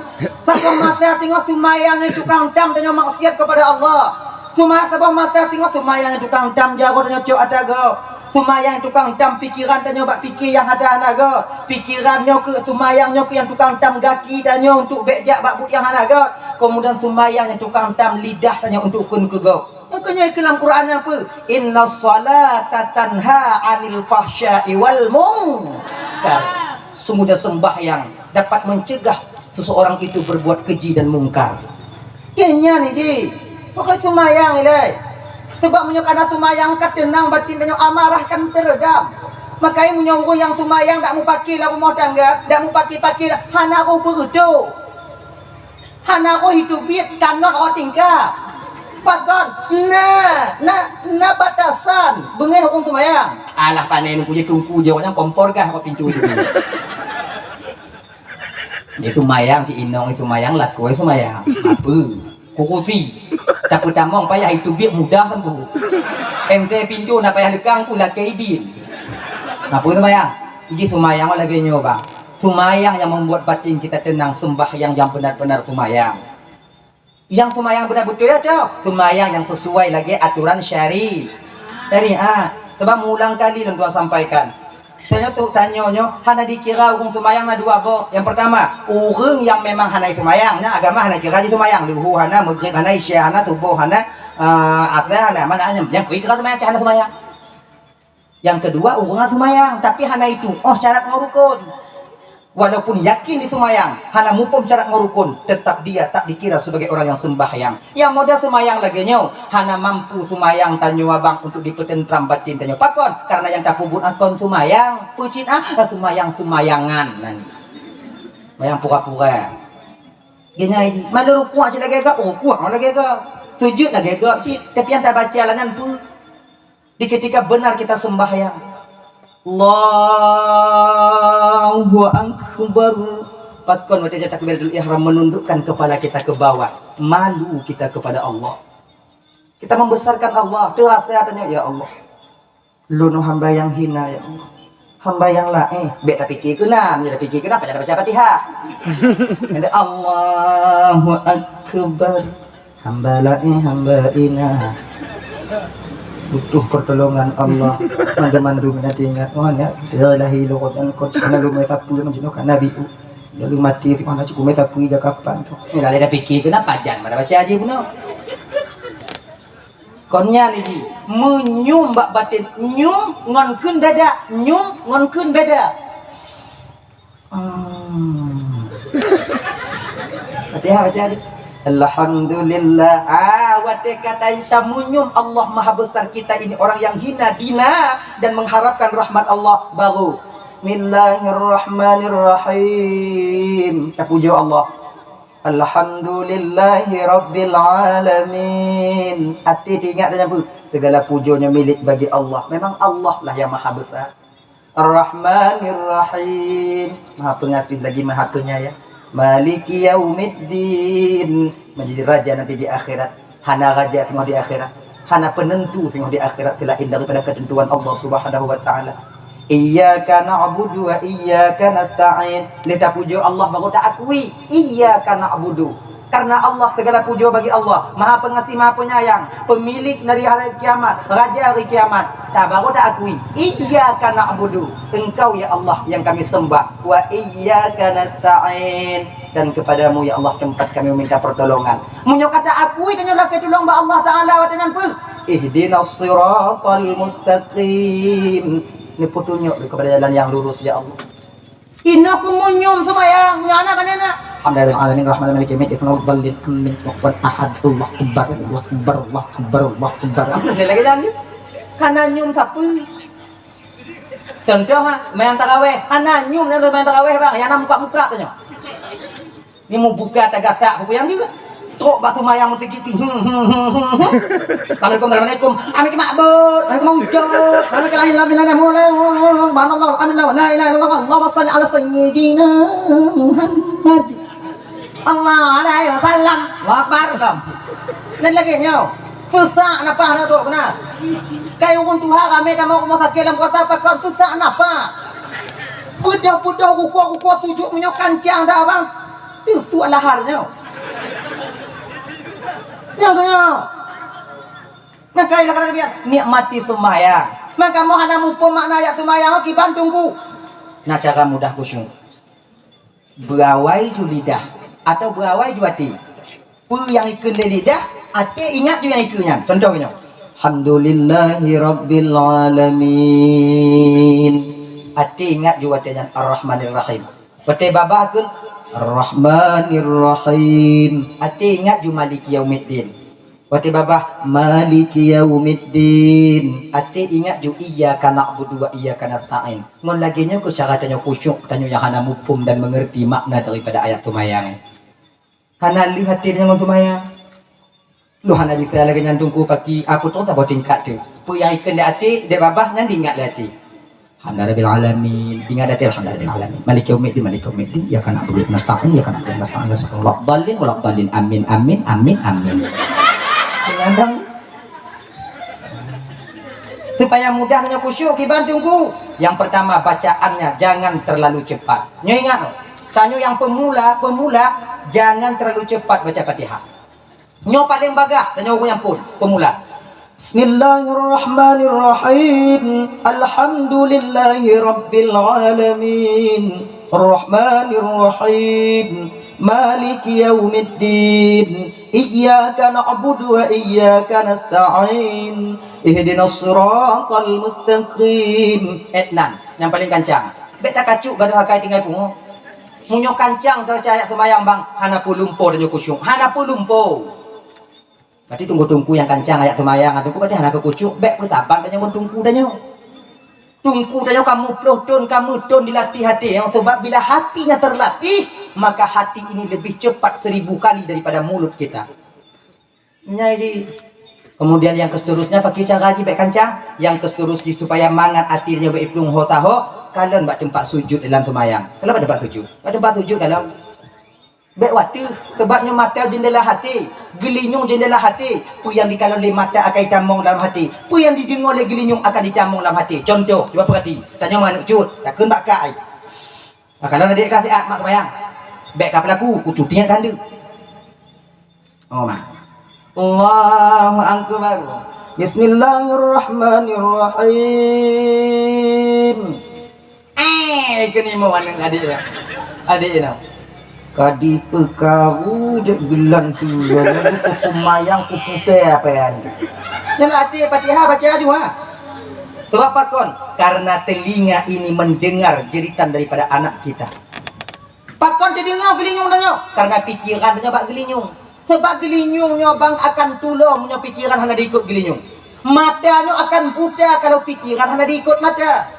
Saboh masa singoh sumayang nyoe tukang tam tanyoe maksiat kepada Allah. Suma-, saboh masa singoh sumayang nyoe tukang tam jaroe tanyoe cok ata gob. Sumayang tukang tam pikeran tanyoe bak pike nyang hana-hana gob. Pikeran nyoe keu sumayang nyoe keu nyang tukang tam gaki tanyoe untuk bék jak bak buet nyang hana gob. Kemudian sumayang nyang tukang tam lidah tanyoe untuk kheun keu gob. Makanya ke dalam Quran apa? Inna salata tanha anil fahsya'i wal munkar. Sungguhnya sembahyang dapat mencegah seseorang itu berbuat keji dan mungkar. Ya, nyan ji. Pokok sumayang ilai. Sebab meunyoe kana sumayang ka tenang batin tanyoe, amarah kan teredam. Makanya meunyoe ureueng nyang sumayang dak mupake lam rumah tangga, dak mupake-pake, hana roh beureutoh. Hana roh itu biet kanot roh tingkah. Pakon? Na, na, na batasan beungéh ureueng sumayang. Alah, pane nungku je tungku je, awaknyan kompor gah bak pintu je. Dia sumayang, cik inong sumayang, lakoe sumayang. Apa? Kurusi. Tapi tamong payah itu biet mudah tempu. M T pintu na payah lekang pun lakée idin. Apa sumayang? Iji sumayang lagée nyoe, bang. Sumayang yang membuat batin kita tenang, sembahyang yang benar-benar sumayang. Yang sumayang benar betul ya, tu. Sumayang yang sesuai lagi aturan syari-, syariat. Sebab meulang kali lôn tuan sampaikan. Tanyoe tu, tanyoe nyoe hana dikira ureueng sumayang na dua boh. Yang pertama, ureueng yang memang hana sumayang, nya agama hana kira jih sumayang. Luhu hana, maghrib hana, isya hana, suboh hana, eh, asar hana. Mana hana? Yang kira sumayang, cah hana sumayang. Yang kedua, ureueng sumayang, tapi hana itu, oh, syarat ngon rukun. Walaupun yakin di sumayang, hana muphom syarat ngon rukun, tetap dia tak dikira sebagai orang yang sembahyang. Yang model sumayang lagée nyoe, hana mampu sumayang tanyoe abang untuk dipeutentram batin tanyoe. Pakon? Karena yang tapeubuet akon sumayang, peucit ah, sumayang-sumayangan nani. Sumayang pura-pura. Geunyai jih, malu rukuk cit lagée gob, rukuk lagée gob. Sujud lagée gob cit, tapi yang tabaca lah nyan peue? Di ketika benar kita sembahyang, Allahu Akbar. Pakon watée takbiratul ihram menundukkan kepala kita ke bawah, malu kita kepada Allah. Kita membesarkan Allah, terasa tanya, "Ya Allah, lôn hamba yang hina, ya Allah. Hamba yang laén." Bék tapike keunan, ya tapike keunan, payah baca Fatihah. Ada Allahu Akbar. Hamba laén, hamba inong butuh pertolongan Allah. Mandum-mandum na teuingat, oh, na, ilahi lughatan qad kana lumai tapi manjino kana biu. Lalu mati ti mana cukup meta pui jakapan tu. Ni lalai dah fikir kena pajan mana baca aja bunoe. Kon nyan lagi, meunyoe bak batin, nyoe ngon kheun beda, nyoe ngon kheun beda. Hmm. Fatihah baca aja. Alhamdulillah. Ah, watée kata tamunyum Allah Maha Besar, kita ini orang yang hina dina dan mengharapkan rahmat Allah, baru Bismillahirrahmanirrahim. Tapujoe Allah. Alhamdulillahi Rabbil Alamin. Até teuingat dan nyampu. Segala pujoe nyoe milék bagi Allah. Memang Allah lah yang Maha Besar. Ar-Rahmanir Rahim, Maha Pengasih lagi Maha Penyayang. Maliki Yaumiddin, menjadi raja nanti di akhirat. Hana raja singoh di akhirat, hana penentu singoh di akhirat selain daripada ketentuan Allah Subhanahu wa Taala. Iyyaka na'budu wa iyyaka nasta'in. Lé tapujoe Allah baru taakui, iyyaka na'budu. Karena Allah, segala pujoe bagi Allah, Maha Pengasih, Maha Penyayang, pemilik dari hari kiamat, Raja hari kiamat. Ta baru taakui, iyyaka na'budu, Engkau ya Allah yang kami sembah, wa iyyaka nasta'in, dan kepadamu ya Allah tempat kami meminta pertolongan. Meunyoe ka taakui, tanyoe lakée tulông bak Allah Taala watée nyan peue? Ihdinas siratal mustaqim. Neupeutunyok kepada jalan yang lurus ya Allah. Inoe kumunyum sumbayang, nyoe aneuk bak aneuk. Alhamdulillahirabbil alamin, rahmanir rahim, maliki yaumiddin, iyyaka na'budu wa iyyaka nasta'in, ihdinas siratal mustaqim, ihdinas siratal mustaqim. Ni lagée nyan. Kana nyum sapeue? Contoh ha, main taraweh, hana nyum na main taraweh bang, nyang na muka-muka tu nyoe. Ni mubuka tagasak peue nyang jeuet. Trok bak sumbayang meuseujid ti. Hmm, hmm, hmm, hmm, hmm. Assalamualaikum, assalamualaikum. Amin ke makbut, amin ke maujud, amin ke lahir lam dinana mulai. Subhanallah, alhamdulillah, la ilaha illallah, Allahumma shalli ala sayyidina Muhammad. Allah alaihi wasallam. Allahu Akbar. Dan lagi nyoe. Susah nafah na tu benar. Kai ureueng tuha ramé tamong rumoh sakét lam puasa pakon susah nafah. Beudôh-beudôh rukuk-rukuk sujud meunyoe kancang dah abang. Itu lahar nyoe. Nyang keu nyoe. Maka ilah kata Nabi, nikmati sumbayang. Maka mo hana muphom makna ayat sumbayang, kiban tunggu. Nah, cara mudah khusyuk. Beuawai ju lidah atau beuawai ju até. Peue nyang ikheun lé lidah, até ingat ju nyang ikheun nyan. Contoh nyoe. Alhamdulillahi rabbil alamin. Até ingat ju watée nyan Ar-Rahmanir Rahim. Watée babah kheun Ar-Rahmanir Rahim. Até ingat ju Maliki Yaumiddin. Watée babah Maliki Yaumiddin. Até ingat ju Iyyaka na'budu wa iyyaka nasta'in. Ngon lagée nyoe keuh cara tanyoe khusyuk, tanyoe nyang hana muphom dan mengerti makna daripada ayat sumbayang. Hana lheueh até tanyoe ngon sumbayang. Lôn hana bisa lagée nyan Teungku paki, apa tu tabah tingkat tu. Peue nyang ikheun di até, di babah nyan diingat lé até. Alhamdulillahirabbil alamin. Ingat até alhamdulillahirabbil alamin. Maliki yaumiddin, maliki yaumiddin. Iyyaka na'budu wa iyyaka nasta'in, iyyaka na'budu wa iyyaka nasta'in. Waladdallin, waladdallin. Amin, amin, amin, amin. Kadang Supaya mudah tanyoe khusyuk kiban Teungku. Yang pertama, bacaannya jangan terlalu cepat. Nyoe ingat, tanyoe nyang pemula, pemula, jangan terlalu cepat baca Fatihah. Nyoe paling bagah, tanyoe ureueng nyang phon, pemula. Bismillahirrahmanirrahim. Alhamdulillahirabbil alamin. Rahmanirrahim. Maliki yaumiddin. Iyyaka na'budu wa iyyaka nasta'in. Ihdinas siratal mustaqim. Etnan, nyang paling kancang. Bék takacuk gadoh akai tinggai pungo. Meunyoe kancang teubaca ayat seumayang bang, hana peulumpo tanyoe khusyuk, hana peulumpo. Berarti teungku-teungku nyang kancang ayat seumayang, teungku berarti hana keu khusyuk, bék peusaban tanyoe ngon teungku tanyoe. Teungku tanyoe ka meuploh thon, ka meuthon dilatih até, nyang sabab bila hati nyang terlatih, maka hati ini lebih cepat seribu kali daripada mulut kita. Nyan jih. Kemudian yang keseterusnya, pakai cara jih bék kancang. Yang keseterus jih supaya mangat até nyoe bék iplueng ho taho, kalon bak teumpat sujud dalam seumayang. Kalon bak teumpat sujud. Bak teumpat sujud kalon. Bék wateuh, sabab nyoe mata jeundela até, geulinyueng jeundela até. Peue nyang dikalon lé mata akan jitamong lam até. Peue nyang dideungoe lé geulinyueng akan jitamong lam até. Contoh, cuba peurati. Tanyoe manok cut, takheun bak kai. Nah, kalau na dék ka siat mak seumayang, bék ka peulaku, kucuti nyan ka handeuh. Oh, mak. Allahu Akbar. Bismillahirrahmanirrahim. Eh, keuneuk mo aneuk adék ya. Adék nyoe. Ka dipeukaru jeuet geulan tu, ya, lalu kutum mayang kuputée apa ya? Nyan até Fatihah baca aju, ha. Sebab pakon? Karena telinga ini mendengar jeritan daripada anak kita. Pakon teudeungoe geulinyueng tanyoe? Karena pikiran tanyoe bak geulinyueng. Sebab geulinyueng nyoe bang akan tulông meunyoe pikiran hana diikot geulinyueng. Mata nyoe akan buta kalau pikiran hana diikot mata.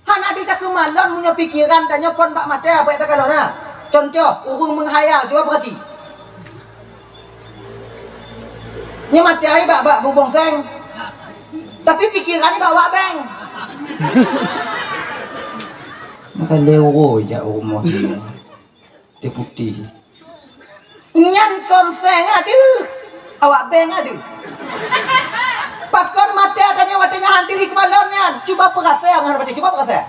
Hana deuh takeumalon meunyoe pikiran tanyoe kon bak mata, bak takalon na. Contoh, ureuëng meukhayal, cuba peurati. Nyoe mata ai bak, bak bubông seng. Tapi pikiran ai bak wak beng. Maka lé uroe jak rumoh sini. Dia putih. Nyan kon seng adeuh, awak beng adeuh. Pakon mata tanyoe watée nyan han deuh takalon nyan? Cuba peurasa ngon watée, cuba peurasa.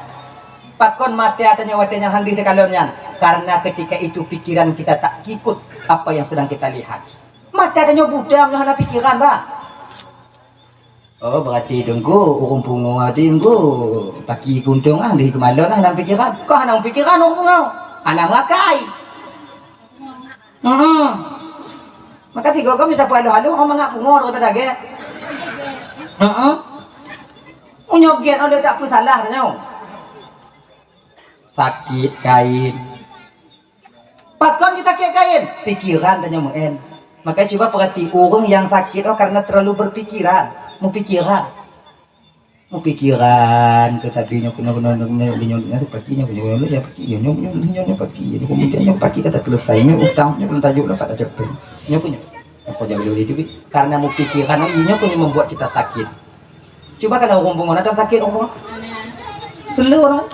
Pakon mata tanyoe watée nyan han deuh takalon nyan? Karena ketika itu pikiran kita tak ikut apa yang sedang kita lihat. Mata tanyoe buta meunyoe hana pikiran, bah. Oh, berarti Teungku ureuëng pungo, berarti Teungku paki kuntung ah, deuh takalon ah, hana pikiran. Kok hana pikiran ureuëng pungo? Hana makai. Heeh. Maka tiga kami tak perlu halu, orang mangat pungo daripada gét. Heeh. Meunyoe gét, ada tak peue salah tanyoe. Sakét kain. Pakon jisakét kain? Pikiran tanyoe meu'en. Maka cuba peurati ureuëng nyang sakét oh karena terlalu berpikiran, meupikiran. Meupikiran keu sabe nyoe keunoe keunoe nyoe nyoe nyoe nyoe paki nyoe nyoe nyoe nyoe paki nyoe nyoe nyoe nyoe paki nyoe kemudian nyoe paki ka tak selesai nyoe utang nyoe belum tajok dapat tajok pen. Nyoe keuh nyoe. Apa jadi duit? Karena meupikiran nyoe keuh nyoe membuat kita sakit. Cuba kalau ureuëng pungo, na sakét ureuëng pungo? Seuleu ureuëng.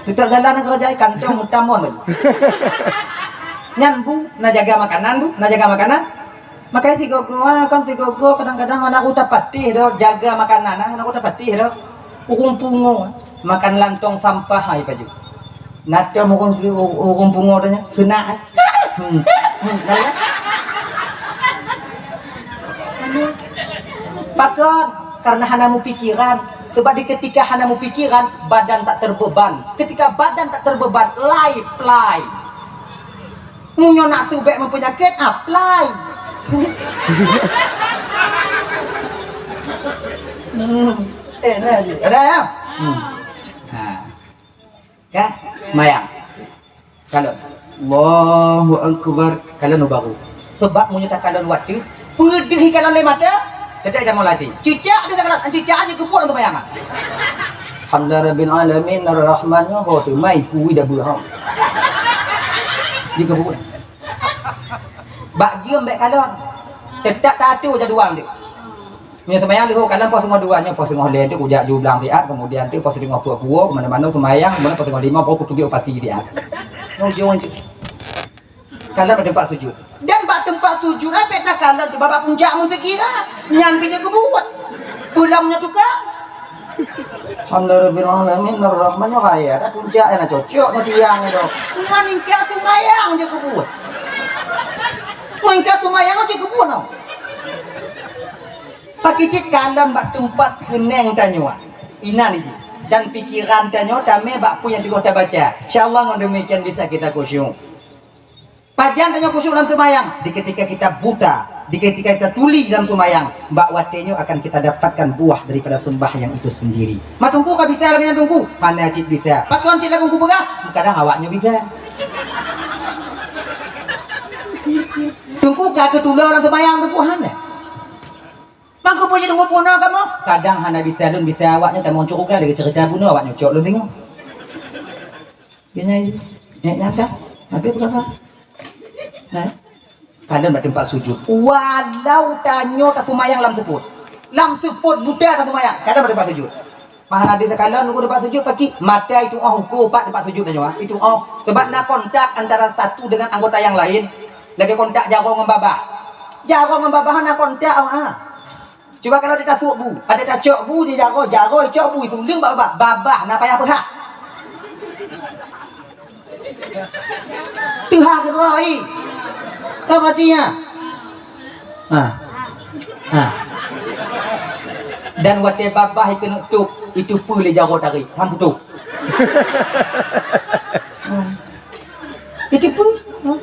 Teutap jalan keureuja kantong meutamon baju. Nyan bu, na jaga makanan bu, na jaga makanan. Makanya sigogo, ah, kan sigogo kadang-kadang aneuk uta patéh do jaga makanan, ah, aneuk uta patéh do. Ureuëng pungo, makan lantong sampah hai baju. Na teuh ureuëng, ureuëng pungo tanya, seunak, eh? Hmm. Hmm, nah, ya. Pakon? Karena hana meupikiran. Sebab di ketika hana meupikiran, badan tak terbeban. Ketika badan tak terbeban, lai plai. Meunyoe nak subek meupeunyakét, apply. Hmm. Eh, dah je. Ada ya? Hmm. Ha. Kan? Mayang. Kalon. Allahu Akbar. Kalon baru. Sebab meunyoe takalon watèe, peudeuh ikalon lé mata, teutap ita mulai. Cicak dia takalon, cicak aja keubuet untuk bayang. Alhamdulillah Rabbil Alamin, Ar-Rahman, ho teumai kui dah beuh. Dia keubuet. Bak jeuem bèk kalon. Teutap taatur jadual dia. Meunyoe seumayang leuhô kalon poh singoh dua, nyoe poh singoh lhèe tu kujak ju blang siat, kemudian tu poh singoh peuet kuwoe, keumanö-manö seumayang, kemudian poh singoh limong poh kutubiet u pasi siat. Nyoe ujong cit. Kalon bak teumpat sujud. Dan bak teumpat sujud, bèk takalon tu bak puncak meusikira. Nyan pih nyoe keubuet. Pulang nyoe tukang. Alhamdulillahirabbil alamin, arrahman, nyoe raya, dah puncak, eh, na cocok ngon tiang tu. Nyan ingka seumayang jeuet keubuet. Ngon ingka seumayang jeuet keubuet, no. Pakri cit kalon bak teumpat keunong tanyoe, inan jih, dan pikiran tanyoe tamè bak peue nyang teungoh tabaca. Insya Allah, ngon demikian bisa kita khusyuk. Pajan tanyoe khusyuk lam seumayang? Di ketika kita buta, di ketika kita tuli lam seumayang, bak watèe nyoe akan kita dapatkan buah daripada sembahyang itu sendiri. Ma Teungku ka bisa lagèe nyan Teungku? Hana cit bisa. Pakon cit lagu kupeugah? Kadang awak nyoe bisa. Teungku ka keutulo lam seumayang Teungku? Hana. Mangko peue jeuet Teungku peurunoe kamoe? Kadang hana bisa lôn, bisa awak nyoe tamong syeuruga lagèe ceurita bunoe awak nyoe cok lôn singoh. Geunyai, nyak nyata, habéh peugah. Nah, kalon bak teumpat sujud. Walau tanyoe taseumayang lam seupôt, lam seupôt buta taseumayang, kalon bak teumpat sujud. Mah hana deuh takalon nunggu teumpat sujud, pakri mata itu oh uko pat teumpat sujud tanyoe, ah. Itu oh, sebab na kontak antara satu dengan anggota yang lain. Lagèe kontak jaroe ngon babah. Jaroe ngon babah na kontak, ah. Cuba kalau di tasôk bu, ada tacok bu di jaroe, jaroe cok bu itu leueng bak babah, babah na payah peuhah. Teuhah keudroe. Ka mati nyan. Ha. Ha. Dan watée babah keuneuk tôb, iteupeue lé jaroe tarék, han putôh. Hmm. Iteupeue. Hmm.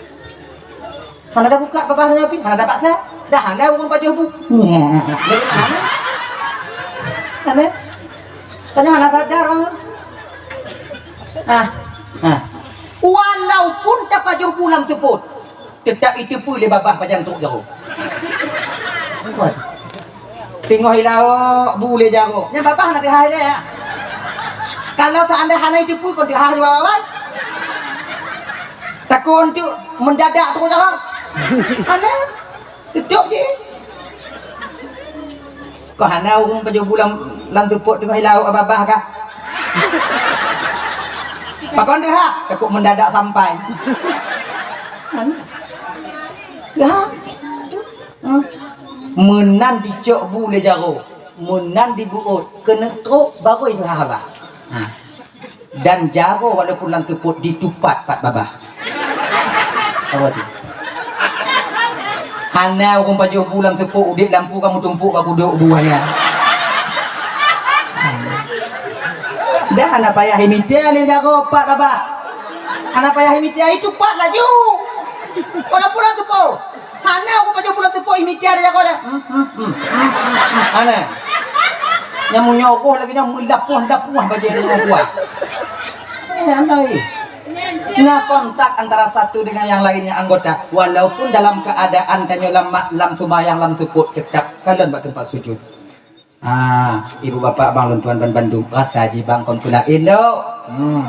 Hana tabuka babah nyoe pih, hana tapaksa. Dah hana ureuëng pajoh bu. Hana. Hana. Tanyoe hana sadar, bang. Ah, ah. Walaupun tapajoh bu lam seupôt, teutap iteupeue lé babah pajan trok jaroe. Teungoh ilaok bu lé jaroe. Nyan babah na teuhah ilée, ya. Kalau seandai hana iteupeue kon teuhah jua babah. Takot untuk mendadak trok jaroe. Hana. Tutup cit. Kok hana ureuëng pajoh bu lam, lam seupôt teungoh ilaok babah kah? Pakon deuh ha? Takot mendadak sampai. Ya. Hmm. Meunan dicok bu lé jaroe, meunan dibeuôt, keuneuk trok baru itu haba. Ha. Dan jaroe walaupun lam seupôt ditupat pat babah. Apa tu? Hana ureuëng pajoh bu lam seupôt udép lampu kamu tumpuk bak kudok bu hana. Dah hana payah imita ni jaroe pat babah. Hana payah imita itu pat laju. Walaupun lam seupôt. Hana aku pajoh bu lam seupôt imita ada jaroe dah. Hmm, hmm, hmm, hmm, hmm, hmm. Hana. Nyang meunyoe roh lagi nyang meulapuah-lapuah bajée nyang kuah. Eh, andai. Nah, kontak antara satu dengan yang lainnya anggota, walaupun dalam keadaan tanyoe lam ma-, lam sumbayang lam seupôt tetap kalon bak teumpat sujud. Ah, ibu bapak bang lôn tuan ban bandum, rasa jih bang kon peulak elok. Hmm.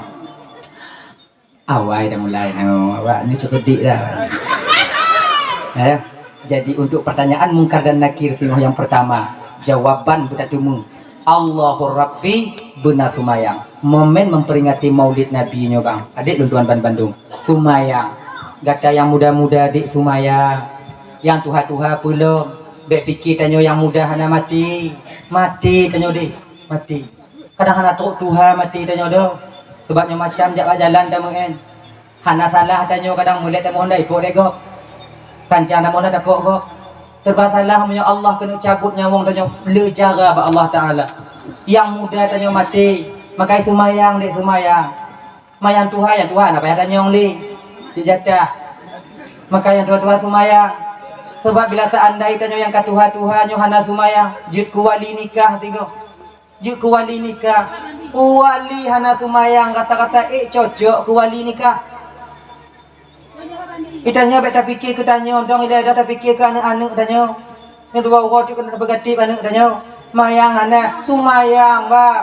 Awai dah mulai, oh, awak ni cerdik dah. Ya. Jadi untuk pertanyaan Mungkar dan Nakir singoh yang pertama, jawaban beutateumeung. Allahu Rabbi beuna sumayang. Momen memperingati Maulid Nabi nyoe bang. Adik lôn tuan ban bandum. Sumayang. Gata yang muda-muda dik sumayang. Yang tuha-tuha peulom. Bek pikir tanyoe yang muda hana mati. Mati tanyoe dik. Mati. Kadang hana trok tuha mati tanyoe doh. Sebab nyoe macam jak bak jalan tameu'en. Hana salah tanyoe kadang mulek tamoh hana ipok lé gob. Kancang tamoh hana tapok gob. Serba salah meunyoe Allah keuneuk cabot nyawong tanyoe le jara bak Allah Taala. Yang muda tanyoe maté, makai sumayang dek sumayang. Mayang tuha, yang tuha hana payah tanyong lé. Cit jatah. Makai yang tuha-tuha sumayang. Sebab bila seandai tanyoe yang ka tuha-tuha nyoe hana sumayang, jeuet keu wali nikah sigoe. Jeuet keu wali nikah. Wali hana sumayang kata-kata, eh, cocok keu wali nikah. Itanyoe bèk tapike keu tanyoe, dong ilèe dah tapike keu aneuk-aneuk tanyoe. Nyoe dua uroe tu keuneuk beugatip aneuk tanyoe. Mayang hana, sumayang, bang.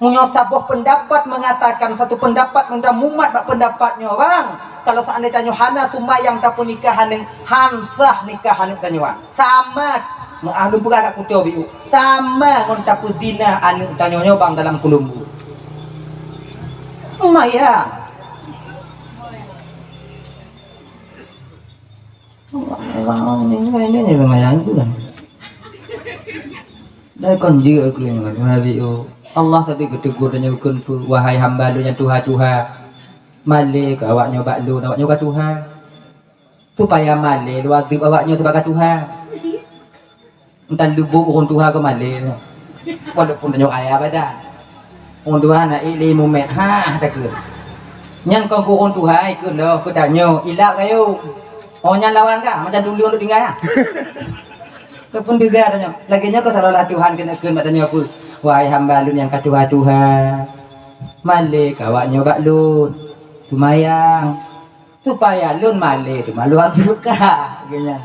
Meunyoe saboh pendapat mengatakan satu pendapat, meunan mumat bak pendapat nyoe, bang. Kalau seandai tanyoe hana sumayang tapeunikah aneuk, han sah nikah aneuk tanyoe, bang. Sama, meuah lôn peugah dak kuto biu, sama ngon tapeuzina aneuk tanyoe nyoe bang dalam kulumbu. Maya. Orang ini, ini, ini lumayan tu kan. Dah kon jeuet aku yang ngon biu. Allah tapi geutegur tanyoe kheun peue, wahai hamba lôn nyang tuha-tuha. Malèe keu awak nyoe bak lôn, awak nyoe ka tuha. Supaya malèe lôn azeueb awak nyoe sabab ka tuha. Meutan lubuk ureueng tuha keu malèe. Walaupun tanyoe kaya badan. Ureueng tuha na ék lé mumet, ha, takheun. Nyan kon keu ureueng tuha ikheun lom keu tanyoe, ilap kayô. Oh nyan lawan ka, macam dulu untuk tinggai ha. Ataupun teuga tanyoe. Lagèe nyoe keu seolah-olah Tuhan keuneuk kheun bak tanyoe peue? Wahai hamba lôn nyang ka tuha-tuha. Malèe keu awak nyoe bak lôn. Seumayang. Supaya lôn malèe teuma lôn azeueb ka, geuh nyan.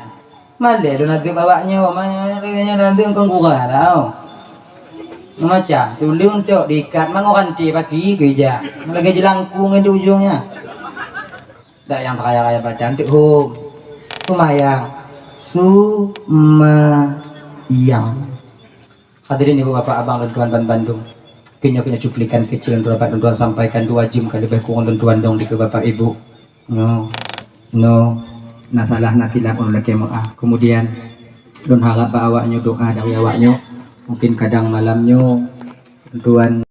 Malèe lôn azeueb awak nyoe, malèe nyoe lôn azeueb kon gura tau. Macam tuleueng tok diikat mangat ranté paki keu ija. Lagèe jeulangkung ngon di ujong nyan. Dak nyang raya-raya baca anteuk hom. Seumayang. Seumayang. Hadirin ibu bapak abang lôn tuan ban bandum. Keu nyoe, keu nyoe cuplikan kecil lôn tuan dapat lôn tuan sampaikan dua jeuem ka leubeh kurang lôn tuan dong dikeue bapak ibu. Nyoe, nyoe na salah na silap ulôn lakèe meu'ah. Kemudian lôn harap bak awak nyoe doa dari awak nyoe. Mungkin kadang malam nyoe lôn tuan